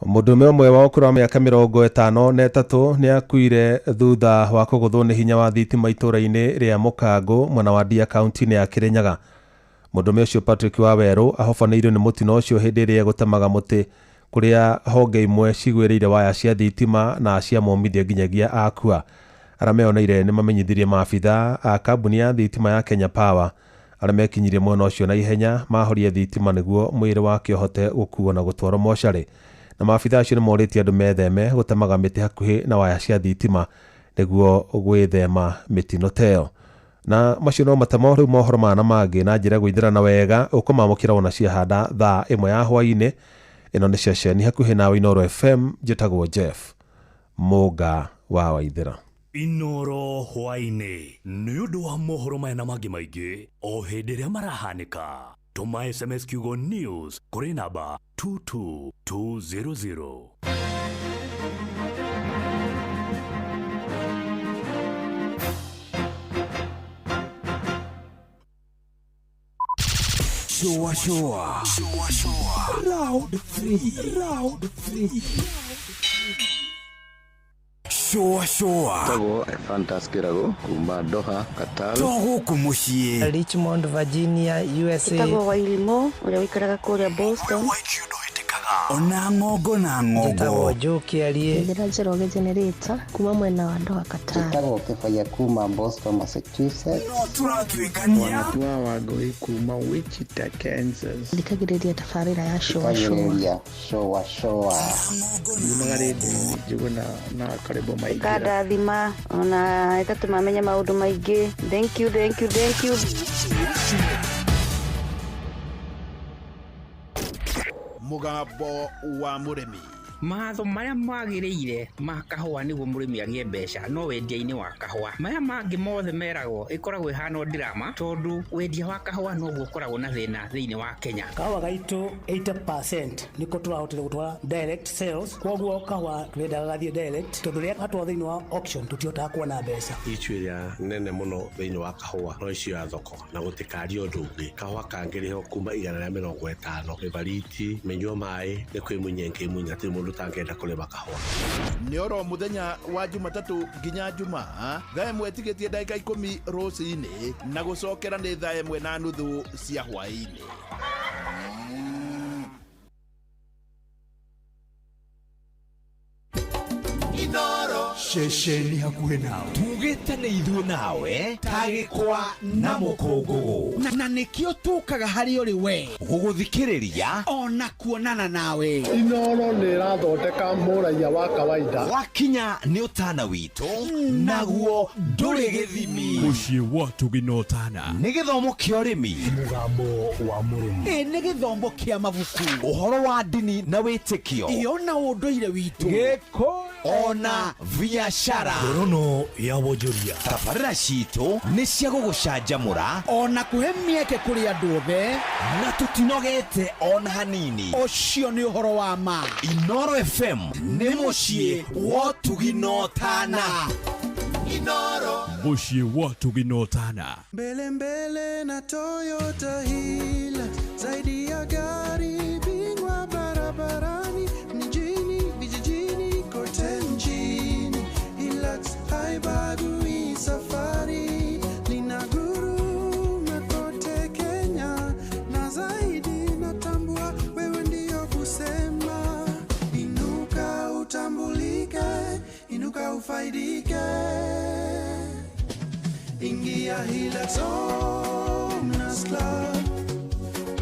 Mũndũrũme ũmwe wa ũkũrũ wa mĩaka 53 nĩ akuire thutha wa kũgũthwo nĩ hinya wa thitima itũũra-inĩ rĩa Mũkangũ mwena wa Ndia kaũntĩ-inĩ ya Kĩrĩnyaga. Mũndũrũme ũcio Patrick Wawerũ ahobanĩirio nĩ mũtino ũcio hĩndĩ ĩrĩa egũtemaga mũtĩ kũrĩa honge imwe cigwĩrĩire waya cia thitima na ciamũmithia nginyagia akua. Arĩa meyoneire nĩ mamenyithirie maabitha a kambuni ya thitima ya Kenya Power arĩa mekinyirie mwena ũcio na ihenya mahorie thitima nĩguo mwĩrĩ wake ũhote gũkuo na gũtwarwo mocarĩ. Na maabitha acio nĩ morĩtie andũ metheme gũtemaga mĩtĩ hakuhĩ na waya cia thitima nĩguo gwĩthema mĩtino ta ĩyo. Na macio no matemo rĩu mohoro maya na mangĩ na njĩra gwĩthĩrana wega ũkũmamũkĩra wona ciahanda thaa 1 ya hwaĩ-inĩ. Ĩno nĩ ceceni hakuhĩ nawe Inooro FM, njĩtagwo Jeff Mũnga wa Waithĩra. Inooro hwaĩ-inĩ nĩ ũndũ wa mohoro maya na mangĩ maingĩ o hĩndĩ ĩrĩa marahanĩka. Tũma SMS kiugo news kũrĩ namba 22200. Shoa shoa. Shoa shoa. Round 3. Round 3. Shoa shoa. Tagwo Fantas Kirago kuma Doha, Qatar. To gũkũ mũciĩ. Richmond, Virginia, USA. Tagwo Wailimo ũrĩa ũikaraga kũrĩa Boston. Ona ng'ongo na ng'ongo. Tagwo Joe Kiarie. Njĩra Njoroge Generator kuma mwena wa Doha, Qatar. Tagwo Kĩbaya kuma Boston, Massachusetts. No tũratuĩkania. Wanatua wa Ngũi kuma Wichita, Kansas. Thikagĩrĩria tabarĩra ya Shoa Shoa. Shoa Shoa. Yumaga rĩndiũ Njũgũna na Karĩbo Maingĩra. Ĩkandathima ona ĩgatũma menye maũndũ maingĩ. Thank you, thank you, thank you. Mũgambo wa mũrĩmi. Mawatho marĩa magĩrĩire ma kahũa nĩguo mũrĩmi agĩe mbeca no wendia-inĩ wa kahũa. Maya mangĩ mothe meragwo ĩkoragwo ĩhana o drama tondũ wendia wa kahũa noguo ũkoragwo na thĩna thĩinĩ wa Kenya. Kahũa gaitũ 80% nĩko tũrahotire gũtwara direct sales, koguo kahũa tũrendaga gathiĩ direct tondũ rĩrĩa gatwarwo thĩinĩ wa auction tũtihotaga kuona mbeca. Issue ĩrĩa nene mũno thĩinĩ wa kahũa no issue ya thoko na gũtikario ũndũ ũngĩ. Kahũa kangĩrĩhwo kuma 150 mĩbariti mĩnyua maĩ nĩ kwĩmunya ĩngĩmunya hatirĩ mũndũ ũtangĩenda kũrĩma kahũa. Nĩ oro mũthenya wa Jumatatũ nginya Jumaa thaa 1 tigĩtie ndagĩka 10 rũcinĩ na gũcokera nĩ thaa 1:30 cia hwaĩ-inĩ. Ceceni hakuhĩ nawe tugĩte nĩ ithuĩ nawe tagĩkwa na mũkũngũgũ na nĩkĩo tũkaga harĩ ũrĩ we gũgũthikĩrĩria ona kuonana nawe. Inoro nĩ ĩrathondeka mũraiya wa kawaida. Wakinya nĩ ũtana witũ naguo ndũrĩ gĩthimi. Mũciĩ wa Tũgĩ na Ũtana nĩ gĩthomo kĩa ũrĩmi, mũgambo wa mũrĩmi, nĩ gĩthomo kĩa mabuku, ũhoro wa ndini na wĩtĩkio, ĩyo na ũndũire witũ, gĩkũyũ ona biashara. Ngorono ya wonjoria. Tabarĩra citũ nĩ cia gũgũcanjamũra ona kũhe mĩeke kũrĩ andũ othe, na tũtinogete ona hanini. Ũcio nĩ ũhoro wa ma. Inoro FM nĩ mũciĩ wa Ũtugi na Ũtana. Inoro mũciĩ wa Ũtugi na Ũtana. Mbele mbele na Toyota Hilux, zaidi ya gari bingwa barabarani, mjini vijijini kote nchini. Hilux haibagui safari, linaguruma kote Kenya na zaidi. Natambua wewe ndio kusema, inuka utambulike, inuka ufaidike. Ingia Hilux Owners Club,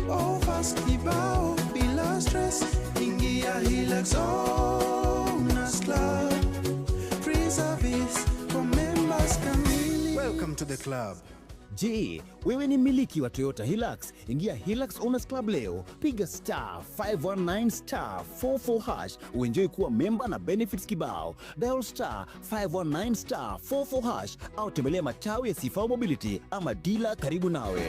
offers kibao bila stress. Ingia Hilux Owners Club, free service for members kamili. Welcome to the club. Je, wewe ni mmiliki wa Toyota Hilux? Ingia Hilux Owners Club leo, piga star 519 star 44 hash uenjoy kuwa memba na benefits kibao. Dial star 519 star 44 hash au tembelea matawi ya Sifao Mobility ama dealer karibu nawe.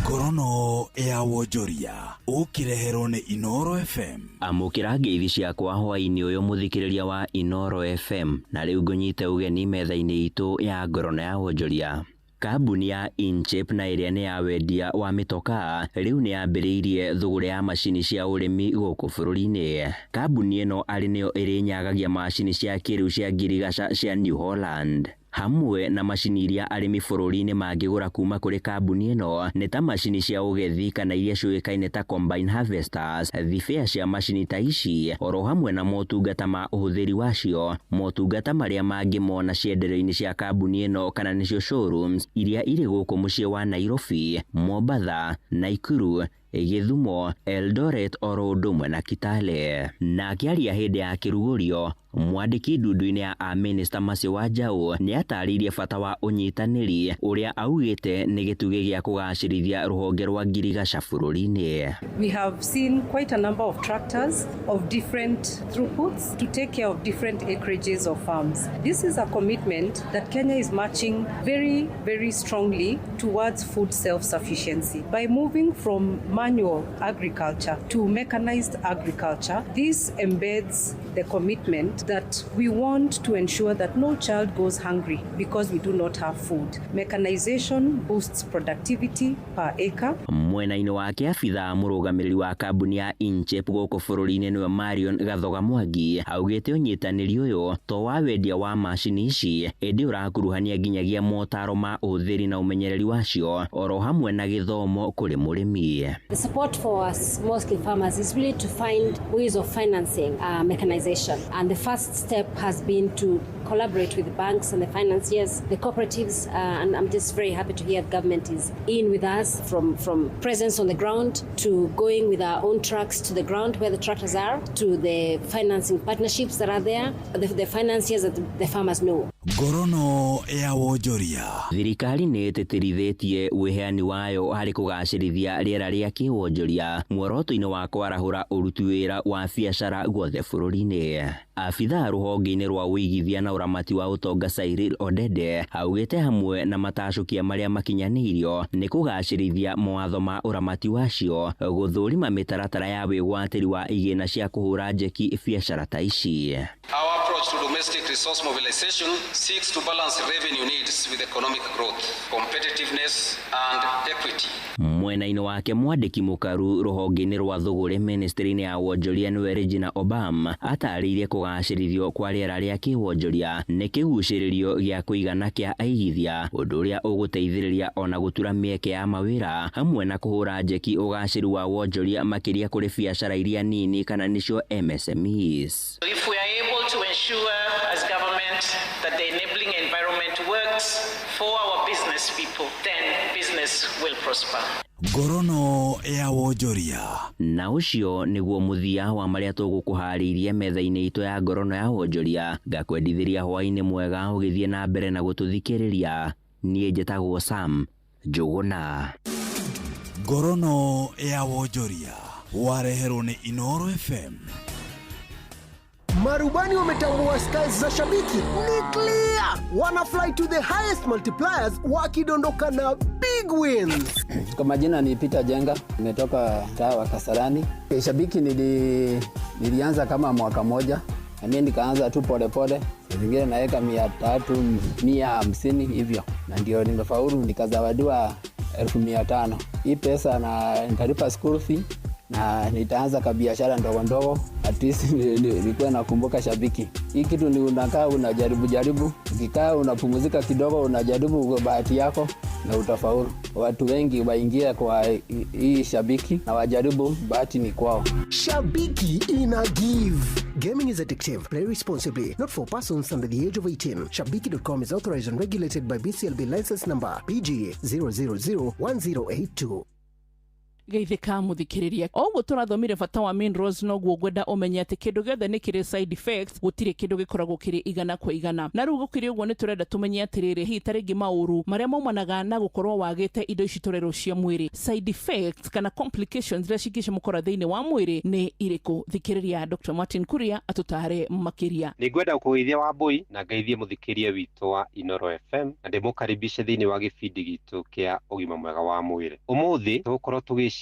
Ngorono ya wonjoria ũkĩreherwo nĩ Inoro FM. Amũkĩra ngeithi ciakwa hwaĩ-inĩ ũyũ mũthikĩrĩria wa Inoro FM, na rĩu ngũnyite ũgeni metha-inĩ itũ ya ngorono ya wonjoria. Kambuni ya Inchep na ĩrĩa nĩ ya wendia wa mĩtokaa rĩu nĩ yambĩrĩirie thũgũrĩ ya macini cia ũrĩmi gũkũ bũrũri-inĩ. Kambuni ĩno arĩ nĩyo ĩrĩnyagagia macini cia kĩrĩu cia ngirigaca cia New Holland hamwe na macini iria arĩmi bũrũri-inĩ mangĩgũra kuma kũrĩ kambuni ĩno nĩ ta macini cia ũgethi kana iria ciũĩkaine ta combine harvesters, thibĩa cia macini ta ici oro hamwe na motungata ma ũhũthĩri wacio, motungata marĩa mangĩmona cienderio-inĩ cia kambuni ĩno kana nĩcio showrooms iria irĩ gũkũ mũciĩ wa Nairobi, Mombatha, Nakuru, Gĩthumo, Eldoret oro ũndũ ũmwe na Kitale. Na akĩaria hĩndĩ ya kĩrugũrio, mwandĩki ndundu-inĩ ya amĩnĩsta Mercy Wanjaũ nĩatarĩirie bata wa ũnyitanĩri ũrĩa augĩte nĩ gĩtugĩ gĩa kũgacĩrithia rũhonge rwa ngirigaca bũrũri-inĩ. We have seen quite a number of tractors of different throughputs to take care of different acreages of farms. This is a commitment that Kenya is marching very, very strongly towards food self-sufficiency. By moving from manual agriculture to mechanized agriculture, this embeds the commitment that we want to ensure that no child goes hungry because we do not have food. Mechanization boosts productivity per acre. Mwena-inĩ wake abithaa mũrũgamĩrĩri wa kambuni ya Inchep gũkũ bũrũri-inĩ nĩwe Marion Gathoga Mwangi augĩte ũnyitanĩri ũyũ to wa wendia wa macini ici ĩndĩ ũrakuruhania nginyagia motaro ma ũhũthĩri na ũmenyereri wacio oro hamwe na gĩthomo kũrĩ mũrĩmi. The support for us small-scale farmers is really to find ways of financing mechanization, and the first step has been to collaborate with the banks and the financiers, the cooperatives, and I'm just very happy to hear the government is in with us from presence on the ground to going with our own trucks to the ground where the tractors are, to the financing partnerships that are there, the financiers that the farmers know. Ngorono ya wonjoria. Thirikari nĩ ĩtĩtĩrithĩtie wĩheani wayo harĩ kũgacĩrithia rĩera rĩa kĩwonjoria muoroto-inĩ wa kwarahũra ũruti wĩra wa biacara guothe bũrũri-inĩ. Abithaa rũhonge-inĩ rwa ũigithia na ũramati wa ũtonga Cyril Odede augĩte hamwe na matacũkia marĩa makinyanĩirio nĩ kũgacĩrithia mawatho ma ũramati wacio gũthũrima mĩtaratara ya wĩgwatĩri wa igĩna cia kũhũra njeki biacara ta ici. Our approach to domestic resource mobilization seeks to balance revenue needs with economic growth, competitiveness and equity. Mwena-inĩ wake mwandĩki mũkaru rũhonge-inĩ rwa thũgũrĩ ministry-inĩ ya wonjoria nĩwe Regina Obam atarĩirie kũgacĩrithio kwa rĩera rĩa kĩwonjoria nĩ kĩgucĩrĩrio gĩa kũigana kĩa aigithia ũndũ ũrĩa ũgũteithĩrĩria ona gũtura mĩeke ya mawĩra hamwe na kũhũra njeki ũgacĩru wa wonjoria makĩria kũrĩ biacara iria nini kana nĩcio MSMEs. If we are able to ensure as government that the enabling environment works for our business people, then business will prosper. Ngorono ya wonjoria. Na ũcio nĩguo mũthia wa marĩa tũgũkũharĩirie metha-inĩ itũ ya ngorono ya wonjoria. Ngakwendithĩria hwaĩ-inĩ mwega ũgĩthiĩ na mbere na gũtũthikĩrĩria. Niĩ njĩtagwo Sam Njũgũna. Ngorono ya wonjoria wareherwo nĩ Inooro FM. Marubani wametambua skies za shabiki ni clear, wana fly to the highest multipliers wakidondoka na big wins. Kwa majina ni Peter Jenga, nimetoka mtaa wa Kasarani. Shabiki nilianza kama mwaka moja, na mimi nikaanza tu polepole, zingine naweka 300, 150 hivyo, na ndio nimefaulu nikazawadiwa 500,000. Hii pesa na nitalipa school fee na nitaanza kabiashara ndogo ndogo, at least nilikuwa nakumbuka shabiki. Hii kitu ni unakaa unajaribu jaribu, ukikaa unapumzika kidogo, unajaribu bahati yako na utafaulu. Watu wengi waingia kwa hii shabiki na wajaribu, bahati ni kwao. Shabiki ina give. Gaming is addictive. Play responsibly. Not for persons under the age of 18. Shabiki.com is authorized and regulated by BCLB license number PG 0001082. Geithĩka mũthikĩrĩria o ũguo tũrathomire bata wa minerals noguo ngwenda ũmenye atĩ kĩndũ gĩothe nĩ kĩrĩ side effects, gũtirĩ kĩndũ gĩkoragwo kĩrĩ igana kwa igana. Na rĩu gũkĩrĩ ũguo nĩ tũrenda tũmenye atĩrĩrĩ, hihi ta rĩngĩ maũru marĩa maumanaga na gũkorwo wagĩte indo ici tũrerwo cia mwĩrĩ, side effects kana complications iria cingĩcemũkora thĩinĩ wa mwĩrĩ nĩ irĩkũ? Thikĩrĩria Dr. Martin Kuria atũtare makĩria. Nĩngwenda kũgeithia Wambui na ngeithie mũthikĩria witũ wa Inooro FM na ndĩmũkaribishe thĩinĩ wa gĩbindi gitũ kĩa ũgima mwega wa mwĩrĩ. Ũmũthĩ tũgũkorwo tũgĩciria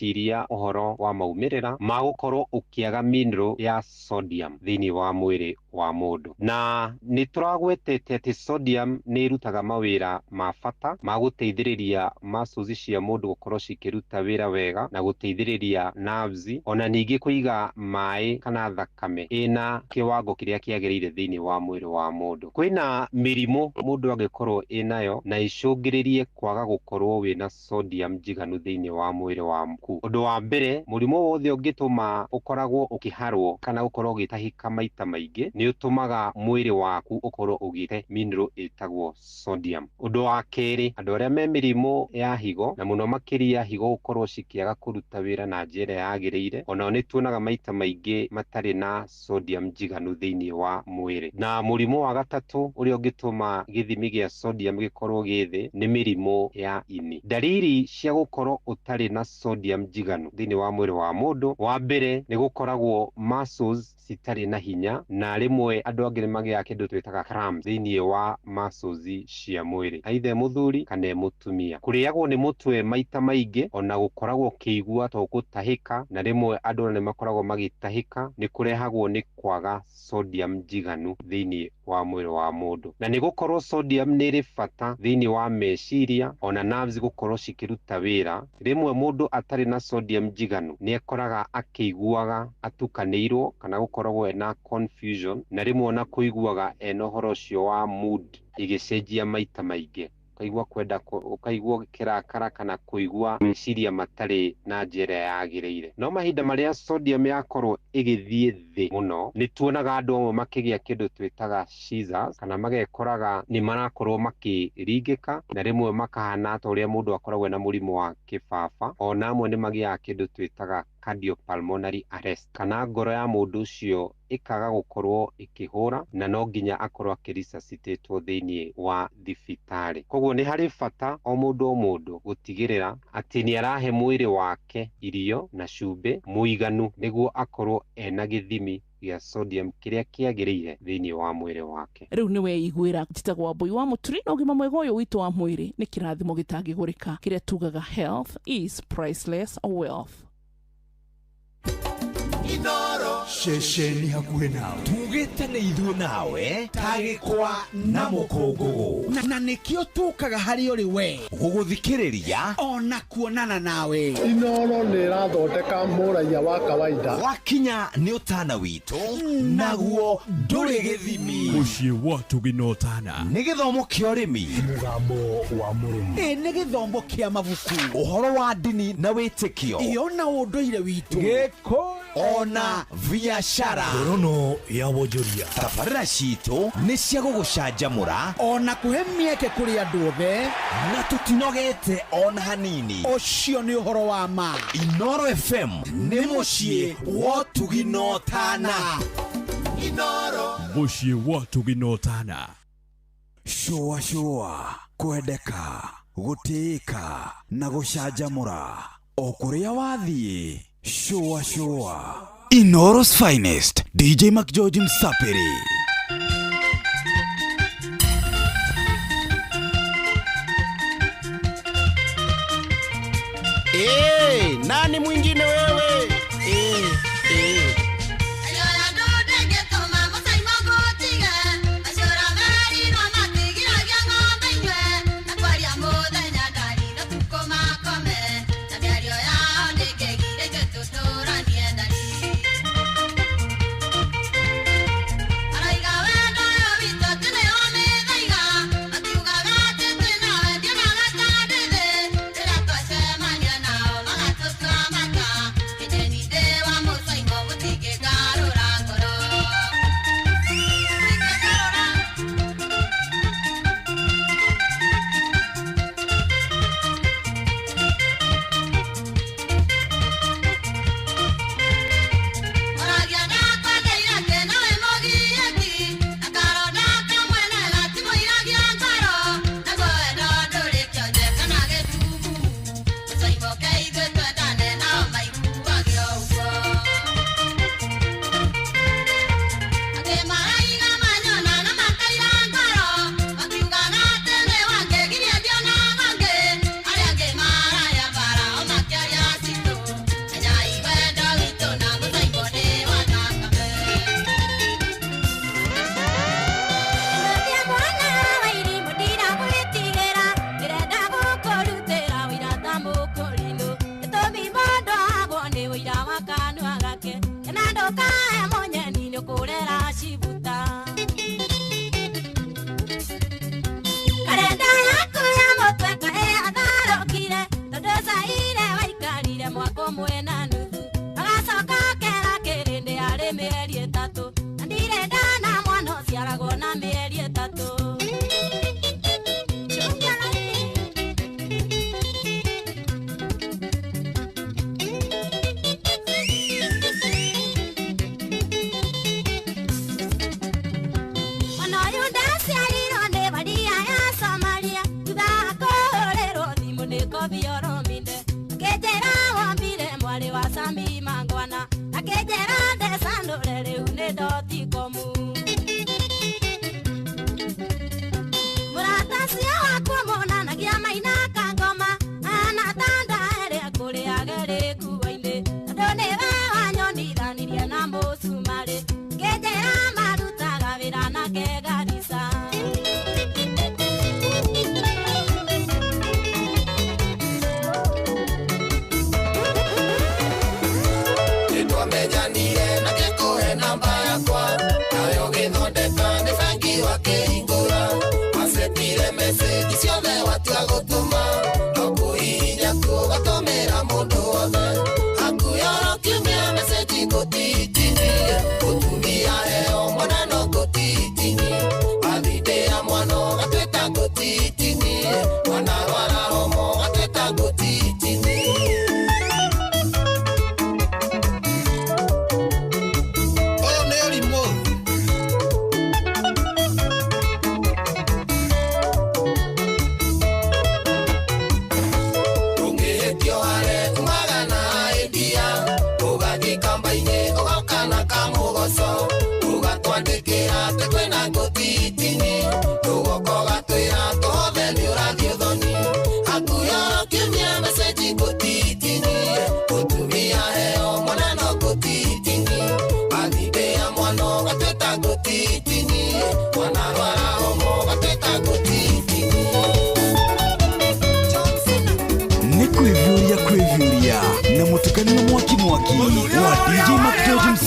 ũhoro wa maumĩrĩra ma gũkorwo ũkĩaga mineral ya sodium thĩinĩ wa mwĩrĩ wa mũndũ. Na nĩ tũragwetete atĩ sodium nĩ ĩrutaga mawĩra ma bata ma gũteithĩrĩria muscles cia mũndũ gũkorwo cikĩruta wĩra wega na gũteithĩrĩria nerves, ona ningĩ kũiga maĩ kana thakame ĩna kĩwango kĩrĩa kĩagĩrĩire thĩinĩ wa mwĩrĩ wa mũndũ. Kwĩna mĩrimũ mũndũ angĩkorwo ĩnayo na ĩcũngĩrĩrie kwaga gũkorwo wĩna sodium njiganu thĩinĩ wa mwĩrĩ waku. Ũndũ wa mbere, mũrimũ wothe ũngĩtũma ũkoragwo ũkĩharwo kana gũkorwo ũgĩtahĩka maita maingĩ nĩ ũtũmaga mwĩrĩ waku ũkorwo ũgĩte mineral ĩtagwo sodium. Ũndũ wa kerĩ, andũ arĩa me mĩrimũ ya higo na mũno makĩria higo gũkorwo cikĩaga kũruta wĩra na njĩra yagĩrĩire, onao nĩ tuonaga maita maingĩ matarĩ na sodium njiganu thĩinĩ wa mwĩrĩ. Na mũrimũ wa gatatũ ũrĩa ũngĩtũma gĩthimi gĩa sodium gĩkorwo gĩ thĩ nĩ mĩrimũ ya ini. Ndariri cia gũkorwo ũtarĩ na sodium njiganu thĩinĩ wa mwĩrĩ wa mũndũ, wa mbere nĩ gũkoragwo muscles citarĩ na hinya, na rĩmwe andũ angĩ nĩ magĩaga kĩndũ twĩtaga cramps thĩinĩ wa muscles cia mwĩrĩ, aithe mũthuri kana mũtumia. Kũrĩagwo nĩ mũtwe maita maingĩ, ona gũkoragwo ũkĩigua ta ũgũtahĩka, na rĩmwe andũ nĩ makoragwo magĩtahĩka, nĩ kũrehagwo nĩ kwaga sodium njiganu thĩinĩ wa mwĩrĩ wa mũndũ. Na nĩ gũkorwo sodium nĩ ĩrĩ bata thĩinĩ wa meciria ona nerves gũkorwo cikĩruta wĩra, rĩmwe mũndũ atarĩ na sodium njiganu nĩ ekoraga akĩiguaga atukanĩirwo kana gũkoragwo ena confusion, na rĩmwe ona kũiguaga ena ũhoro ũcio wa mood ĩgĩcenjia maita maingĩ, ũkaigua kwenda, ũkaigua kĩrakara kana kũigua meciria matarĩ na njĩra yagĩrĩire. No mahinda marĩa sodium yakorwo ĩgĩthiĩ thĩ mũno, nĩ tuonaga andũ amwe makĩgĩa kĩndũ twĩtaga seizures, kana magekoraga nĩ marakorwo makĩringĩka, na rĩmwe makahana ta ũrĩa mũndũ akoragwo na mũrimũ wa kĩbaba. Ona amwe nĩ magĩaga kĩndũ twĩtaga cardiopulmonary arrest, kana ngoro ya mũndũ ũcio ĩkaga gũkorwo ĩkĩhũra na no nginya akorwo akĩresuscitatwo thĩinĩ wa thibitarĩ. Koguo nĩ harĩ bata o mũndũ o mũndũ gũtigĩrĩra atĩ nĩ arahe mwĩrĩ wake irio na cumbĩ mũiganu nĩguo akorwo ena gĩthimi gĩa sodium kĩrĩa kĩagĩrĩire thĩinĩ wa mwĩrĩ wake. Rĩu nĩ weiguĩra njĩtagwo Wambui wa Mũturi na ũgima mwega ũyũ witũ wa mwĩrĩ nĩ kĩrathimo gĩtangĩgũrĩka kĩrĩa tugaga health is priceless wealth. Ceceni hakuhĩ nawe tugĩte nĩ ithuĩ nawe tagĩkwa na mũkũngũgũ na nĩkĩo tũkaga harĩ ũrĩ we gũgũthikĩrĩria ona kuonana nawe. Inoro nĩ ĩrathondeka mũraiya wa kawaida. Wakinya nĩ ũtana witũ naguo ndũrĩ gĩthimi. Mũciĩ wa Tugina Ũtana nĩ gĩthomo kĩa ũrĩmi, mũgambo wa mũrĩmi, ĩ nĩ gĩthomo kĩa mabuku, ũhoro wa ndini na wĩtĩkio, ĩ ona ũndũire witũ, gĩkũyũ ona biashara. Ngorono ya wonjoria. Tabarĩra citũ nĩ cia gũgũcanjamũra ona kũhe mĩeke kũrĩ andũ othe, na tũtinogete ona hanini. Ũcio nĩ ũhoro wa ma. Inoro FM nĩ mũciĩ wa ũtugi na ũtana. Inoro mũciĩ wa ũtugi na ũtana. Shũa shũa, kwendeka, gũtĩĩka na gũcanjamũra o kũrĩa wathiĩ. Shũa shũa. Inoro's finest, DJ McGeorge Msapiri. Hey, nani mwingine wewe? Hey, hey.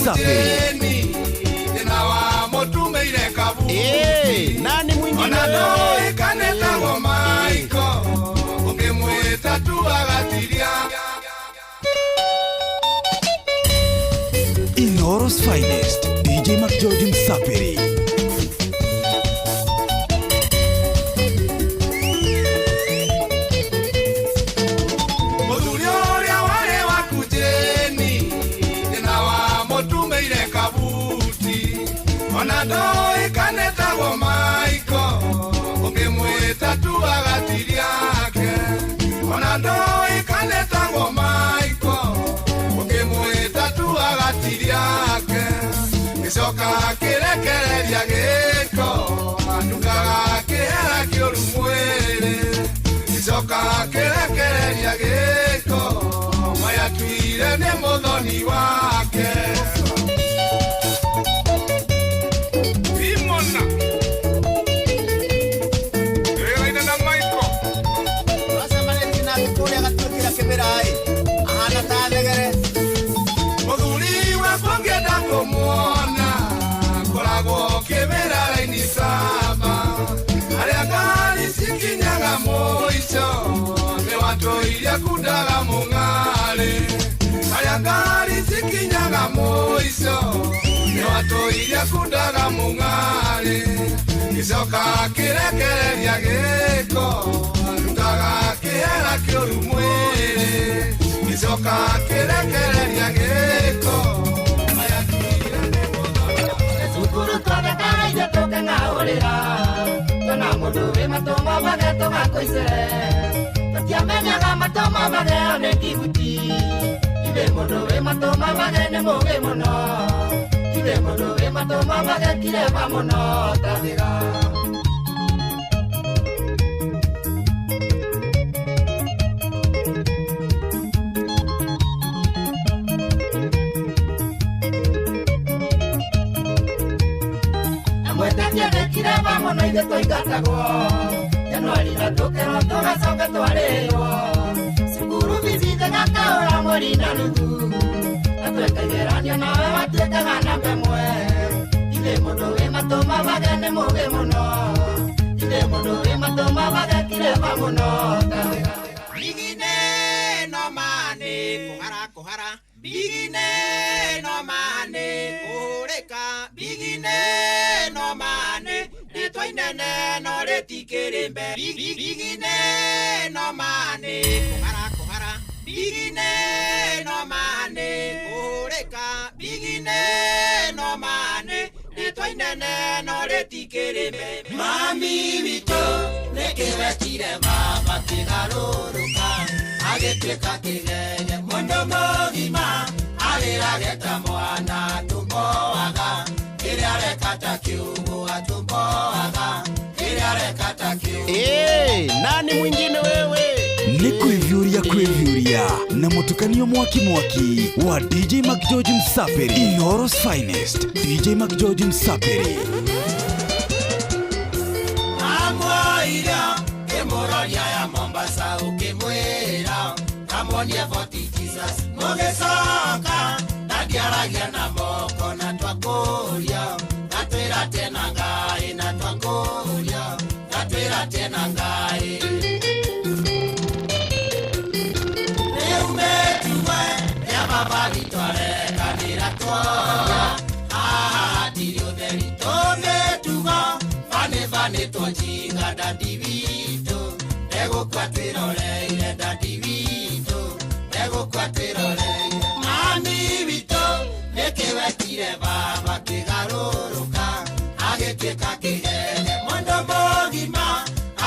Msafiri. Thĩna wa mũtumĩire kabuti. Nani mwingine Ona ndoĩkanĩtagwo Maiko ũngĩmwĩta tu agatiria. Inoro's finest, DJ McGeorge Msafiri. Mũthuri ũrĩa warĩ waku Jane, thĩna wa mũtumĩire kabuti. Ona ndoĩkanĩtagwo Maiko ũngĩmwĩta tu agatiria ake. Ona ndoĩkanĩtagwo Maiko ũngĩmwĩta tu agatiria ake. Gĩcoka kĩrekereria gĩko ndugaga kĩhera kĩũru mwĩrĩ. Gĩcoka kĩrekereria gĩko mayatuire nĩ mũthoni wake. Simona Wĩraine na Michael Twacemanĩtie nake kũrĩa gatuĩkĩra kĩmĩra-ĩ ahana ta thegere. Mũthuri wakwa ngĩenda kũmuona ngoragwo kĩmĩra raini saba harĩa ngari cikinyaga mũico nĩ watũiria kundaga mũng'arĩ. Harĩa ngari cikinyaga mũico nĩ watũiria kundaga mũng'arĩ. Gĩcoka kĩrekereria gĩko ndutaga kĩhera kĩũru mwĩrĩ. Gĩcoka kĩrekereria gĩko Cukuru twathekaga ithuĩ tũkeng'aũrĩra tuona mũndũ wĩ matũ mobage tũgakũicere tũtiamenyaga matũ mobage o nĩ kibuti ithe mũndũ wĩ matũ mobage nĩ mũgĩ mũno ithe mũndũ wĩ matũ mobage kireba mũno tathĩga. Mwĩtĩtie nĩ kireba mũno ithuĩ twaingatagwo Januari na tũkerwo tũgacoka twarĩrwo cukuru bici thegakaũra mweri na nuthu na tweka igeranio nawe watuĩkaga namba ĩmwe ithe mũndũ wĩ matũ mabage nĩ mũgĩ mũno ithe mũndũ wĩ matũ mabage kireba mũno tathĩga. Bigine no mane kũhara kũhara bigine no mane kũhũrĩka bigine no mane rĩtwa inene no rĩtikĩrĩ mbere bigine no mane kũhara kũhara bigine no mane kũhũrĩka bigine no mane rĩtwa inene no rĩtikĩrĩ mbere. Mami witũ nĩkĩwetire baba kĩgarũrũka agĩtuĩka kĩgenye mũndũ mũgima arĩrage ta mwana tũmboaga kĩrĩa areka ta kiugo atũmboaga kĩrĩa areka ta kiugo. Nani mwingine wewe? Nĩ kwĩviũria kwĩviũria na mũtukanio mwaki mwaki wa DJ McGeorge Msafiri. Inoro's finest, DJ McGeorge Msafiri. Amwoirio kĩmũroria ya Mombasa ũkĩmwĩra kamuonie Fort Jesus mũgĩcoka na ndiaragia na moko na twakũria gatwĩra tena Ngai na twakũria gatwĩra tena Ngai. Rĩu mĩtugo ya baba witũ arekanĩra tuoya haha hatirĩ ũtheri tũmĩtugo banĩbanĩtwo njinga dadi witũ ndegũkua twĩroreire dadi witũ ndegũkua twĩroreire. Mami witũ nĩkĩwetire baba kĩgarũrũka agĩtuĩka kĩgene mũndũ mũgima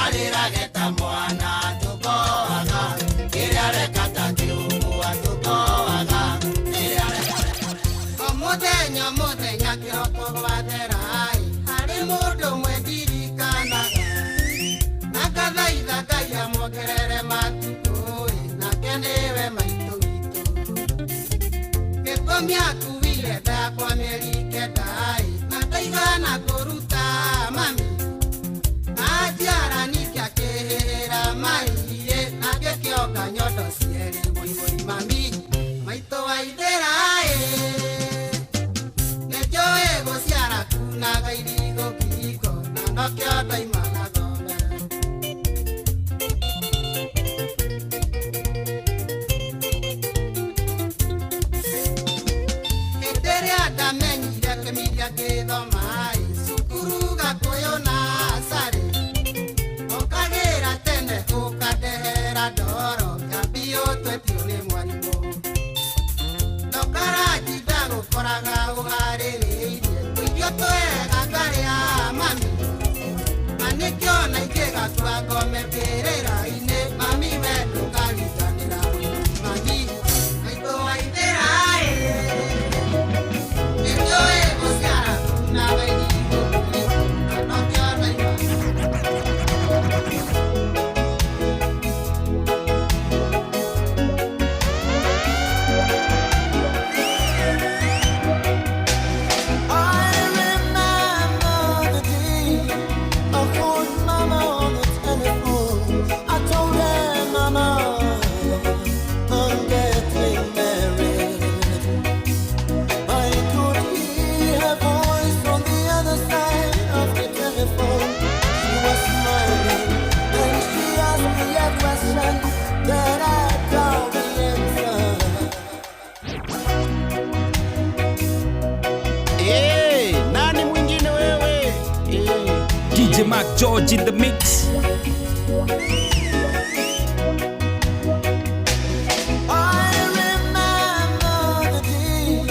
arĩrage ta mwana tũmboaga kĩrĩa areka ta kĩũngũ atũmboaga kĩrĩa areka. O mũthenya mũthenya kĩroko gwathera-ĩ harĩ mũndũ ũmwe ndirikanaga na ngathaitha Ngai amuongerere matukũ-ĩ nake nĩwe maitũ witũ gĩtũmi akuire nda yakwa mĩeri kenda-ĩ na ndaigana kũruta mami anjiara ningĩ akĩhĩhĩra mai-ĩ na ngĩkĩonga nyondo cierĩ mũihũri mami maitũ wa ithĩra-ĩ. McGeorge in the mix. I remember the day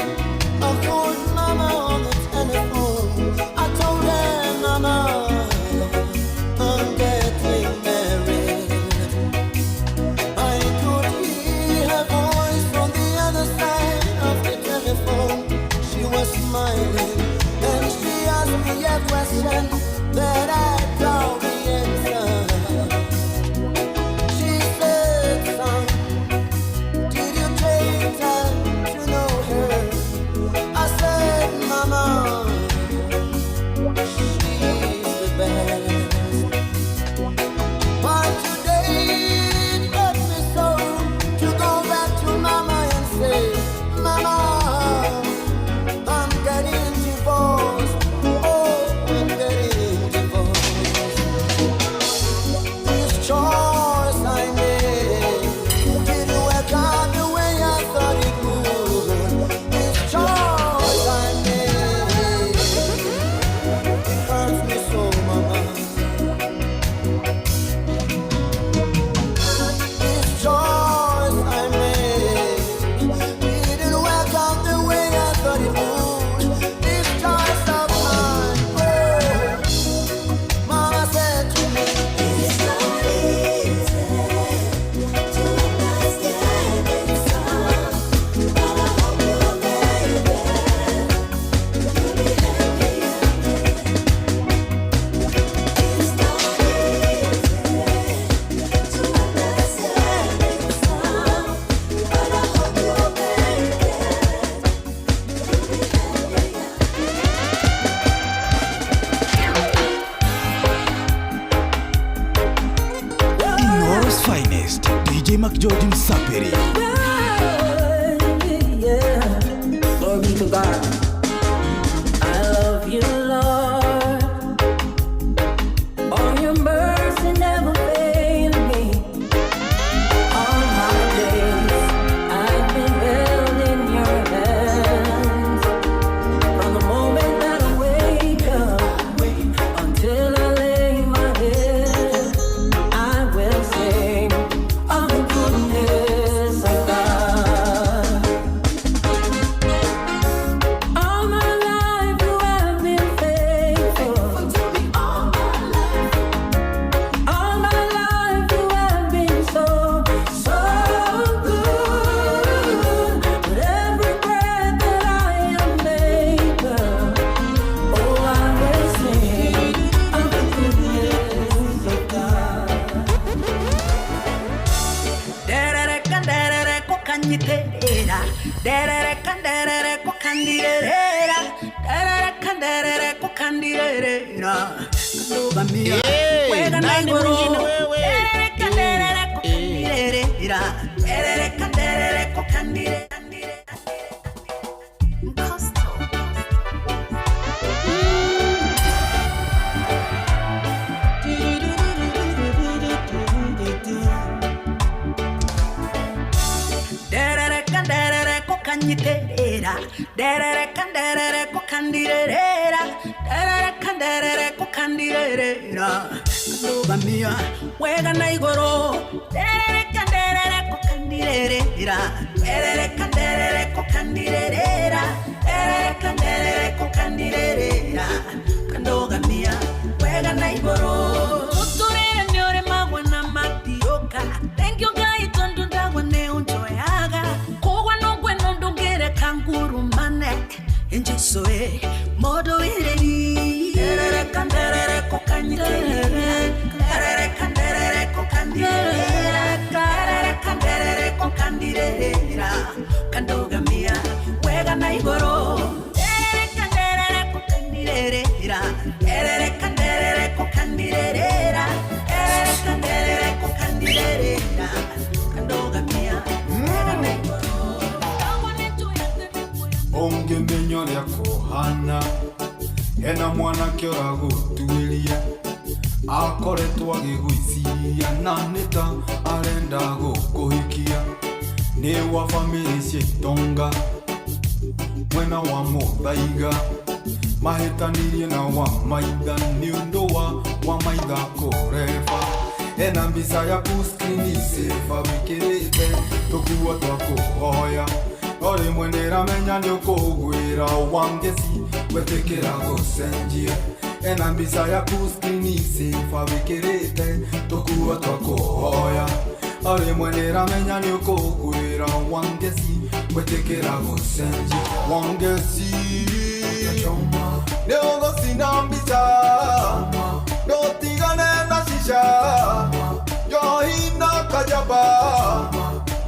I called Mama on the telephone. I told her, Mama, I'm getting married. I could hear her voice from the other side of the telephone. She was smiling and she asked me a question that I probably answered. She said, son, did you take time to know her? I said, Mama, she's the best. But today it hurt me so to go back to Mama and say, Mama, I'm getting divorced. Oh, I'm getting divorced. This choice I made didn't work out the way I thought it would. This choice I made, it hurts me so, Mama. This choice I made didn't work out the way I thought it would. This choice of mine, oh, Mama said to me, it's not easy to understand it, son, but I hope you, baby, you'll be happier. It's not easy to understand it, son, but I hope you, baby, you'll be happier. Inoro's finest, DJ McGeorge Msapiri. Yeah. Glory be to God. I love you, Lord. Oh, your mercy never failed me. All my days I've been held in your hands. From the moment that I wake up until I lay my head, I will sing of the goodness of God. All my life you have been faithful. All my life you have been so, so good. With every breath that I am able, oh, I will sing of the goodness of God. Derere kanderere kokanyiterera, derere kanderere kokandirerera, derere kanderere kokandirerera. Kandogamia, Hey, wega nani naigoro. mwingine wewe? Derere kanderere kokandirerera, derere kanderere kokandire. Derere kanderere kokanyiterera, derere kanderere kokandirerera, derere kanderere kokandirerera. Kandogamia, wega naigoro. Derere kanderere kokandirerera, derere kanderere kokandirerera, derere kanderere kokandirerera. Kandogamia, wega naigoro. Uturere nyore magwana matioka. Thank you guys tondu ndagwa ne unjoyaga. Kogwa nongwe nondungere kanguru mane. Injeso e modo ireri. Derere kanderere kokanyiterere. Derere kanderere kokandirere. Derere kanderere kokandirera. Kandogamia wega na igoro. Derere kanderere kokandirera. Derere kanderere kokandirera. Derere kanderere kokandirera. Kandogamia wega na igoro. Ũngĩmenya ũrĩa kũhana hena mwanake ũragũtuĩria akoretwo agĩgũiciria na nĩ ta arenda gũkũhikia nĩ wa bamĩrĩ cia itonga mwena wa Mũthaiga. Mahĩtanirie na wa maitha nĩ ũndũ wa wa maitha kũreba. Ena mbica yaku screen saver wĩkĩrĩte tũkuo twa kũhoya. No rĩmwe nĩramenya nĩ ũkũgwĩra wangeci gwĩtĩkĩra gũcenjia. Ena mbica yaku screen saver wĩkĩrĩte tũkuo twa kũhoya. O rĩmwe nĩramenya nĩ ũkũgwĩra wangeci gwĩtĩkĩra gũcenjia. Wangeci nĩ ũgũcina mbica ndũtigane na shisha njohi na kajaba.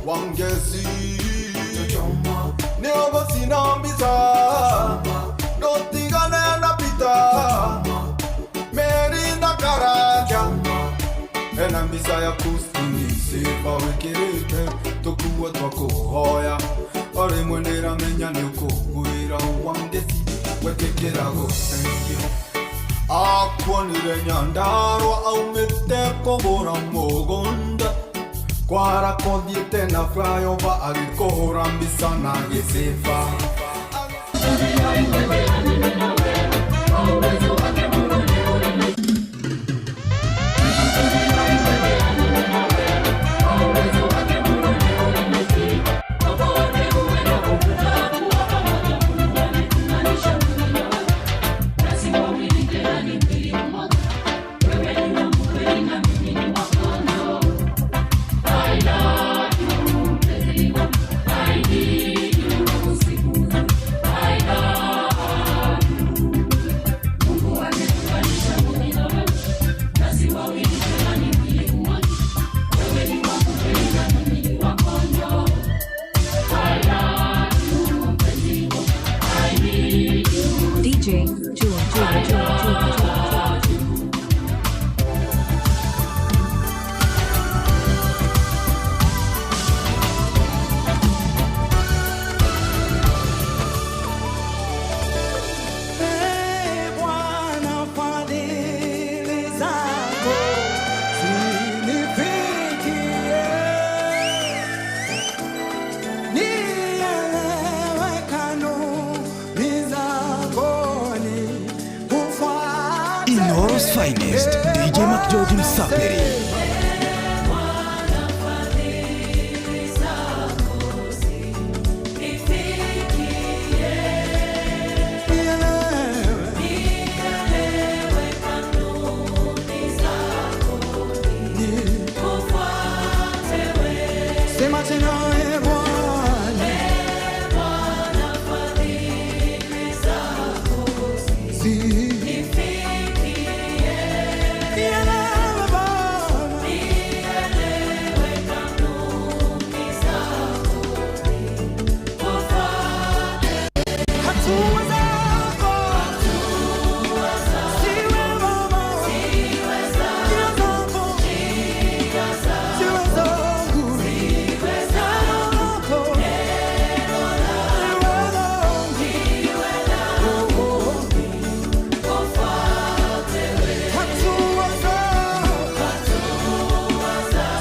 Wangeci nĩ ũgũcina mbica ndũtigane na pita Meri na Karanja. Ena mbica yaku screen saver wĩkĩrĩte tũkuo twa kũhoya. O rĩmwe nĩramenya nĩ ũkũgwĩra wangeci gwĩtĩkĩra gũcenjia. Akuonire Nyandarua aumĩte kũgũra mũgũnda kwara kũthiĩte na flyover agĩkũhũra mbica na gĩcĩba. DJ Jewel Jewel Jewel Jewel Jewel. Ee Bwana, fadhili zako zinifikie, nielewe kanuni zako nikufuate. Inooro's finest DJ McGeorge Msaperi. Sema tena, Ee Bwana, nielewe Bwana. Hatua zako siwe mama, njia zako siwe zangu, neno lako liwe langu. Oh, oh. Hatua zako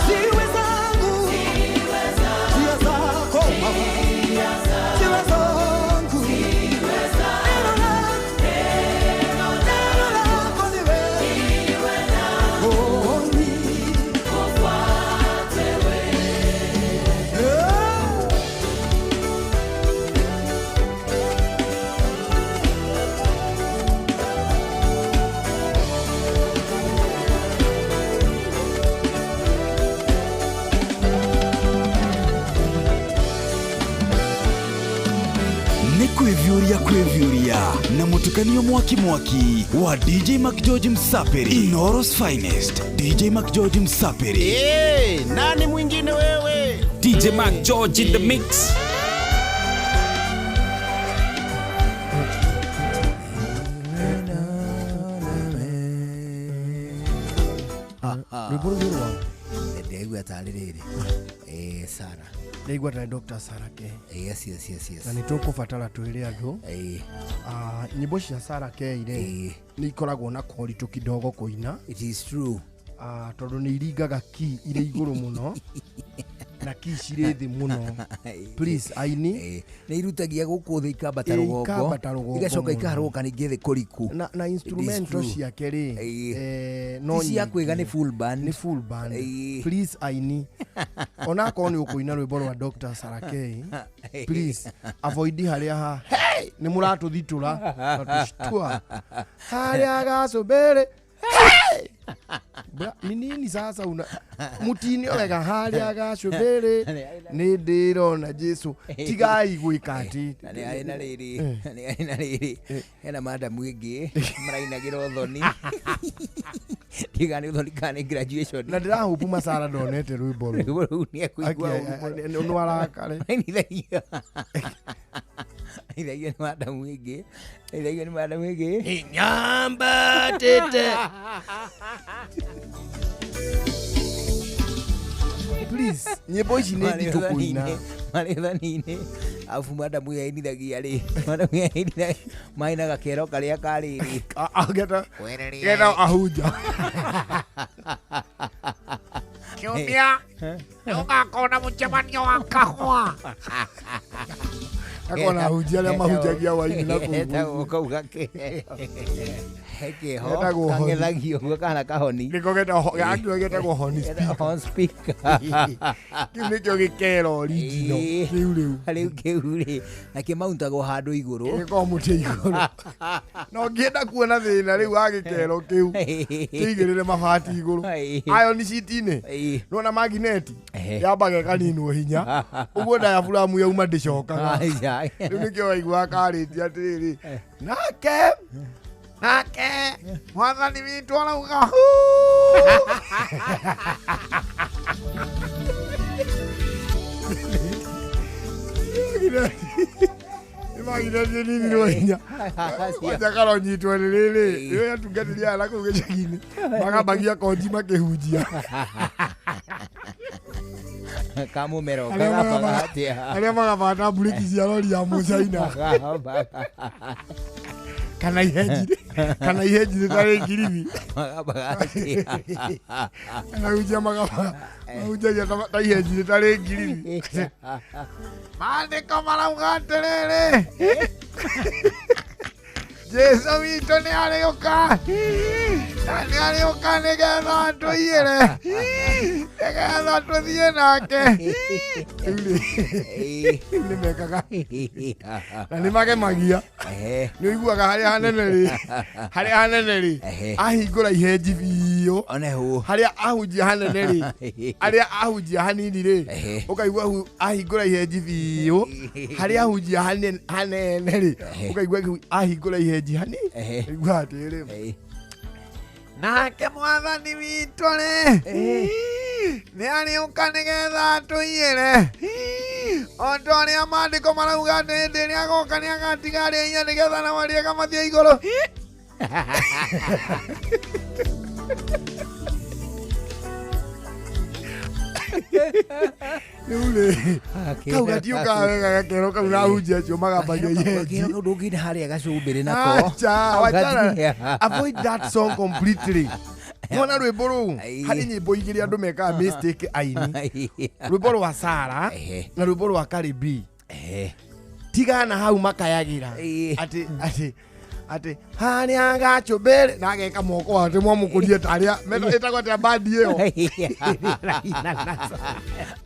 siwe zangu, njia zako mama, siwe zangu, neno lako, neno lako liwe oh, ni Yeah. Nĩ kwĩviũria kwĩviũria na mũtukanio mwaki mwaki wa DJ McGeorge Msaperi. Inooro's finest DJ McGeorge Msaperi. Hey, nani mwingine wewe? DJ Mac George in the mix. Rwĩmbo rũu nĩ rwa Ndĩraigua tarĩ rĩrĩ. Eh, Sara. Ndĩraigua tarĩ Dr. Sarah K. Yes, yes, yes, yes. Na nĩ tũkũbatara twĩre andũ nyĩmbo cia Sarah K rĩ nĩ ikoragwo na koritũ kidogo kũina. It is true. Tondũ nĩ iringaga ki irĩ igũrũ mũno. Na key cirĩ thĩ mũno. Please, aini. Nä irutagia gå kå thä ikambata Ĩ, rũgongo, ikambata rũgongo igacoka mũno. ikaharũrũka ningĩ thĩ kũriku. Na instrumental ciake rĩ, no Ti cia nyingĩ. kwĩga, nĩ full band. Nĩ full band. Please, aini, onakorwo nĩ ũkũina rwĩmbo rwa Dr. Sarakei, please avoid harĩa ha hey! Nĩ mũratũthitũra na tũcitua harĩa gacũmbĩrĩ. Hey! Bra, ni nini sasa una mutinio wega harĩa gacũmbĩrĩ nĩ ndĩrona Jesu, tigai gwĩka atĩ. Na nĩ harĩ na rĩrĩ, nĩ harĩ na rĩrĩ, hena madamu ĩngĩ marainagĩra ũthoni, ndiga nĩ ũthoni kana nĩ graduation. Na ndĩrahupu Masara ndonete rwĩmbo rũu. Rwĩmbo rũu nĩ ekũigua ũru mũno. Nĩ arakare. Mainithagia nĩ madamu ĩngĩ, mainithagia nĩ madamu ĩngĩ. Nyambatĩte. Please, nyĩmbo ici nĩ nditũ kũina. Marĩ ũthoni-inĩ, arabu madamu ĩyo ainithagia rĩ, madamu ĩyo ainithagia mainaga kero karĩa karĩrĩ. Geta ahunja. Kiumia nĩ ũgakorwo na mũcemanio wa kahũa. Akona ahunjia arĩa mahunjagia waini na kũu. Etagwo kau gakero hekeho Getagwo honi. Kang'ethagio ũguo kana kahoni. Nĩko getagwo, gakĩo getagwo honi speaker. Horn speaker. Kĩu nĩkĩo gĩkero original kĩu rĩu. Rĩu kĩu rĩ, na kĩmauntagwo handũ igũrũ. Gĩkoragwo mũtĩ igũrũ, na ũngĩenda kuona thĩna rĩu wa gĩkero kĩu, kĩigĩrĩre mabati igũrũ, ayo nĩ citi-inĩ, nĩwona magineti yambaga ĩkaninwo hinya ũguo, diaphragm yauma ndĩcokaga. Rĩu nĩkĩo waiguaga karĩtie atĩrĩrĩ, nake mwathani witũ arauga huu. Nĩ ninirwo hinya kwanja karonyitwo nĩ rĩrĩ rĩrĩa atungatĩri aya na kũu gĩcagi-inĩ magambagia konji makĩhunjia. Kamũmero Arĩa kagabaga atĩa? Arĩa magabata mburĩki cia rori ya mũcaina kana ihenjire, kana ihenjire tarĩ ngirithi. Magabaga atĩa? Kana hunjia mahunjagia ta ihenjire tarĩ ngirithi. Maandĩko marauga atĩrĩrĩ, Jesu witũ nĩ arĩũka, na nĩ arĩũka nĩgetha atũiyĩre, nĩgetha tũthiĩ nake. Rĩu rĩ, nĩ mekaga na nĩ magemagia. Nĩ ũiguaga harĩa hanene rĩ, harĩa hanene rĩ, ahingũra ihenji biũ, harĩa ahunjia hanene rĩ, harĩa ahunjia hanini rĩ, ũkaigua ahingũra ihenji biũ, harĩa ahunjia hanene rĩ, ũkaigua ahingũra ihenji hani, ũkaigua atĩrĩ, nake mwathani witũ rĩ, nĩ arĩũka nĩgetha atũiyĩre, o ta ũrĩa maandĩko marauga atĩ hĩndĩ ĩrĩa agoka nĩ agatiga arĩa hinya nĩgetha nao arĩa ega mathiĩ igũrũ. Rĩu rĩ, kau gatiũkaga wega gakero kau, na ahunjia acio magambagia ihenji. Gakero kau ndũngĩina harĩa gacũmbĩrĩ nako. Acha, wachana. Avoid that song completely. Nĩwona rwĩmbo rũu, harĩ nyĩmbo igĩrĩ andũ mekaga mistake aini, rwĩmbo rwa Sara na rwĩmbo rwa Cardi B. Tigana hau makayagĩra atĩ atĩ atĩ harĩa gacũmbĩrĩ, na ageka moko atĩ mwamũkũrie tarĩa ĩtagwo atĩa bandi ĩyo.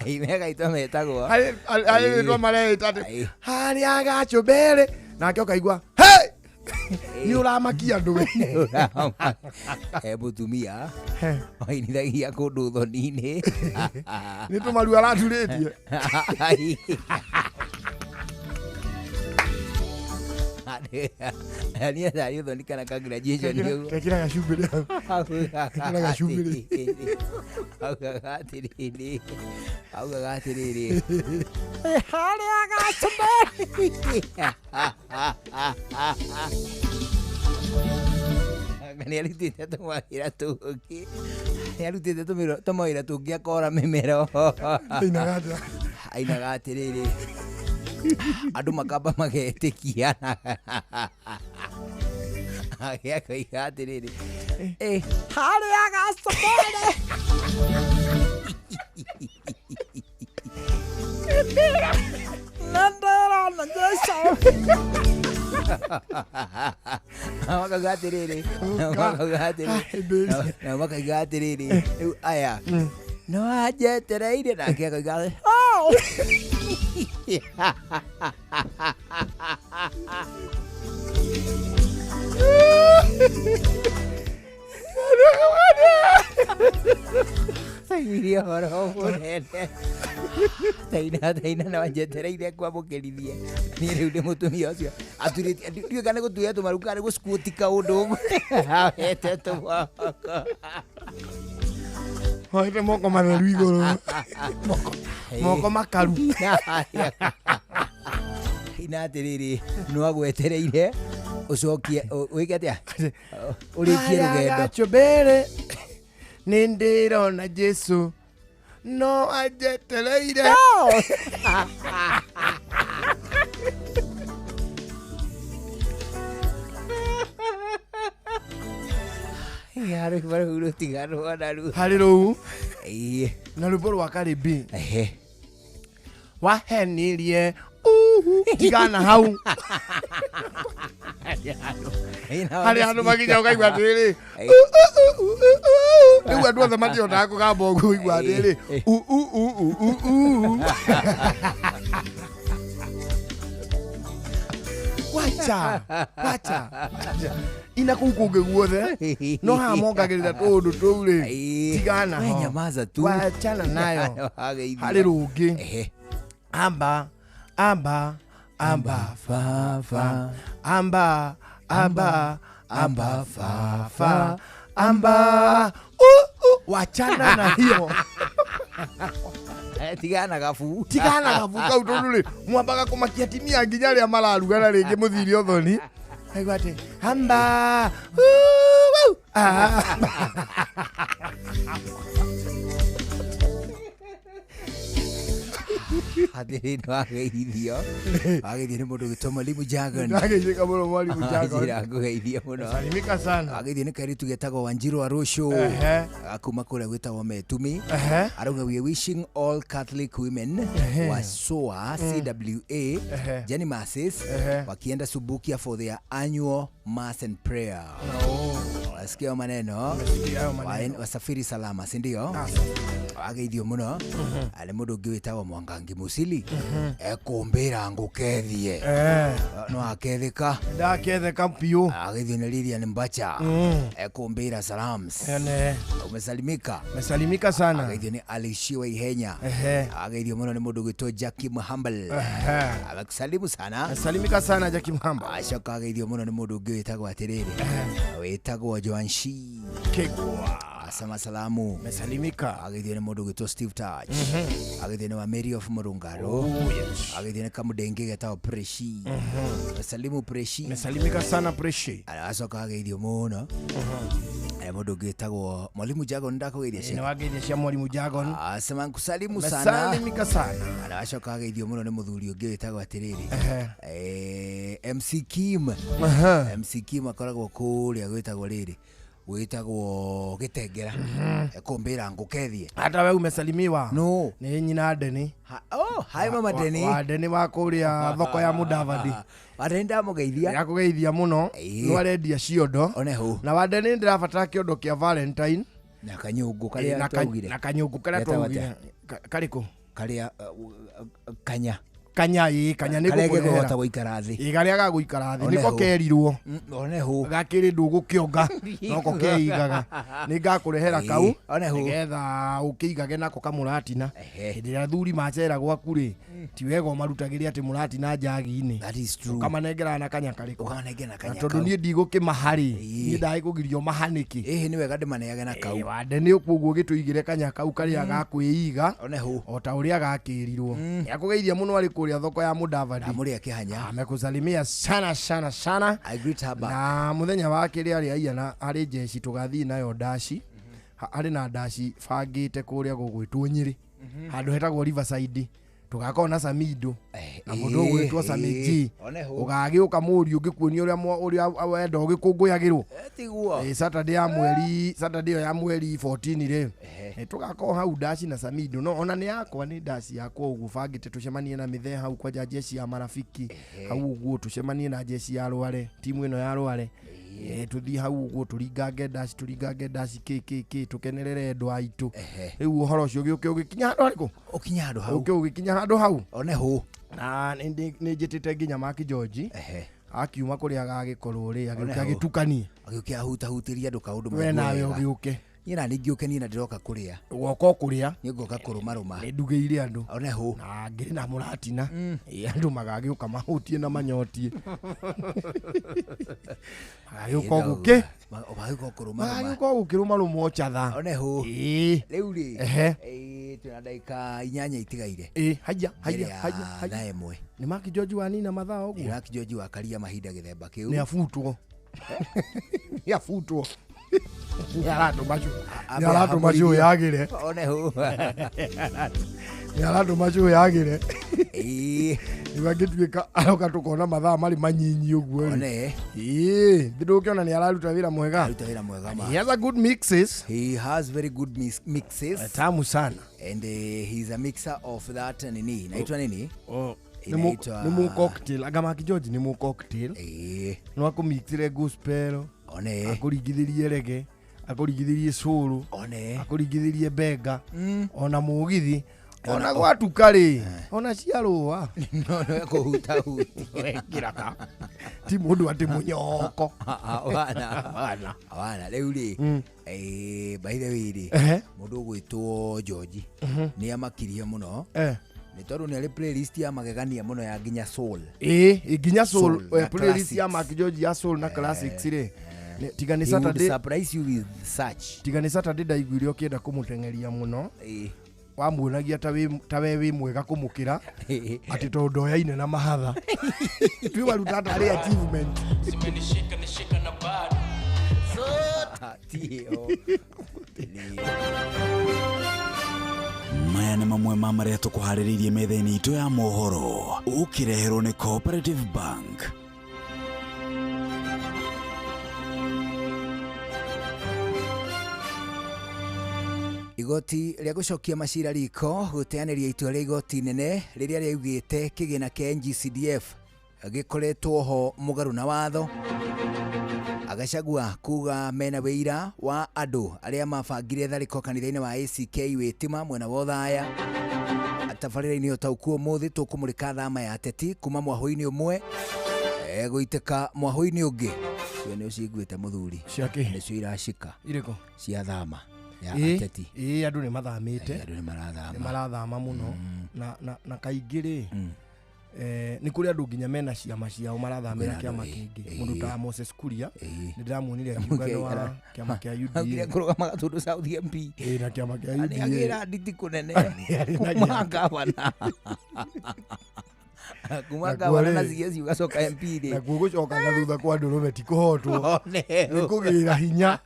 Megaitwo metagwo. Harĩ rĩtwa mareĩta atĩ harĩa gacũmbĩrĩ, nake ũkaigua hey! Nĩ ũramakia andũ we. He mũtumia wainithagia kũndũ thoni-inĩ. Nĩ tũmaru araturĩtie. Niĩ tarĩ ũthoni kana ka graduation ũguo. Gekĩra gacumbĩrĩ hau. Gekĩra gacumbĩrĩ. Augaga atĩrĩrĩ, augaga atĩrĩrĩ, harĩa gacũmbĩrĩ. Nĩ arutĩte tũmawĩra tũngĩ, nĩ arutĩte tũmawĩra tũngĩ akora mĩmero. Ainaga atĩa? Ainaga atĩrĩrĩ, andũ makamba magetĩkia, akoiga atĩrĩrĩ, harĩa gacũmbĩrĩ. Na ndĩrona Jesũ. Makauga atĩrĩrĩ, makauga atĩrĩrĩ, na makauga atĩrĩrĩ, rĩu aya no anjetereire, nake akauga "Oh." Taiguire ũhoro mũnene. Taina taina no anjetereire kwamũkĩrithie. Niĩ rĩu ndĩ mũtumia ũcio aturĩtie, ndiũĩ kana nĩ gũturia tũmaru kana nĩ gũsquat kaũndũ ũguo. Ahete tũmoko. Oete moko matheru igũrũ. Moko makaru. Ina atĩrĩrĩ, no agwetereire ũcokie wĩke atĩa? Ũrĩkie rũgendo. Gachumbĩrĩ nĩ ndĩrona Jesũ no anjetereire. Ya rwĩmbo rũu rũtiganwo naruo. Harĩ rũu Ĩĩ. na rwĩmbo rwa Karibi Ehe. Wahenirie uhu tigana hau harĩ handũ makinya ũkaigua atĩrĩrĩ rĩu andũ othe matihotaga kũgamba ũguo ũigua atĩrĩrĩ u u u u u u wacha wacha ina kũu kũngĩ guothe no haha mongagĩrĩra tũũndũ tũu rĩ tigana We ho nyamaza tu. Wachana nayo. Wageithio. Harĩ rũngĩ Ehe. Amba amba amba fa fa amba amba amba fa fa amba u u wachana na hiyo. Tigana gabu. Tigana gabu kau tondu rĩ mwambaga kũmakia atimia nginya arĩa mararuga na rĩngĩ mũthire ũthoni aigua atĩ amba u u amba. Atĩrĩ nĩ wageithio. Wageithio nĩ mũndũ ũgwĩtwo Mwalimu Jagon. Ndageithĩka mũno Mwalimu Jagon. Njĩra ngũgeithie mũno. Salimika sana. Wageithio nĩ kairĩtu getagwo Wanjiru Arushu. Ehe. Kuma kũrĩa gwĩtagwo Metumi. Ehe. Arauga we are wishing all Catholic women Ehe. wa SOA CWA Ehe. Journey Masses Ehe. wakienda Subukia for their annual mass and prayer. Wasikia maneno. Hayo maneno. Wasafiri salama, si ndio? Wageithio mũno. Arĩ mũndũ ũngĩ wĩtagwo Mwangangi Musili. Ekũmbĩra ngũkethie. No akethĩka. Ndaketheka biũ. Ageithio nĩ Lilian Mbacha. Ekũmbĩra salams. Ene. Umesalimika. Umesalimika sana. Ageithio nĩ Alishiwa Ihenya. Ehe. Ageithio mũno nĩ mũndũ ũgwĩtwo Jackie Muhambal. Ehe. Amekusalimu sana. Asalimika sana Jackie Muhambal. Acoka ageithio mũno nĩ mũndũ ũngĩ wĩtagwo atĩrĩrĩ. Wĩtagwo Joanshi Kigwa. Asema salamu. Umesalimika. Ageithio nĩ mũndũ ũgwĩtwo Steve Touch. Ageithio nĩ wa Mary of Murungaro. Oh, yes. Ageithio nĩ kamũndenge getagwo Preshi. Salimu Preshi. Umesalimika sana Preshi. Aracoka ageithio mũno. Mũndũ ũngĩ wĩtagwo Mwalimu Jagon ndakũgeithia Nĩ wageithia cia Mwalimu Jagon. Asema nkusalimu sana. Umesalimika sana. Aracoka ageithio mũno nĩ mũthuri ũngĩ wĩtagwo atĩrĩrĩ. MC Kim. MC Kim akoragwo kũrĩa gwĩtagwo rĩrĩ gwĩtagwo Gĩtengera. Ekũmbĩra ngũkethie. Hata we umesalimiwa. No. Nĩ nyina Deni. Oh, hi mama Deni. Wa Deni wa kũrĩa thoko ya Mudavadi. Wa Deni ndamũgeithia. Nĩakũgeithia mũno. Nĩ arendia ciondo. One hũ. Na wa Deni ndĩrabatara kĩondo kĩa Valentine. Na kanyũngũ karĩa twaugire. Na kanyũngũ karĩa Getagwo twaugire. atĩa? Karĩkũ? Karĩa kanya. Kanya ĩ kanya nĩ Karĩa ngũkũrehera. gegũhota gũikara thĩ. Ĩ karĩa gagũikara thĩ One nĩko hũ. kerirwo. One hũ. Gakĩrĩ ndũgũkĩonga noko keigaga. Nĩ ngakũrehera Ĩ, kau one hũ. nĩgetha ũkĩigage nako kamũratina. Hĩndĩ ĩrĩa athuri macera gwaku rĩ ti wega ũmarutagĩre atĩ mũratina njagi-inĩ. That is true. Ũkamanengera na kanya karĩkũ. Ũkamanengera na kanya Na tondũ kau. niĩ ndigũkĩmaha rĩ niĩ ndagĩkũgirio maha nĩkĩ. Ĩhĩ nĩ wega ndĩmaneage na kau. Wande nĩ ũguo ũgĩtũigĩre kanya kau karĩa gakwĩiga One hũ. o ta ũrĩa gakĩrirwo. Nĩakũgeithia mũno arĩ kũrĩa thoko ya Mudavadi. Ndamũrĩa kĩhanya. Amekusalimia sana sana sana. I greet her back. Na mũthenya wa kerĩ arĩ aiya na arĩ njeci tũgathiĩ nayo ndaci. Arĩ na ndaci bangĩte kũrĩa gũgwĩtwo Nyĩrĩ. Handũ hetagwo Riverside. Tũgakorwo na Samido na mũndũ ĩĩ, ũgwĩtwo Sami G. ĩĩ, one hũ. Ũgagĩũka mũriũ ngĩkuonia ũrĩa ũrĩa wendo ũgĩkũngũyagĩrwo. Tiguo. Ĩĩ, Saturday ya mweri, Saturday ĩyo ya mweri 14 rĩ, tũgakorwo hau ndaci na Samido. No ona nĩ yakwa, nĩ ndaci yakwa ũguo bangĩte tũcemanie na mĩthee hau kwanja jeshi ya marafiki hau ũguo, tũcemanie na jeshi ya Rware, timu ĩno ya Rware. Tũthiĩ hau ũguo tũringange ndaci, tũringange ndaci kĩ kĩ kĩ, tũkenerere endwa aitũ. Rĩu ũhoro ũcio ũgĩũke ũgĩkinya handũ harĩkũ? Ũkinya handũ hau. Ũke ũgĩkinya handũ hau. One hũ. Na nĩ njĩtĩte nginya Mark George akiuma kũrĩa agagĩkorwo rĩ, One agĩũke hũ. agĩtukanie. Agĩũke ahutahutĩrie andũ kaũndũ We maigue nawe wega. ũgĩũke. Niĩ na ningĩũke niĩ na ndĩroka kũrĩa. Ũgoka o kũrĩa. Niĩ ngoka kũrũmarũma. Nĩ ndugĩire andũ. One hũ. Na ngĩrĩ na mũratina. Ĩ, andũ magagĩũka mahutie na manyotie. Magagĩũka o gũkĩ. Magagĩũka kũrũmarũma. Magagĩũka o gũkĩrũmarũma o chatha. One hũ. Ĩĩ. Rĩu rĩ. Ehe. Ĩĩ, twĩna ndagĩka 8 itigaire. Ĩĩ, haya, Mbere haya, ya haya, haya. thaa 1. Nĩ Mark George wanina mathaa ũguo? Nĩ Mark George wakaria mahinda gĩthemba kĩu. Nĩ abutwo. Nĩ abutwo. Nĩ aratũma cũ. Nĩ aratũma cũ yagĩre. One hũ. Nĩ aratũma cũ yagĩre. Ĩĩ. Rĩu angĩtuĩka aroka tũkona mathaa marĩ manyinyi ũguo rĩ. One. Ĩĩ, thĩ ndũkĩona nĩ araruta wĩra mwega. Aruta wĩra mwega ma. He has a good mixes. He has very good mixes. Tamu sana. And he's a mixer of that nini. Inaitwa nini? Oh. Nĩ mũ cocktail. Anga Mark George nĩ mũ cocktail. Ĩĩ. No akũmixire gospel. One. Akũringithĩrie reggae, akũringithĩrie soul. One. Akũringithĩrie benga. Ona mũgithi. Ona gwatuka rĩ, ona ciarũa. No no kũhutahutia. Wekĩra ka. Ti mũndũ atĩ mũnyoko. Wana. Wana. Wana rĩu rĩ. Eh, by the way rĩ. Ehe. Mũndũ ũgwĩtwo George nĩ amakirie mũno. Nĩ tondũ nĩ arĩ playlist ya magegania mũno ya nginya soul. Ĩĩ, nginya soul, Soul na playlist ya classics. Mark George ya soul na classics rĩ. Tiga nĩ He would Saturday. surprise you with such. Tiga nĩ Saturday ndaiguire ũkĩenda kũmũteng'eria mũno. Wamuonagia ta we wĩ mwega kũmũkĩra atĩ tondũ ndoyaine na mahatha. Twĩ waruta tarĩ achievement. Zimenishika nishika na bado. Ti ĩyo. Maya nĩ mamwe ma marĩa tũkũharĩrĩirie metha-inĩ itũ ya mohoro ũkĩreherwo nĩ Cooperative Bank. Igoti rĩa gũcokia macira riko gũteanĩria itua rĩa igoti inene rĩrĩa rĩaugĩte kĩgĩna kĩa NGCDF gĩkoretwo ho mũgarũ na watho. Agacagua kuga mena wĩira wa andũ arĩa mabangire tharĩko kanitha-inĩ wa ACK Wĩtima mwena wa Othaya. Tabarĩra-inĩ ũtaũku ũmũthĩ tũkũmũrĩka thama ya ateti kuma mwahũ-inĩ ũmwe gũitĩka mwahũ-inĩ ũngĩ. Cio nĩ ũciguĩte mũthuri. Cia kĩ? Nĩcio iracika. Irĩkũ? Cia thama ya Ĩĩ, ateti. ĩĩ, andũ nĩ mathamĩte. Andũ nĩ marathama. Nĩ marathama mũno. Na kaingĩ rĩ, nĩ kũrĩ andũ nginya mena ciama ciao marathamĩra Kwĩna kĩama andũ, kĩngĩ. ĩĩ. Mũndũ ta Moses Kuria, nĩ ndĩramuonire akiuga nĩ wa kĩama kĩa UDA. Augire kũrũgama Gatũndũ South MP. Ĩĩ, na kĩama kĩa Na UDA. nĩagĩra nditi kũnene. Nĩ arĩ na Kuma gĩake. gavana. Kuma Nakuo gavana na rĩ, CS ugacoka MP rĩ. Nakuo gũcoka na thutha kwa ndũrũme ti kũhotwo. One. Nĩ kũgĩra hinya.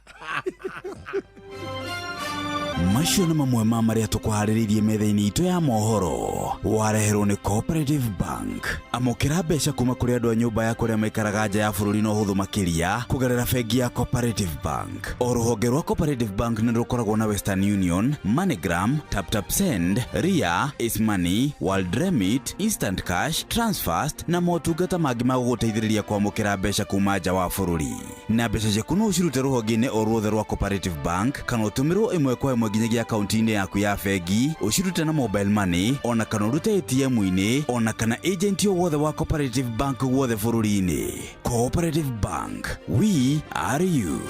Macio nĩ mamwe ma marĩa tũkũharĩrĩirie metha-inĩ itũ ya mohoro wareherwo nĩ Cooperative Bank. Amũkĩra mbeca kuma kũrĩ andũ a nyũmba ya kũrĩa maikaraga nja ya bũrũri na ũhũthũ makĩria kũgerera bengi ya Cooperative Bank. O rũhonge rwa Cooperative Bank nĩ rũkoragwo na Western Union, MoneyGram, TapTap Send, Ria, Ace Money, World Remit, Instant Cash, Transfast na motungata mangĩ ma gũgũteithĩrĩria kwamũkĩra mbeca kuma nja wa bũrũri. Na mbeca ciaku no ũcirute rũhonge-inĩ o ruothe rwa Cooperative Bank kana ũtũmĩrwo ĩmwe kwa ĩmwe nginyagia akaunti-inĩ yaku ya bengi, ũcirute na mobile money ona kana ũrute ATM-inĩ ona kana agent o wothe wa Cooperative Bank guothe bũrũri-inĩ. Cooperative Bank, we are you.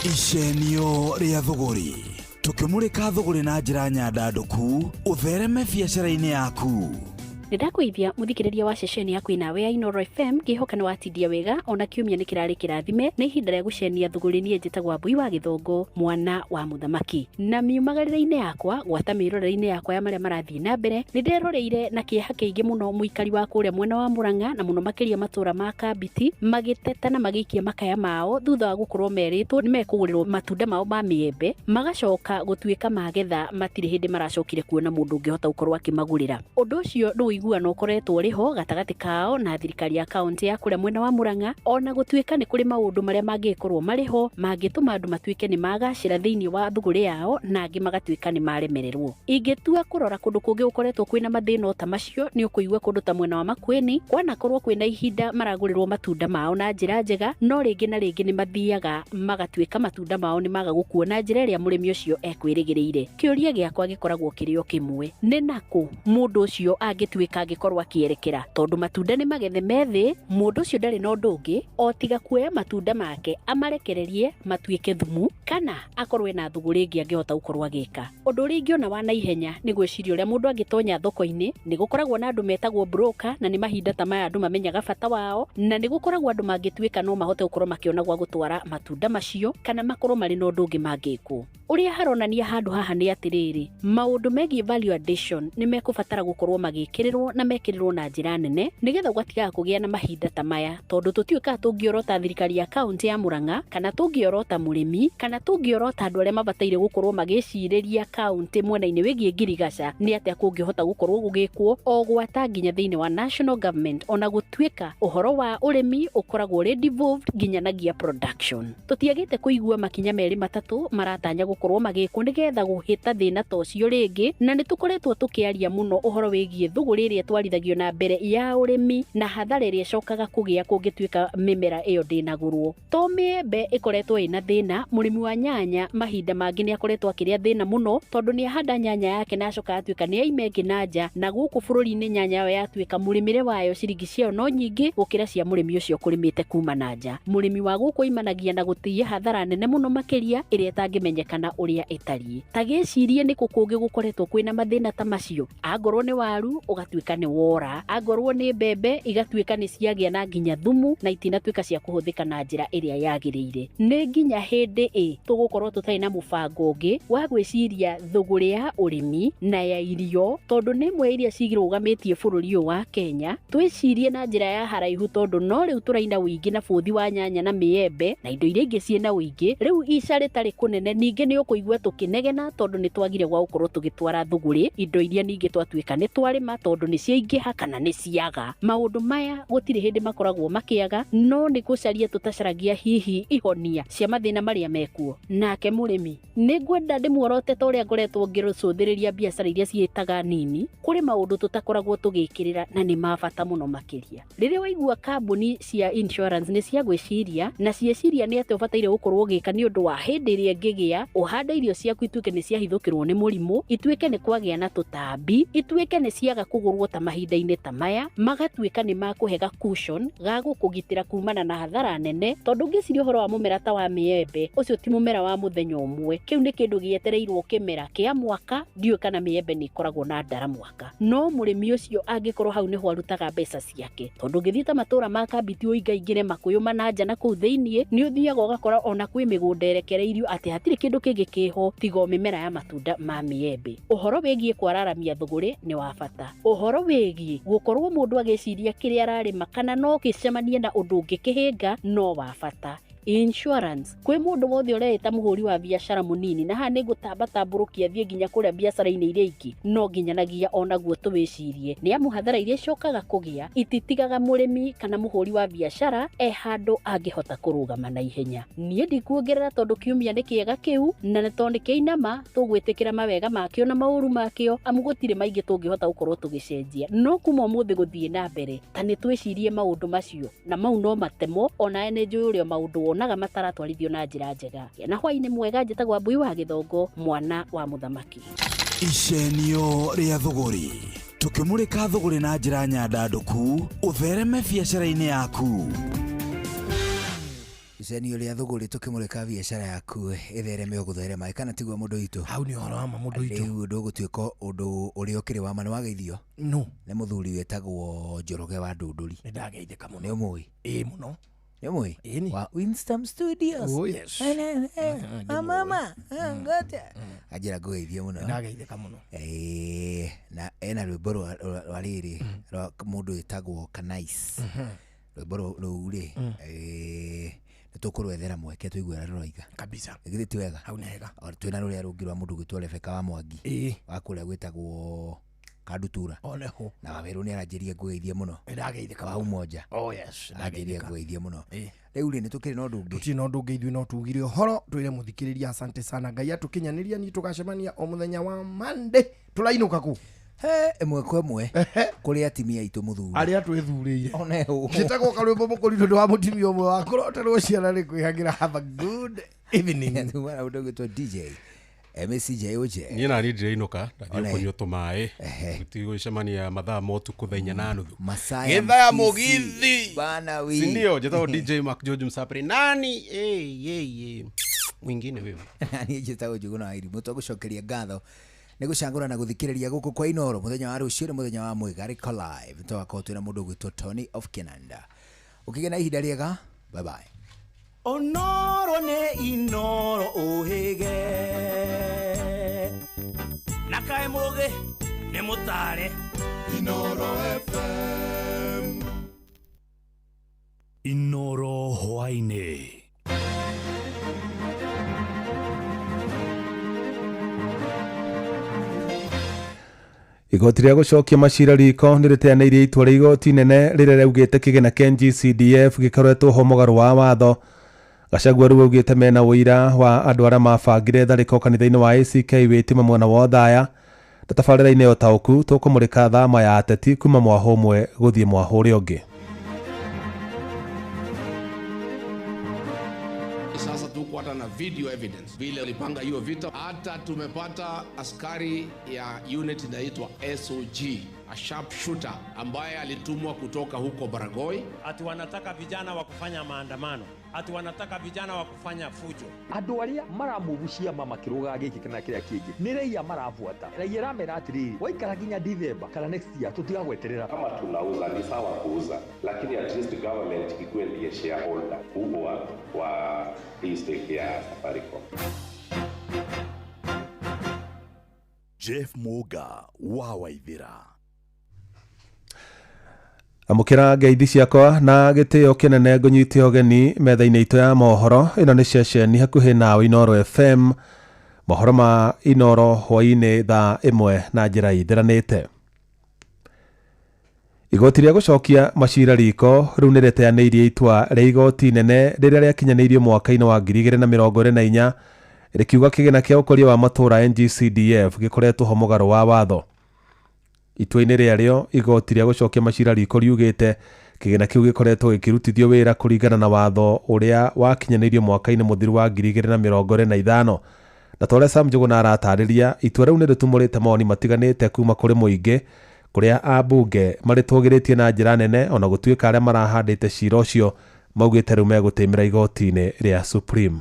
Icenio rĩa thũgũrĩ. Tũkĩmũrĩka thũgũrĩ na njĩra nyandandũku, ũthereme biacara-inĩ yaku. Nĩndakũgeithia mũthikĩrĩria wa ceceni ya kwĩnawe ya Inoro FM, ngĩhoka nĩ watindia wega ona kiumia nĩ kĩrarĩ kĩrathime. Nĩ ihinda rĩa gũcenia thũgũrĩ. Niĩ njĩtagwo Wambui wa Gĩthũngũ, mwana wa mũthamaki, na miumagarĩre-inĩ yakwa gwata mĩrorere-inĩ yakwa ya marĩa marathiĩ na mbere, nĩ nderoreire na kĩeha kĩingĩ mũno mũikari wa kũrĩa mwena wa Mũrang'a na mũno makĩria matũra ma Kambiti magĩteta na magĩikia makaya mao thutha wa gũkorwo merĩtwo nĩ mekũgũrĩrwo matunda mao ma mĩembe, magacoka gũtuĩka magetha matirĩ hĩndĩ maracokire kuona mũndũ ũngĩhota gũkorwo akĩmagũrĩra. Ũndũ ũcio nĩ ũiguano ũkoretwo ũrĩ ho gatagatĩ kao na thirikari ya kaũntĩ ya kũrĩa mwena wa Mũrang'a, ona gũtuĩka nĩ kũrĩ maũndũ marĩa mangĩkorwo marĩ ho mangĩtũma andũ matuĩke nĩ magacĩra thĩinĩ wa thũgũrĩ yao na angĩ magatuĩka nĩ maremererwo. Ingĩtua kũrora kũndũ kũngĩ gũkoretwo kwĩna mathĩna o ta macio, nĩ ũkũigua kũndũ ta mwena wa Makueni kwanakorwo kwĩna ihinda maragũrĩrwo matunda mao na njĩra njega, no rĩngĩ na rĩngĩ nĩ mathiaga magatuĩka matunda mao nĩ maga gũkuo na njĩra ĩrĩa mũrĩmi ũcio ekwĩrĩgĩrĩire. Kĩũria gĩakwa gĩkoragwo kĩrĩ o kĩmwe, nĩ nakũ mũndũ ũcio angĩtuĩka angĩkorwo akĩerekera? Tondũ matunda nĩ magethe me thĩ, mũndũ ũcio ndarĩ na ũndũ ũngĩ o tiga kuoya matunda make amarekererie matuĩke thumu, kana akorwo ena thũgũrĩ ĩngĩ angĩhota gũkorwo agĩka. Ũndũ ũrĩa ingĩona wa naihenya nĩ gwĩciria ũrĩa mũndũ angĩtonya thoko-inĩ. Nĩ gũkoragwo na andũ metagwo broker, na nĩ mahinda ta maya andũ mamenyaga bata wao, na nĩ gũkoragwo andũ mangĩtuĩka no mahote gũkorwo makĩona gwa gũtwara matunda macio, kana makorwo marĩ na ũndũ ũngĩ mangĩkwo. Ũrĩa haronania handũ haha nĩ atĩrĩrĩ, maũndũ megiĩ value addition nĩ mekũbatara gũkorwo magĩkĩrĩrwo na mekĩrĩrwo na njĩra nene, nĩgetha gũgatigaga kũgĩa na mahinda ta maya, tondũ tũtiũĩ kana tũngĩorota thirikari ya kaũntĩ ya Mũrang'a, kana tũngĩorota mũrĩmi, kana tũngĩorota andũ arĩa mabataire gũkorwo magĩcirĩria kaũntĩ mwena-inĩ wĩgiĩ ngirigaca, nĩ atĩa kũngĩhota gũkorwo gũgĩkwo o gwata nginya thĩinĩ wa national government, ona gũtuĩka ũhoro wa ũrĩmi ũkoragwo ũrĩ devolved nginyanagia production. Tũtiagĩte kũigua makinya merĩ matatũ maratanya gũkorwo magĩkwo nĩgetha gũhĩta thĩna ta ũcio rĩngĩ, na nĩ tũkoretwo tũkĩaria mũno ũhoro wĩgiĩ thũgũrĩ ĩrĩa ĩtwarithagio na mbere ya ũrĩmi na hathara ĩrĩa ĩcokaga kũgĩa kũngĩtuĩka mĩmera ĩyo ndĩnagũrwo. To mĩembe ĩkoretwo ĩna thĩna, mũrĩmi wa nyanya mahinda mangĩ nĩ akoretwo akĩrĩa thĩna mũno, tondũ nĩ ahanda nyanya yake na acoka atuĩka nĩ aima ĩngĩ na nja, na gũkũ bũrũri-inĩ nyanya ĩyo yatuĩka mũrĩmĩre wayo ciringi ciayo no nyingĩ gũkĩra cia mũrĩmi ũcio ũkũrĩmĩte kuma na nja. Mũrĩmi wa gũkũ aimanagia na gũthiĩ hathara nene mũno makĩria ĩrĩa ĩtangĩmenyekana ũrĩa ĩtariĩ. Ta gĩcirie nĩ kũ kũngĩ gũkoretwo kwĩna mathĩna ta macio. Angorwo nĩ waru ũgatuĩka nĩ wora, angorwo nĩ mbembe igatuĩka nĩ ciagĩa na nginya thumu na itinatuĩka cia kũhũthĩka na njĩra ĩrĩa yagĩrĩire. Nĩ nginya hĩndĩ ĩ tũgũkorwo tũtarĩ na mũbango ũngĩ wa gwĩciria thũgũrĩ ya ũrĩmi na ya irio, tondũ nĩ ĩmwe iria cirũgamĩtie bũrũri ũyũ wa Kenya. Twĩcirie na njĩra ya haraihu, tondũ no rĩu tũraina ũingĩ na bũthi wa nyanya na mĩembe na indo iria ingĩ ciĩna ũingĩ. Rĩu ica rĩtarĩ kũnene ningĩ nĩ ũkũigua tũkĩnegena, tondũ nĩ twagire gwa gũkorwo tũgĩtwara thũgũrĩ indo iria ningĩ twatuĩka nĩ twarĩma, tondũ nĩ ciaingĩha kana nĩ ciaga. Maũndũ maya gũtirĩ hĩndĩ makoragwo makĩaga, no nĩ gũcaria tũtacaragia hihi ihonia cia mathĩna marĩa mekuo. Nake mũrĩmi nĩ ngwenda ndĩmuorote ta ũrĩa ngoretwo ngĩrũcũthĩrĩria biacara iria ciĩtaga nini, kũrĩ maũndũ tũtakoragwo tũgĩkĩrĩra na nĩ ma bata mũno makĩria. Rĩrĩa waigua kambuni cia insurance nĩ cia gwĩciria, na cieciria nĩ atĩa ũbataire gũkorwo ũgĩka nĩ ũndũ wa hĩndĩ ĩrĩa ĩngĩgĩa, ũhande irio ciaku ituĩke nĩ ciahithũkĩrwo nĩ mũrimũ, ituĩke nĩ kwagĩa na tũtambi, ituĩke nĩ ciaga kũgũrwo ta mahinda-inĩ ta maya, magatuĩka nĩ makũhe ga cushion ga gũkũgitĩra kumana na hathara nene, tondũ ngĩciria ũhoro wa mũmera ta wa mĩembe, ũcio ti mũmera wa mũthenya ũmwe, kĩu nĩ kĩndũ gĩetereirwo kĩmera kĩa mwaka. Ndiũĩ kana mĩembe nĩ ĩkoragwo na ndara mwaka, no mũrĩmi ũcio angĩkorwo hau nĩho arutaga mbeca ciake, tondũ ũngĩthiĩ ta matũra ma Kambiti ũingaingĩre makũyũ mananja na kũu thĩiniĩ, nĩ ũthiaga ũgakora ona kwĩ mĩgũnda ĩrekereirio atĩ hatirĩ kĩndũ kĩngĩ kĩho tiga o mĩmera ya matunda ma mĩembe. Ũhoro wĩgiĩ kwararamia thũgũrĩ nĩ wa bata. Ũhoro wĩgiĩ gũkorwo mũndũ agĩciria kĩrĩa ararĩma kana no gĩcemanie na ũndũ ũngĩ kĩhĩnga no wa bata. Insurance kwĩ mũndũ wothe ũreĩta mũhũri wa biacara mũnini, na haha nĩ ngũtambatambũrũkia thiĩ nginya kũrĩa biacara-inĩ iria ingĩ, no nginyanagia onaguo tũwĩcirie, nĩ amu hathara iria icokaga kũgĩa ititigaga mũrĩmi kana mũhũri wa biacara e handũ angĩhota kũrũgama na ihenya. Niĩ ndikuongerera tondũ kiumia nĩ kĩega kĩu, na nĩ tondũ nĩ kĩinama tũgwĩtĩkĩra mawega makĩo na maũru makĩo, amu gũtirĩ maingĩ tũngĩhota gũkorwo tũgĩcenjia. No kuma ũmũthĩ gũthiĩ na mbere, ta nĩ twĩcirie maũndũ macio, na mau no matemo, onawe nĩ njũĩ ũrĩa maũndũ wonaga mataratwarithio na njĩra njega. Na hwaĩ-inĩ mwega, njĩtagwo Wambui wa Gĩthongo, mwana wa mũthamaki. Icenio rĩa thũgũrĩ, tũkĩmũrĩka thũgũrĩ na njĩra nyandandũku ũthereme biacara-inĩ yaku. Icenio rĩa thũgũrĩ tũkĩmũrĩka biacara yaku ĩthereme o gũtherema kana tiguo mũndũ witũ. Hau nĩ ũhoro wa ma mũndũ witũ. Rĩu ũndũ ũgũtuĩka ũndũ ũrĩa ũkĩrĩ wa ma nĩ wageithio. No. Nĩ mũthuri wĩtagwo Njoroge wa Ndũndũri. Nĩ ndageithĩka mũno. Nĩ ũmũĩ? Ĩĩ mũno. Nĩ ũmũĩ? Ĩni. Wa Winston Studios. Oh, yes. Mama, ngoja. Anjĩra ngũgeithie mũno. Nĩ ndageithĩka mũno. Ĩĩ, na ena rwĩmbo rwa rĩrĩ rwa mũndũ wĩtagwo Kanais. Rwĩmbo rũu rĩ, nĩ tũkũrwethera mweke tũigue ũrĩa rũroiga. Kabisa. Githĩ ti wega? Hau nĩ hega. O twĩna rũrĩa rũngĩ rwa mũndũ ũgwĩtwo Rebecca wa Mwangi. Ĩĩ. Wa kũrĩa gwĩtagwo Kandutura. Oneho. Na wawerũ nĩ aranjĩria ngũgeithie mũno. Nĩ ndageithĩka Wa mũno. Umoja. Oh yes. Aranjĩria ngũgeithie mũno. Ĩĩ. Rĩu rĩ, nĩ tũkĩrĩ na ũndũ ũngĩ. Tũtirĩ na ũndũ ũngĩ ithuĩ no tugire ũhoro twĩre mũthikĩrĩria asante sana Ngai atũkinyanĩria niĩ tũgacemania o mũthenya wa Monday tũrainũka kũ? He ĩmwe kwa ĩmwe kũrĩ atimia aitũ mũthuri arĩa twĩthurĩire oneho njĩtagwo karwĩmbo mũkũrinũ ndũ wa mũtimia ũmwe wa kũroterwo ciana nĩ kwĩhangĩra have a good evening. Tuma na ũndũ ũgwĩtwo DJ MCJOJ. Niĩ naniĩ ndĩrainũka ndathiĩ One. kũnyua tũmaĩ tũtigũcemania mathaa ma ũtukũ thaa 4:30 Masaya gĩthaa Mkisi. mũgithi Bana wi. sindio njĩtagwo DJ Mark George Msapri nani mwingine wewe. Niĩ njĩtagwo Njũgũna wa Irimũ twagũcokeria ngatho nĩ gũcagũra na gũthikĩrĩria gũkũ kwa Inoro mũthenya wa rũciũ nĩ mũthenya wa Mwĩgarĩko live tũgakorwo twĩna mũndũ ũgwĩtwo Tony of Kinanda. Ũkĩgĩa na ihinda rĩega, bye bye. Onoro nĩ Inoro ũhĩge na kaĩ mũgĩ nĩ mũtare. Inoro FM. Inoro hwaĩ-inĩ. Igoti rĩa gũcokia macira riko nĩ rĩteanĩirie itua rĩa igoti inene rĩrĩa rĩaugĩte kĩgĩna kĩa NGCDF gĩkoretwo ho mũgarũ wa watho. Gachagua rĩu augĩte mena ũira wa andũ arĩa mabangire tharĩko kanitha-inĩ wa ACK Wĩtima mwena wa Othaya. Na tabarĩra-inĩ ya ũtaũku tũkũmũrĩka thama ya ateti kuma mwahũ ũmwe gũthiĩ mwahũ ũrĩa ũngĩ. Sasa tuko hata na video evidence vile walipanga hiyo vita. Hata tumepata askari ya unit inaitwa SOG, a sharp shooter ambaye alitumwa kutoka huko Baragoi. Ati wanataka vijana wa kufanya maandamano, ati wanataka vijana wa kufanya fujo. Andũ arĩa maramugucia makĩrũgaga gĩkĩ kana kĩrĩa kĩngĩ nĩ raia marabuata. Raia ĩramera atĩrĩrĩ, waikara nginya December kana next year tũtigagweterera. Kama tunauza ni sawa kuuza, lakini at least government ikuwe ndiye shareholder kubwa wa hii stake ya Safaricom. Jeff Muga wa Waithira. Amũkĩra ngeithi ciakwa na gĩtĩo kĩnene ngũnyite ũgeni metha-inĩ itũ ya mohoro. Ĩno nĩ ceceni hakuhĩ nawe Inoro FM. Mohoro ma Inoro hwaĩ-inĩ thaa 1 na njĩra ithĩranĩte. Igoti rĩa gũcokia macira riko rĩu nĩ rĩteanĩirie itua rĩa igoti inene rĩrĩa rĩakinyanĩirio mwaka-inĩ wa 2024 rĩkiuga kĩgĩna kĩa ũkũria wa matũũra NGCDF gĩkoretwo ho mũgarũ wa watho. Itua-inĩ rĩarĩo igoti rĩa gũcokia macira riko riugĩte kĩgĩna kĩu gĩkoretwo gĩkĩrutithio wĩra kũringana na watho ũrĩa wakinyanĩirio mwaka-inĩ mũthiru wa 2025. Na ta ũrĩa Sam Njũgũna aratarĩria, itua rĩu nĩ rĩtumũrĩte mawoni matiganĩte kuma kũrĩ mũingĩ kũrĩa ambunge marĩtũgĩrĩtie na njĩra nene ona gũtuĩka arĩa marahandĩte cira ũcio maugĩte rĩu megũtĩmĩra igoti-inĩ rĩa Supreme.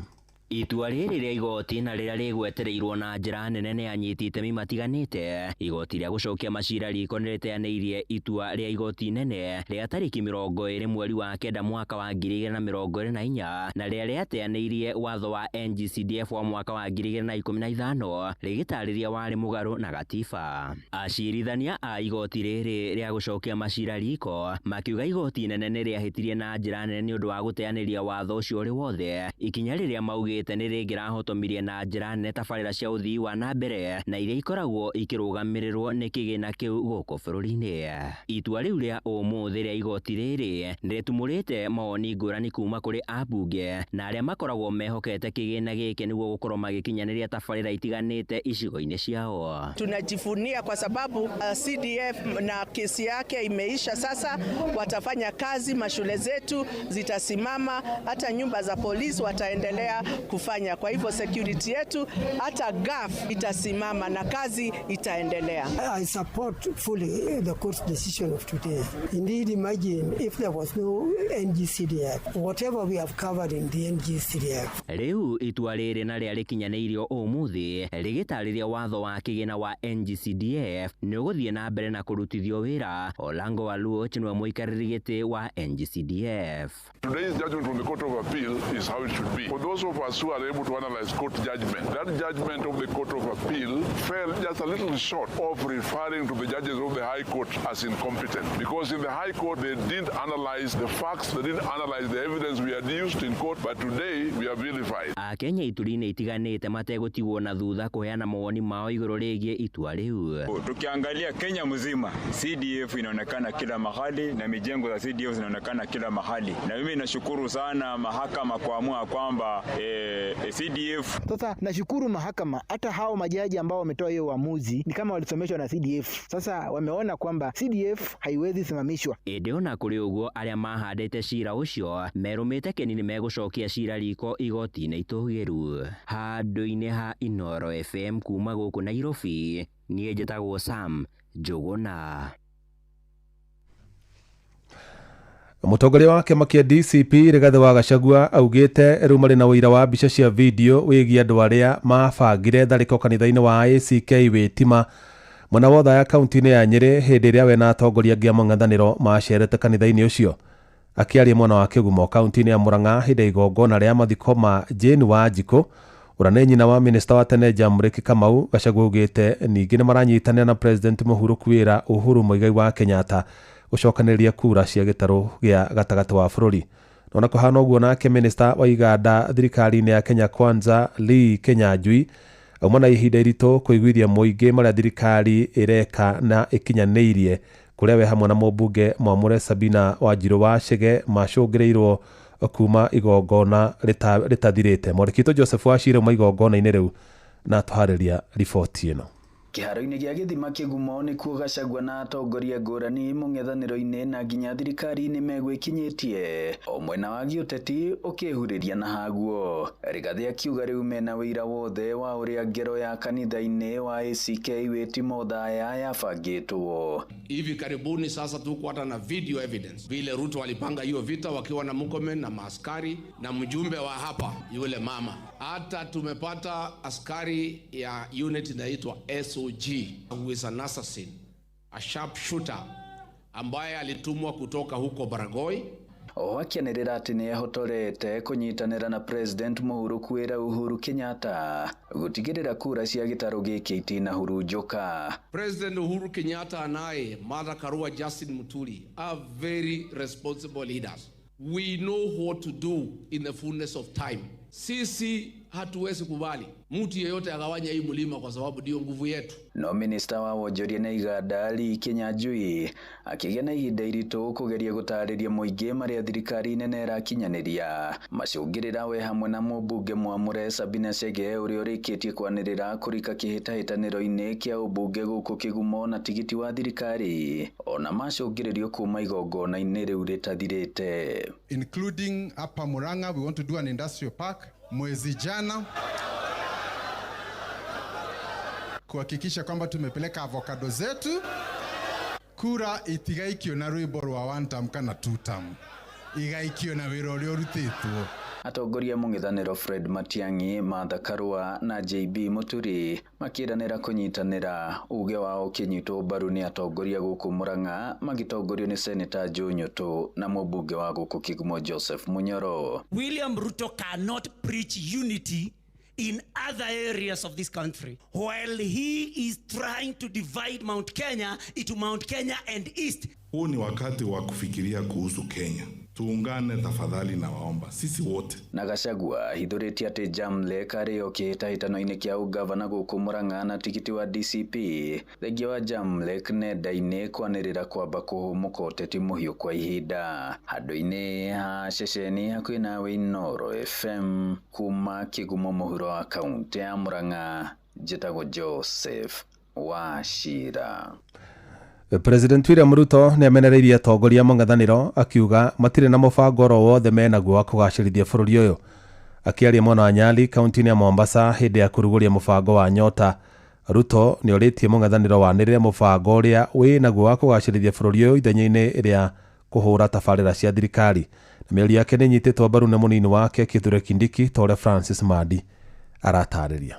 Itua rĩrĩ rĩa igoti na rĩrĩa rĩgwetereirwo na njĩra nene nĩ anyiti itemi matiganĩte. Igoti rĩa gũcokia macira riko nĩ rĩteanĩirie itua rĩa igoti inene rĩa tarĩki 20 mweri wa 9 mwaka wa 2024 na rĩrĩa rĩateanĩirie watho wa NGCDF wa mwaka wa 2015 rĩgĩtarĩria warĩ mũgarũ na gatiba. Acirithania a igoti rĩrĩ rĩa gũcokia macira riko makiuga igoti inene nĩ rĩahĩtirie na njĩra nene nĩ ũndũ wa gũteanĩria watho ũcio ũrĩ wothe, ikinya rĩrĩa maugĩte nĩ rĩngĩrahotomirie na njĩra nene tabarĩra cia ũthii wa na mbere na iria ikoragwo ikĩrũgamĩrĩrwo nĩ kĩgĩna kĩu gũkũ bũrũri-inĩ. Itua rĩu rĩa ũmũthĩ rĩa igoti rĩrĩ nĩrĩtumũrĩte mawoni ngũrani kuma kũrĩ ambunge na arĩa makoragwo mehokete kĩgĩna gĩkĩ nĩguo gũkorwo magĩkinyanĩria tabarĩra itiganĩte icigo-inĩ ciao. Tunajivunia kwa sababu CDF na kesi yake imeisha sasa, watafanya kazi, mashule zetu zitasimama, hata nyumba za polisi wataendelea kufanya. Kwa hivyo security yetu hata GAF itasimama na kazi itaendelea. I support fully the court's decision of today. Indeed, imagine if there was no NGCDF, whatever we have covered in the NGCDF. Rĩu itua rĩrĩ na rĩa rĩkinyanĩirio ũmũthĩ rĩgĩtarĩria watho wa kĩgĩna wa NGCDF nĩ ũgũthiĩ na mbere na kũrutithio wĩra. Olango Waluoch nĩwe mũikarĩri gĩtĩ wa NGCDF. Today's judgment from the Court of Appeal is how it should be. For those of us who are able to analyze court judgment, that judgment of the Court of Appeal fell just a little short of referring to the judges of the High Court as incompetent. Because in the High Court, they didn't analyze the facts, they didn't analyze the evidence we had used in court, but today we are vilified. Akenya ituri-inĩ itiganĩte mategũtigwo na thutha kũheana mawoni mao igũrũ rĩgiĩ itua rĩu. Tukiangalia Kenya mzima, CDF inaonekana kila mahali na mijengo za CDF zinaonekana kila mahali, na mimi nashukuru sana mahakama kuamua kwamba CDF. Sasa nashukuru mahakama, hata hao majaji ambao wametoa hiyo uamuzi ni kama walisomeshwa na CDF. Sasa wameona kwamba CDF haiwezi simamishwa. Ĩndĩ ona kũrĩ ũguo arĩa mahandĩte cira ũcio merũmĩte kĩni nĩ megũcokia cira riko igoti-inĩ itũgĩru. Handũ-inĩ ha Inooro FM kuma gũkũ Nairobi, niĩ njĩtagwo Sam Njũgũna. Mũtongoria wa kĩama kĩa DCP Rigathĩ wa Gachagua augĩte rĩu marĩ na ũira wa mbica cia video wĩgiĩ andũ arĩa mabangire tharĩko kanitha-inĩ wa ACK Wĩtima mwena wa Othaya kaunti-inĩ ya Nyĩrĩ hĩndĩ ĩrĩa we na atongoria angĩ a mũng'ethanĩro macerete kanitha-inĩ ũcio. Akĩaria mwena wa Kĩgumo kaunti-inĩ ya Murang'a hĩndĩ ya igongona rĩa mathiko ma Jane Wanjikũ ũrĩa nĩ nyina wa minista wa tene Jamũrĩki Kamau, Gachagua augĩte ningĩ nĩ maranyitanĩra na President mũhurũku wĩra Uhuru Muigai wa Kenyatta gũcokanĩrĩria kura cia gĩtarũ gĩa gatagatĩ wa bũrũri. Ona kũhana ũguo nake minista wa iganda thirikari-inĩ ya Kenya Kwanza Lee Kinyanjui auma na ihinda iritũ kũiguithia mũingĩ marĩa thirikari ĩreka na ĩkinyanĩirie kũrĩa we hamwe na mũmbunge mwamũre Sabina Wanjirũ wa Chege macũngĩrĩirwo kuma igongona rĩtathirĩte. Mwandĩki witũ Joseph Wachira uma igongona-inĩ rĩu na atũharĩria riboti ĩno. Kĩharo-inĩ gĩa gĩthima Kĩgumo nĩkuo Gachagua na atongoria ngũrani mũng'ethanĩro-inĩ na nginya thirikari-inĩ megwĩkinyĩtie o mwena wa gĩũteti ũkĩhurĩria na haguo. Rigathĩ akiuga rĩu mena wĩira wothe wa ũrĩa ngero ya kanitha-inĩ wa ACK Wĩtima Othaya yabangĩtwo. Hivi karibuni sasa tuko hata na video evidence vile Ruto alipanga hiyo vita wakiwa na Murkomen na maaskari na mjumbe wa hapa yule mama. Hata tumepata askari ya unit inaitwa SOG, who is an assassin, a sharpshooter ambaye alitumwa kutoka huko Baragoi. Oho akĩanĩrĩra atĩ nĩ ehotorete kũnyitanĩra na President mũhurũku wĩra Uhuru Kenyatta gũtigĩrĩra kura cia gĩtarũ gĩkĩ itinahurunjũka. President Uhuru Kenyatta and I, Martha Karua, Justin Muturi, are very responsible leaders. We know what to do in the fullness of time. Sisi hatuwezi kubali mtu yeyote agawanye hii mlima kwa sababu ndio nguvu yetu. No minista wa wonjoria na iganda Lee Kinyanjui akĩgĩa na ihinda iritũ kũgeria gũtarĩria mũingĩ marĩa thirikari nene ĩrakinyanĩria macũngĩrĩra we hamwe na mũmbunge mwamũre Sabina Chege ũrĩa ũrĩkĩtie kwanĩrĩra kũrika kĩhĩtahĩtanĩro-inĩ kĩa ũmbunge gũkũ Kĩgumo na tigiti wa thirikari ona macũngĩrĩrio kuma igongona-inĩ rĩu rĩtathirĩte. Including hapa Murang'a, we want to do an industrial park mwezi jana kuhakikisha kwamba tumepeleka avocado zetu. Kura itigaikio na rwimbo rwa one term kana two term, igaikio na wira uria urutitwo. Atongoria mũng'ethanĩro Fred Matiang'i, Martha Karua na JB Muturi makĩranĩra kũnyitanĩra uge wao ũkĩnyitwo mbaru nĩ atongoria gũkũ Murang'a magĩtongorio nĩ Senator Joe Nyutu na mũmbunge wa gũkũ Kĩgumo Joseph Munyoro. William Ruto cannot preach unity in other areas of this country while he is trying to divide Mount Kenya into Mount Kenya and East. Huu ni wakati wa kufikiria kuhusu Kenya. Tuungane tafadhali na waomba sisi wote. Na Gachagua hithũrĩtie atĩ Jamlek arĩ o kĩhĩtahĩtano-inĩ kĩa ũgavana gũkũ Murang'a na tigiti wa DCP thengia wa Jamlek nenda-inĩ kwanĩrĩra kwamba kũhũmũka ũteti mũhiũ kwa ihinda. Handũ-inĩ ha ceceni hakuhĩ nawe Inooro FM kuma Kĩgumo mũhuro wa kaũntĩ ya Murang'a, njĩtagwo Joseph Wachira. President William Ruto nĩ amenereirie atongoria mũng'ethanĩro akiuga matirĩ na mũbango oro wothe menaguo wa kũgacĩrithia bũrũri ũyũ. Akĩaria mwena wa Nyali kaunti-inĩ ya Mombasa hĩndĩ ya kũrugũria mũbango wa Nyota, Ruto nĩ orĩtie mũng'ethanĩro wanĩrĩre mũbango ũrĩa wĩ naguo wa kũgacĩrithia bũrũri ũyũ ithenya-inĩ rĩa kũhũra tabarĩra cia thirikari. Na mĩario yake nĩ ĩnyitĩtwo mbaru nĩ mũnini wake Kithure Kindiki ta ũrĩa Francis Mandi aratarĩria.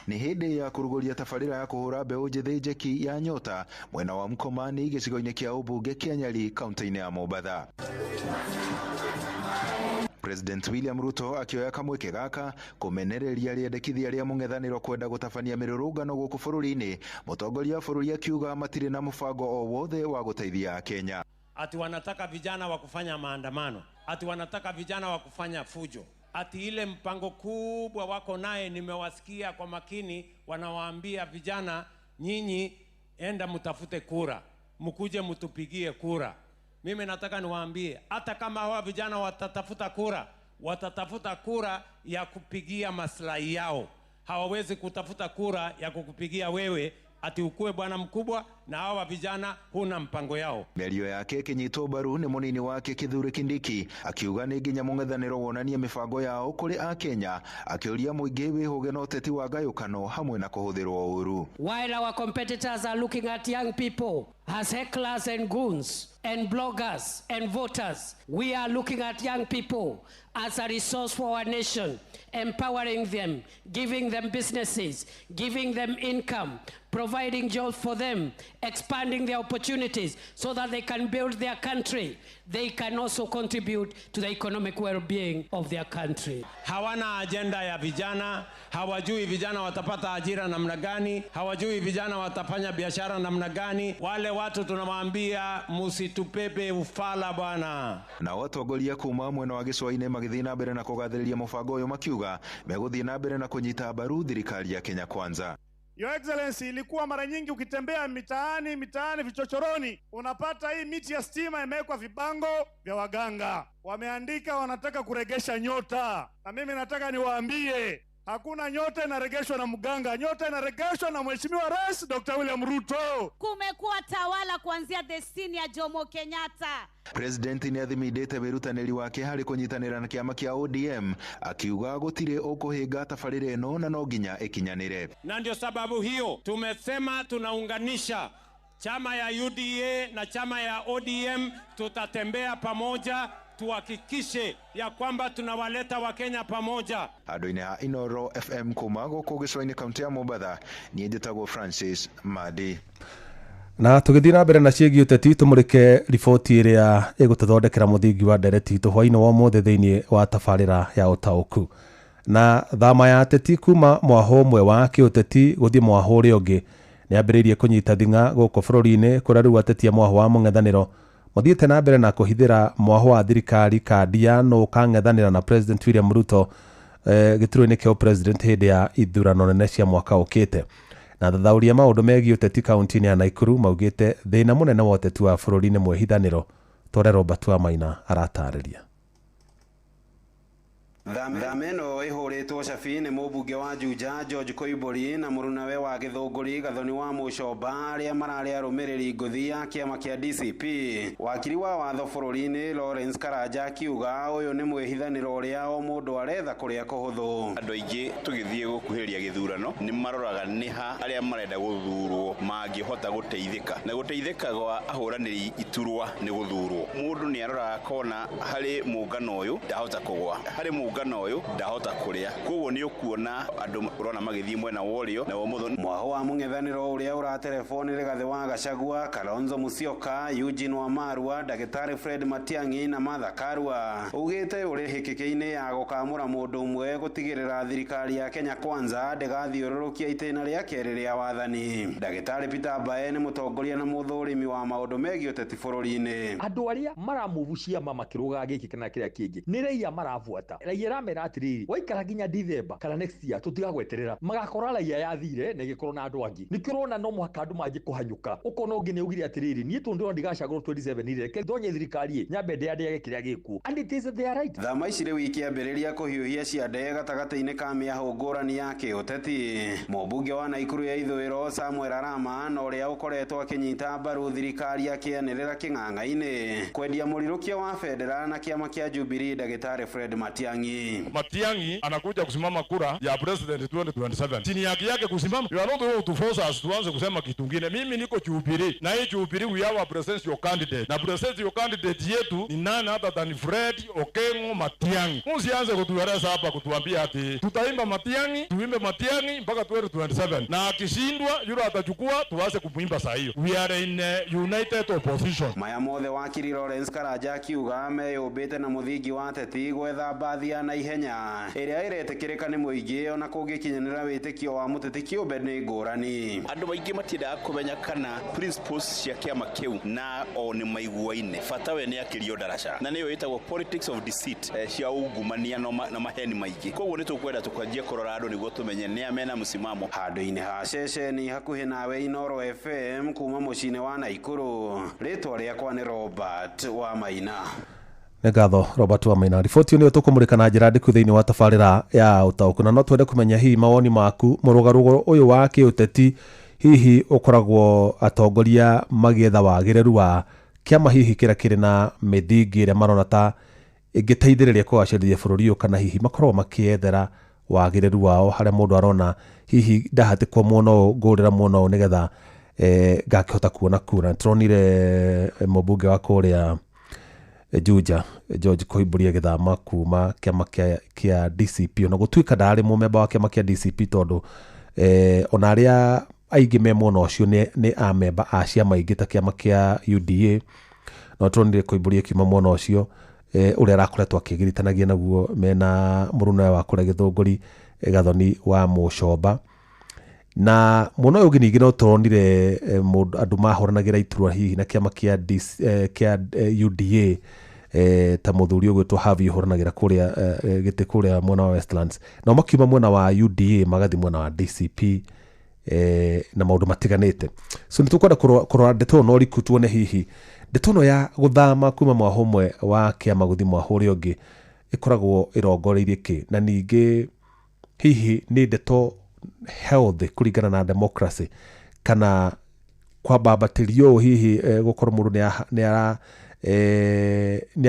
Nĩ hĩndĩ ya kũrugũria tabarĩra ya kũhũra mbeũ njĩthĩ njeki ya Nyota mwena wa Mkomani gĩcigo-inĩ kĩa ũmbunge kĩa Nyali kaunti-inĩ ya Mombatha. President William Ruto akĩoya kamweke gaka kũmenereria rĩendekithia rĩa mũng'ethanĩro kwenda gũtabania mĩrũrũngano gũkũ bũrũri-inĩ. Mũtongoria wa bũrũri akiuga matirĩ na mũbango o wothe wa gũteithia Akenya. Ati wanataka vijana wa kufanya maandamano, ati wanataka vijana wa kufanya fujo, ati ile mpango kubwa wako naye, nimewasikia kwa makini wanawaambia vijana, nyinyi enda mtafute kura, mkuje mtupigie kura. Mimi nataka niwaambie, hata kama hawa vijana watatafuta kura, watatafuta kura ya kupigia maslahi yao. Hawawezi kutafuta kura ya kukupigia wewe ati ukue bwana mkubwa na hawa vijana huna mpango yao. Mĩario yake ĩkĩnyitwo mbaru nĩ mũnini wake Kithure Kindiki akiuga nĩ nginya mũng'ethanĩro wonanie mĩbango yao kũrĩ Akenya, akĩũria mũingĩ wĩhũge na ũteti wa ngayũkano hamwe na kũhũthĩrwo ũru. While our competitors are looking at young people as hecklers and goons and bloggers and voters, we are looking at young people as a resource for our nation, empowering them, giving them businesses, giving them income, providing jobs for them, expanding their opportunities so that they can build their country. They can also contribute to the economic well-being of their country. Hawana agenda ya vijana, hawajui vijana watapata ajira namna gani, hawajui vijana watafanya biashara namna gani. Wale watu tunawaambia musitupebe ufala bwana. Nao atongoria kuma mwena wa gĩcũa-inĩ magĩthiĩ na mbere na kũgathĩrĩria mũbango ũyũ makiuga megũthiĩ na mbere na kũnyita mbaru thirikari ya Kenya Kwanza. Your Excellency, ilikuwa mara nyingi ukitembea mitaani vichochoroni, unapata hii miti ya stima imewekwa vibango vya waganga. Wameandika wanataka kuregesha nyota. Na mimi nataka niwaambie, hakuna nyota inaregeshwa na mganga, nyota inaregeshwa na Mheshimiwa Rais Dr. William Ruto. Kumekuwa tawala kuanzia desini ya Jomo Kenyatta. President nĩ athimindĩte wĩrutanĩri wake harĩ kũnyitanĩra na kĩama kĩa ODM akiuga gũtirĩ ũkũhĩnga tabarĩra ĩno na no nginya ĩkinyanĩre. Na ndio sababu hiyo tumesema tunaunganisha chama ya UDA na chama ya ODM, tutatembea pamoja tuhakikishe ya kwamba tunawaleta Wakenya pamoja. Handũ-inĩ ha Inoro FM kuma gũkũ gĩcũa-inĩ kaunti ya Mombatha, niĩ njĩtagwo Francis Madi. Na tũgĩthiĩ na mbere na ciĩgiĩ ũteti tũmũrĩke riboti ĩrĩa ĩgũtũthondekera mũthingi wa ndereti itũ hwaĩ-inĩ wa ũmũthĩ thĩinĩ wa tabarĩra ya ũtaũku. Na thama ya ateti kuma mwahũ ũmwe wa kĩũteti gũthiĩ mwahũ ũrĩa ũngĩ nĩ yambĩrĩirie kũnyita thing'a gũkũ bũrũri-inĩ kũrĩa rĩu ateti a mwahũ wa mũng'ethanĩro mathiĩte na mbere na kũhithĩra mwahũ wa thirikari kandi ya nũ ũkang'ethanĩra na President William Ruto gĩturwa-inĩ kĩa president hĩndĩ ya ithurano nene cia mwaka ũkĩte. Na thathaũri a maũndũ megiĩ ũteti kaunti-inĩ ya Nakuru maugĩte thĩna mũnene wa ũteti wa bũrũri nĩ mwĩhithanĩro ta ũrĩa Robert Wamaina aratarĩria. Thama ĩno ĩhũrĩtwo cabi nĩ mũmbunge wa Juja George Koimbũri na mũrunawe wa Gĩthũngũri Gathoni wa Mũcomba arĩa mararĩ arũmĩrĩri ngũthi ya kĩama kĩa DCP. Wakiri wa watho bũrũri-inĩ Lawrence Karanja akiuga ũyũ nĩ mwĩhithanĩro ũrĩa o mũndũ aretha kũrĩa kũhũthũ. Andũ aingĩ tũgĩthiĩ gũkuhĩrĩria gĩthurano nĩ maroraga nĩ ha arĩa marenda gũthurwo mangĩhota gũteithĩka, na gũteithĩka gwa ahũranĩri iturwa nĩ gũthurwo. Mũndũ nĩ aroraga akona harĩ mũngano ũyũ ndahota kũgwa, harĩ mũngano ũyũ ndahota kũrĩa, koguo nĩ ũkuona andũ ũrona magĩthiĩ mwena wa ũrĩo na wa ũmotho. Mwaho wa mũng'ethanĩro ũrĩa ũraterebwo nĩ Rigathĩ wa Gachagua, Kalonzo Musyoka, Eugene Wamarwa, Ndagĩtarĩ Fred Matiang'i na Martha Karua ugĩte ũrĩ hĩkĩkĩ-inĩ ya gũkamũra mũndũ ũmwe gũtigĩrĩra thirikari ya Kenya Kwanza ndĩgathiũrũrũkia itĩna rĩa kerĩ rĩa wathani. Ndagĩtarĩ Peter Mbae nĩ mũtongoria na mũthũrimi wa maũndũ megiĩ ũteti bũrũri-inĩ. Andũ arĩa maramũvu ciama makĩrũgaga gĩkĩ kana kĩrĩa kĩngĩ nĩ raia marabuata. Raia Raia ĩramera atĩrĩrĩ, waikara nginya December kana next year tũtigagweterera, magakora raia yathire na ĩgĩkorwo na andũ angĩ. Nĩkĩo ũrona no mũhaka andũ manjie kũhanyũka. Ũkona ũngĩ nĩ augire atĩrĩrĩ, niĩ tondũ ndĩrona ndigacagũrwo 27 reke ndonye thirikari ĩ nyambe ndĩandĩage kĩrĩa gĩkuo, and it is their right. Thama ici rĩu ikĩambĩrĩria kũhiũhia ciande gatagatĩ-inĩ ka mĩahũ ngũrani ya kĩũteti. Mũmbunge wa Naikuru ya ithũĩro Samuel Arama na ũrĩa ũkoretwo akĩnyita mbaru thirikari akĩanĩrĩra kĩng'ang'a-inĩ kwendia mũrirũkia wa bendera na kĩama kĩa Jubilee Ndagĩtarĩ Fred Matiang'i. Matiang'i anakuja kusimama kura ya president 2027. Chini yake yake kusimama. You are not going to force us tuanze kusema kitu kingine. Mimi niko Jubilee na hii Jubilee we have a presidential candidate. Na presidential candidate yetu ni nani other than Fred Okengo Matiang'i. Msianze kutueleza hapa kutuambia ati tutaimba Matiang'i, tuimbe Matiang'i mpaka 2027. Na akishindwa yule atachukua tuanze kumuimba saa hiyo. We are in a united opposition. Maya mothe wakiri Lawrence Karanja akiuga meyũmbĩte na mũthingi wa ateti gwetha mbathi ya naihenya ĩrĩa ĩretĩkĩrĩka nĩ mũingĩ ona kũngĩkinyanĩra wĩtĩkio wa mũteti kĩũmbe nĩ ngũrani. Andũ maingĩ matiendaga kũmenya kana principles cia kĩama kĩu na o nĩ maiguaine. Bata we nĩ akĩrio ndaraca na nĩyo ĩtagwo politics of deceit, cia ungumania na maheni maingĩ. Koguo nĩ tũkwenda tũkanjie kũrora andũ nĩguo tũmenye nĩa mena msimamo. Handũ-inĩ ha ceceni hakuhĩ nawe Inooro FM kuma mũciĩ-inĩ wa Naikuru, rĩtwa rĩakwa nĩ Robert wa Maina. Nĩ ngatho Robert wa Maina. Riboti ĩyo nĩyo tũkũmũrĩka na njĩra ndĩku thĩinĩ wa tabarĩra ya ũtaũku, na no twende kũmenya hihi mawoni maku mũrũgarũgo ũyũ wa kĩũteti hihi ũkoragwo atongoria magĩetha wagĩrĩru wa kĩama hihi kĩrĩa kĩrĩ na mĩthingi ĩrĩa marona ta ĩngĩteithĩrĩria kũgacĩrithia bũrũri ũyũ, kana hihi makoragwo makĩethera wagĩrĩru wao harĩa mũndũ arona hihi ndahatĩkwo mwena ũyũ ngũrĩra mwena ũyũ nĩgetha ngakĩhota kuona kura. Nĩtũronire mũmbunge wa kũrĩa Juja George Koimbũri agĩthama kuma kĩama kĩa DCP, ona gũtuĩka ndarĩ mũmemba wa kĩama kĩa DCP tondũ ona arĩa aingĩ me mwena ũcio nĩ amemba a ciama ingĩ ta kĩama kĩa UDA, no tũronire Koimbũri akiuma mwena ũcio ũrĩa arakoretwo akĩgiritanagia naguo mena mũruna wa kũrĩa Gĩthũngũri Gathoni wa Mũcomba. Na mwena ũyũ ũngĩ ningĩ no tũronire andũ mahũranagĩra iturwa hihi na kĩama kĩa UDA ta mũthuri ũgwĩtwo Harvey ũhũranagĩra kũrĩa gĩtĩ kũrĩa mwena wa Westlands, nao makiuma mwena wa UDA magathiĩ mwena wa DCP na maũndũ matiganĩte. So nĩ tũkwenda kũrora ndeto ĩno ũriku tuone hihi ndeto ĩno ya gũthama kuma mwahũ ũmwe wa kĩama gũthiĩ mwahũ ũrĩa ũngĩ ĩkoragwo ĩrongoreirie kĩ, na ningĩ hihi nĩ ndeto healthy kũringana na democracy kana kwambambatĩrio ũũ hihi gũkorwo mũndũ nĩ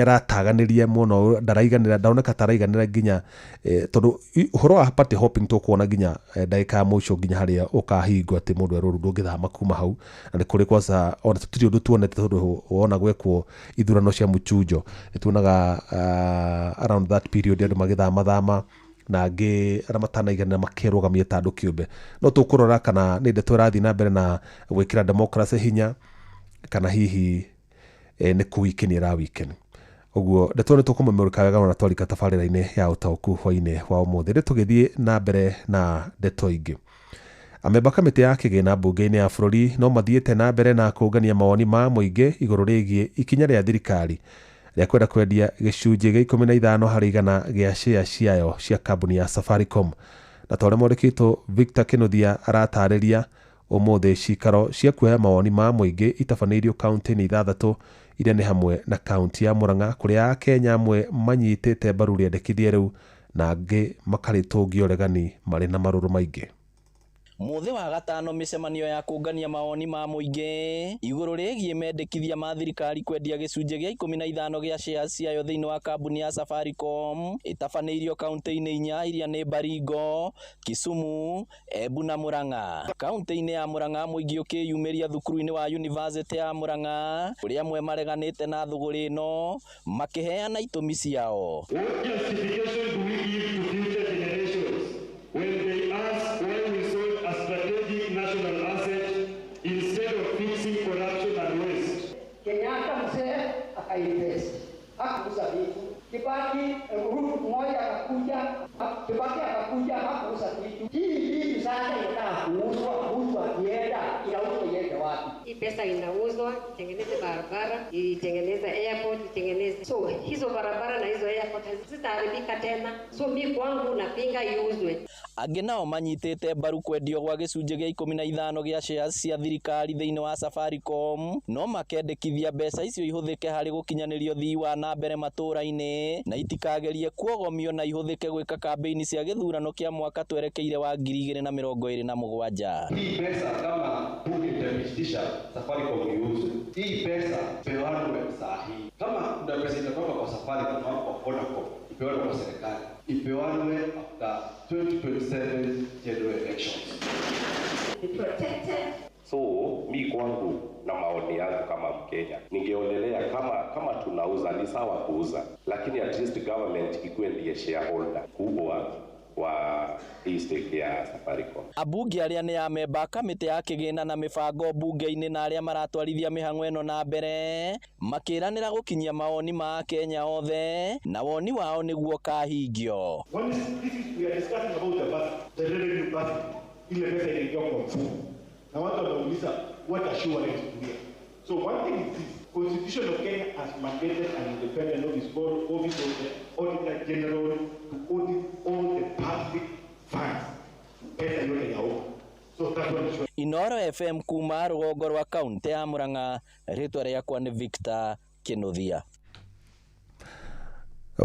arataganĩria mũno, ndaraiganĩra, ndaroneka ta araiganĩra nginya tondũ ũhoro wa party hopping tũkuona nginya ndagĩka ya mũico nginya harĩa ũkahingwo atĩ mũndũ erwo rĩu ndũngĩthama kuma hau, na nĩ kũrĩ kwanza ona tũtirĩ ũndũ tuonete tondũ wona gwekwo ithurano cia mũchunjo nĩ tuonaga around that period andũ magĩthamathama na angĩ arĩa matanaiganĩra makerũgamia ta andũ kĩũmbe. No tũkũrora kana nĩ ndeto ĩrathiĩ na mbere na gwĩkĩra democracy hinya kana hihi nĩ kũwikeni ĩrawikeni. Ũguo ndeto nĩ tũkũmũmũrĩka wega ona twarika tabarĩra-inĩ ya ũtaũku hwainĩ wa ũmũthĩ. Rĩu tũgĩthiĩ na mbere na ndeto ingĩ. Amemba kamĩtĩ ya kĩgĩna mbunge-inĩ ya bũrũri no mathiĩte na mbere na kũngania mawoni ma mũingĩ igũrũ rĩgiĩ ikinya rĩa thirikari rĩa kwenda kwendia gĩcunjĩ gĩa 15 harĩ igana gĩa share ciayo cia kambuni ya Safaricom. Na ta ũrĩa mwandĩki Victor Kinuthia aratarĩria, ũmũthĩ cikaro cia kuoya mawoni ma mũingĩ itabanĩirio kaunti-inĩ 6 iria nĩ hamwe na kaunti ya Murang'a kũrĩa Akenya amwe manyitĩte mbaru rĩendekithia rĩu na angĩ makarĩtũngia ũregani marĩ na marũrũ maingĩ. Mũthĩ wa gatano mĩcemanio ya kũngania mawoni ma mũingĩ igũrũ rĩgiĩ mendekithia ma thirikari kwendia gĩcunjĩ gĩa 15 gĩa shares ciayo thĩinĩ wa kambuni ya Safaricom ĩtabanĩirio kaunti-inĩ 4 iria nĩ Baringo, Kisumu, Embu na Murang'a. Kaunti-inĩ ya Murang'a mũingĩ ũkĩyumĩria thukuru-inĩ wa University ya Murang'a kũrĩa amwe mareganĩte na thũgũrĩ ĩno makĩheana itũmi ciao. What justification do we give to future generations when they ask why we sold a strategic national asset instead of fixing corruption and waste? Kenyatta mzee akainvest, hakuuza vitu. Kibaki Uhuru Moi akakuja, Kibaki akakuja hakuuza vitu. Hii vitu sasa inataka kuuzwa, kuuzwa ienda, inauzwa iende wapi? wapi? Hii pesa inauzwa itengeneze barabara, itengeneze airport, itengeneze so hizo barabara na hizo airport hazitaharibika tena. So mi kwangu napinga iuzwe. Angĩ nao manyitĩte mbaru kwendio gwa gĩcunjĩ gĩa 15 gĩa shares cia thirikari thĩinĩ wa Safaricom no makendekithia mbeca icio ihũthĩke harĩ gũkinyanĩria ũthii wa na mbere matũũra-inĩ na itikagerie kuogomio na ihũthĩke gwĩka kambĩini cia gĩthurano kĩa mwaka twerekeire wa 2027. Hii pesa kama bunge itapitisha Safaricom iuzwe, hii pesa ipewanwe saa hii. Kama kuna pesa itatoka kwa Safaricom ama kwa Vodacom, ipewanwe kwa serikali, ipewanwe after 2027 general elections. So mi kwangu na maoni yangu kama Mkenya, ningeonelea kama tunauza ni sawa kuuza, lakini at least government ikuwe ndiye shareholder kubwa wa hii stake ya Safaricom. Ambunge arĩa nĩ amemba a kamĩtĩ ya kĩgĩna na mĩbango mbunge-inĩ na arĩa maratwarithia mĩhang'o ĩno na mbere makĩranĩra gũkinyia mawoni ma Akenya othe na woni wao nĩguo kahingio. One is, this is, we are discussing about the budget, the revenue budget, ile pesa inaingia kwa mfuko, na watu wanauliza what assurance do we have? So one thing is this, Constitution of Kenya has mandated an independent office called Office of the Auditor General to audit all the public funds, pesa yote ya umma. So that one is Inoro FM kuma rũgongo rwa kaunti ya Murang'a, rĩtwa rĩakwa nĩ Victor Kĩnuthia.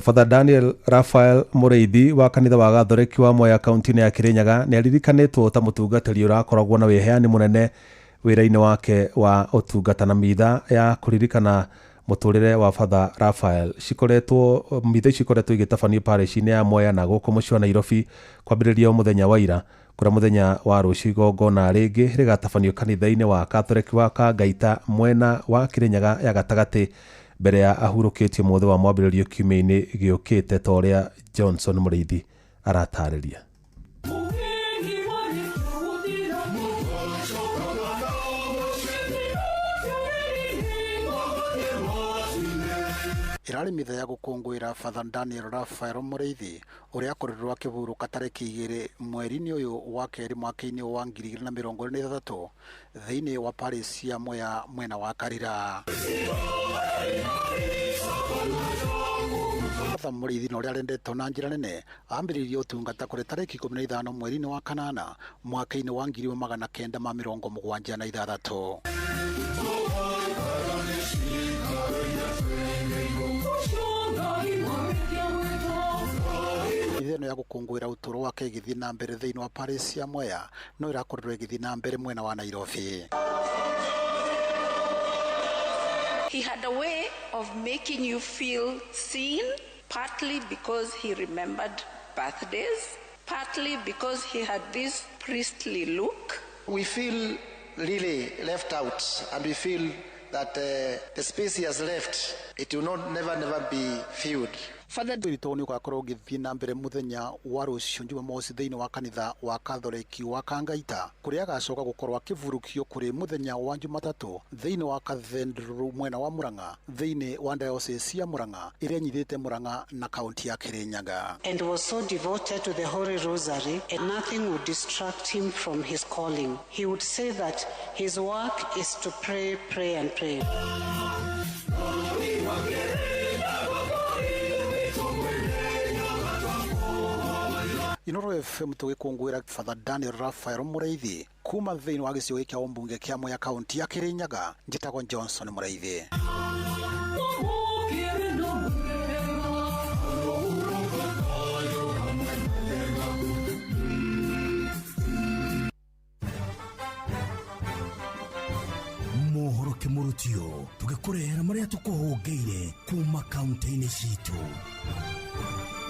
Father Daniel Raphael Mũrĩithi wa kanitha wa Gathoreki wa Mwea kaunti-inĩ ya Kirinyaga nĩ aririkanĩtwo ta mũtungatĩri ũrakoragwo na wĩheani mũnene wĩra-inĩ wake wa ũtungata na mitha ya kũririkana mũtũrĩre wa Father Raphael. Cikoretwo mitha ici ikoretwo igĩtabanio parish-inĩ ya Mwea na gũkũ mũciĩ wa Nairobi kwambĩrĩria mũthenya wa ira kũrĩa mũthenya wa rũciũ igongona rĩngĩ rĩgatabanio kanitha-inĩ wa Katholeki wa Kangaita mwena wa Kirinyaga ya gatagatĩ mbere ya ahurũkĩtio mũthĩ wa mwambĩrĩrio kiumia-inĩ gĩũkĩte ta ũrĩa Johnson Mũrĩithi aratarĩria. Ĩrarĩ mitha ya gũkũngũĩra Father Daniel Raphael Mũrĩithi ũrĩa akorirwo akĩhurũka tarĩki 2 mweri-inĩ ũyũ wa kerĩ mwaka-inĩ wa 2023 thĩinĩ wa parish ya Mwea mwena wa Karira. Father Mũrĩithi na ũrĩa arendetwo na njĩra nene ambĩrĩirie ũtungata kũrĩ tarĩki 15 mweri-inĩ wa kanana mwaka-inĩ wa 1976. Itheno ya gũkũngũĩra ũtũũro wake ĩgĩthiĩ na mbere thĩinĩ wa parish ya Mwea no ĩrakorirwo ĩgĩthiĩ na mbere mwena wa Nairobi. He had a way of making you feel seen, partly because he remembered birthdays, partly because he had this priestly look. We feel really left out, and we feel that the space he has left, it will not never be filled. Father Wĩrito nĩ ũgakorwo ũgĩthiĩ na mbere mũthenya wa rũciũ Jumamosi thĩinĩ wa kanitha wa Katholeki wa Kangaita kũrĩa agacoka gũkorwo akĩvurũkio kũrĩ mũthenya wa Jumatatũ thĩinĩ wa Cathedral mwena wa Murang'a thĩinĩ wa diocese ya Murang'a ĩrĩa ĩnyitĩte Murang'a na kaunti ya Kirinyaga. And was so devoted to the Holy Rosary, and nothing would distract him from his calling. He would say that his work is to pray, pray and pray. Inoro FM tũgĩkũngũĩra Father Daniel Raphael Mũrĩithi kuma thĩinĩ wa gĩcigo gĩkĩ kĩa ũmbunge kĩa Mwea kaunti ya Kirinyaga. Njĩtagwo Johnson Mũrĩithi. Mohoro kĩmũrutio tũgĩkũrehera marĩa tũkũhũngĩire kuma kaunti-inĩ citũ.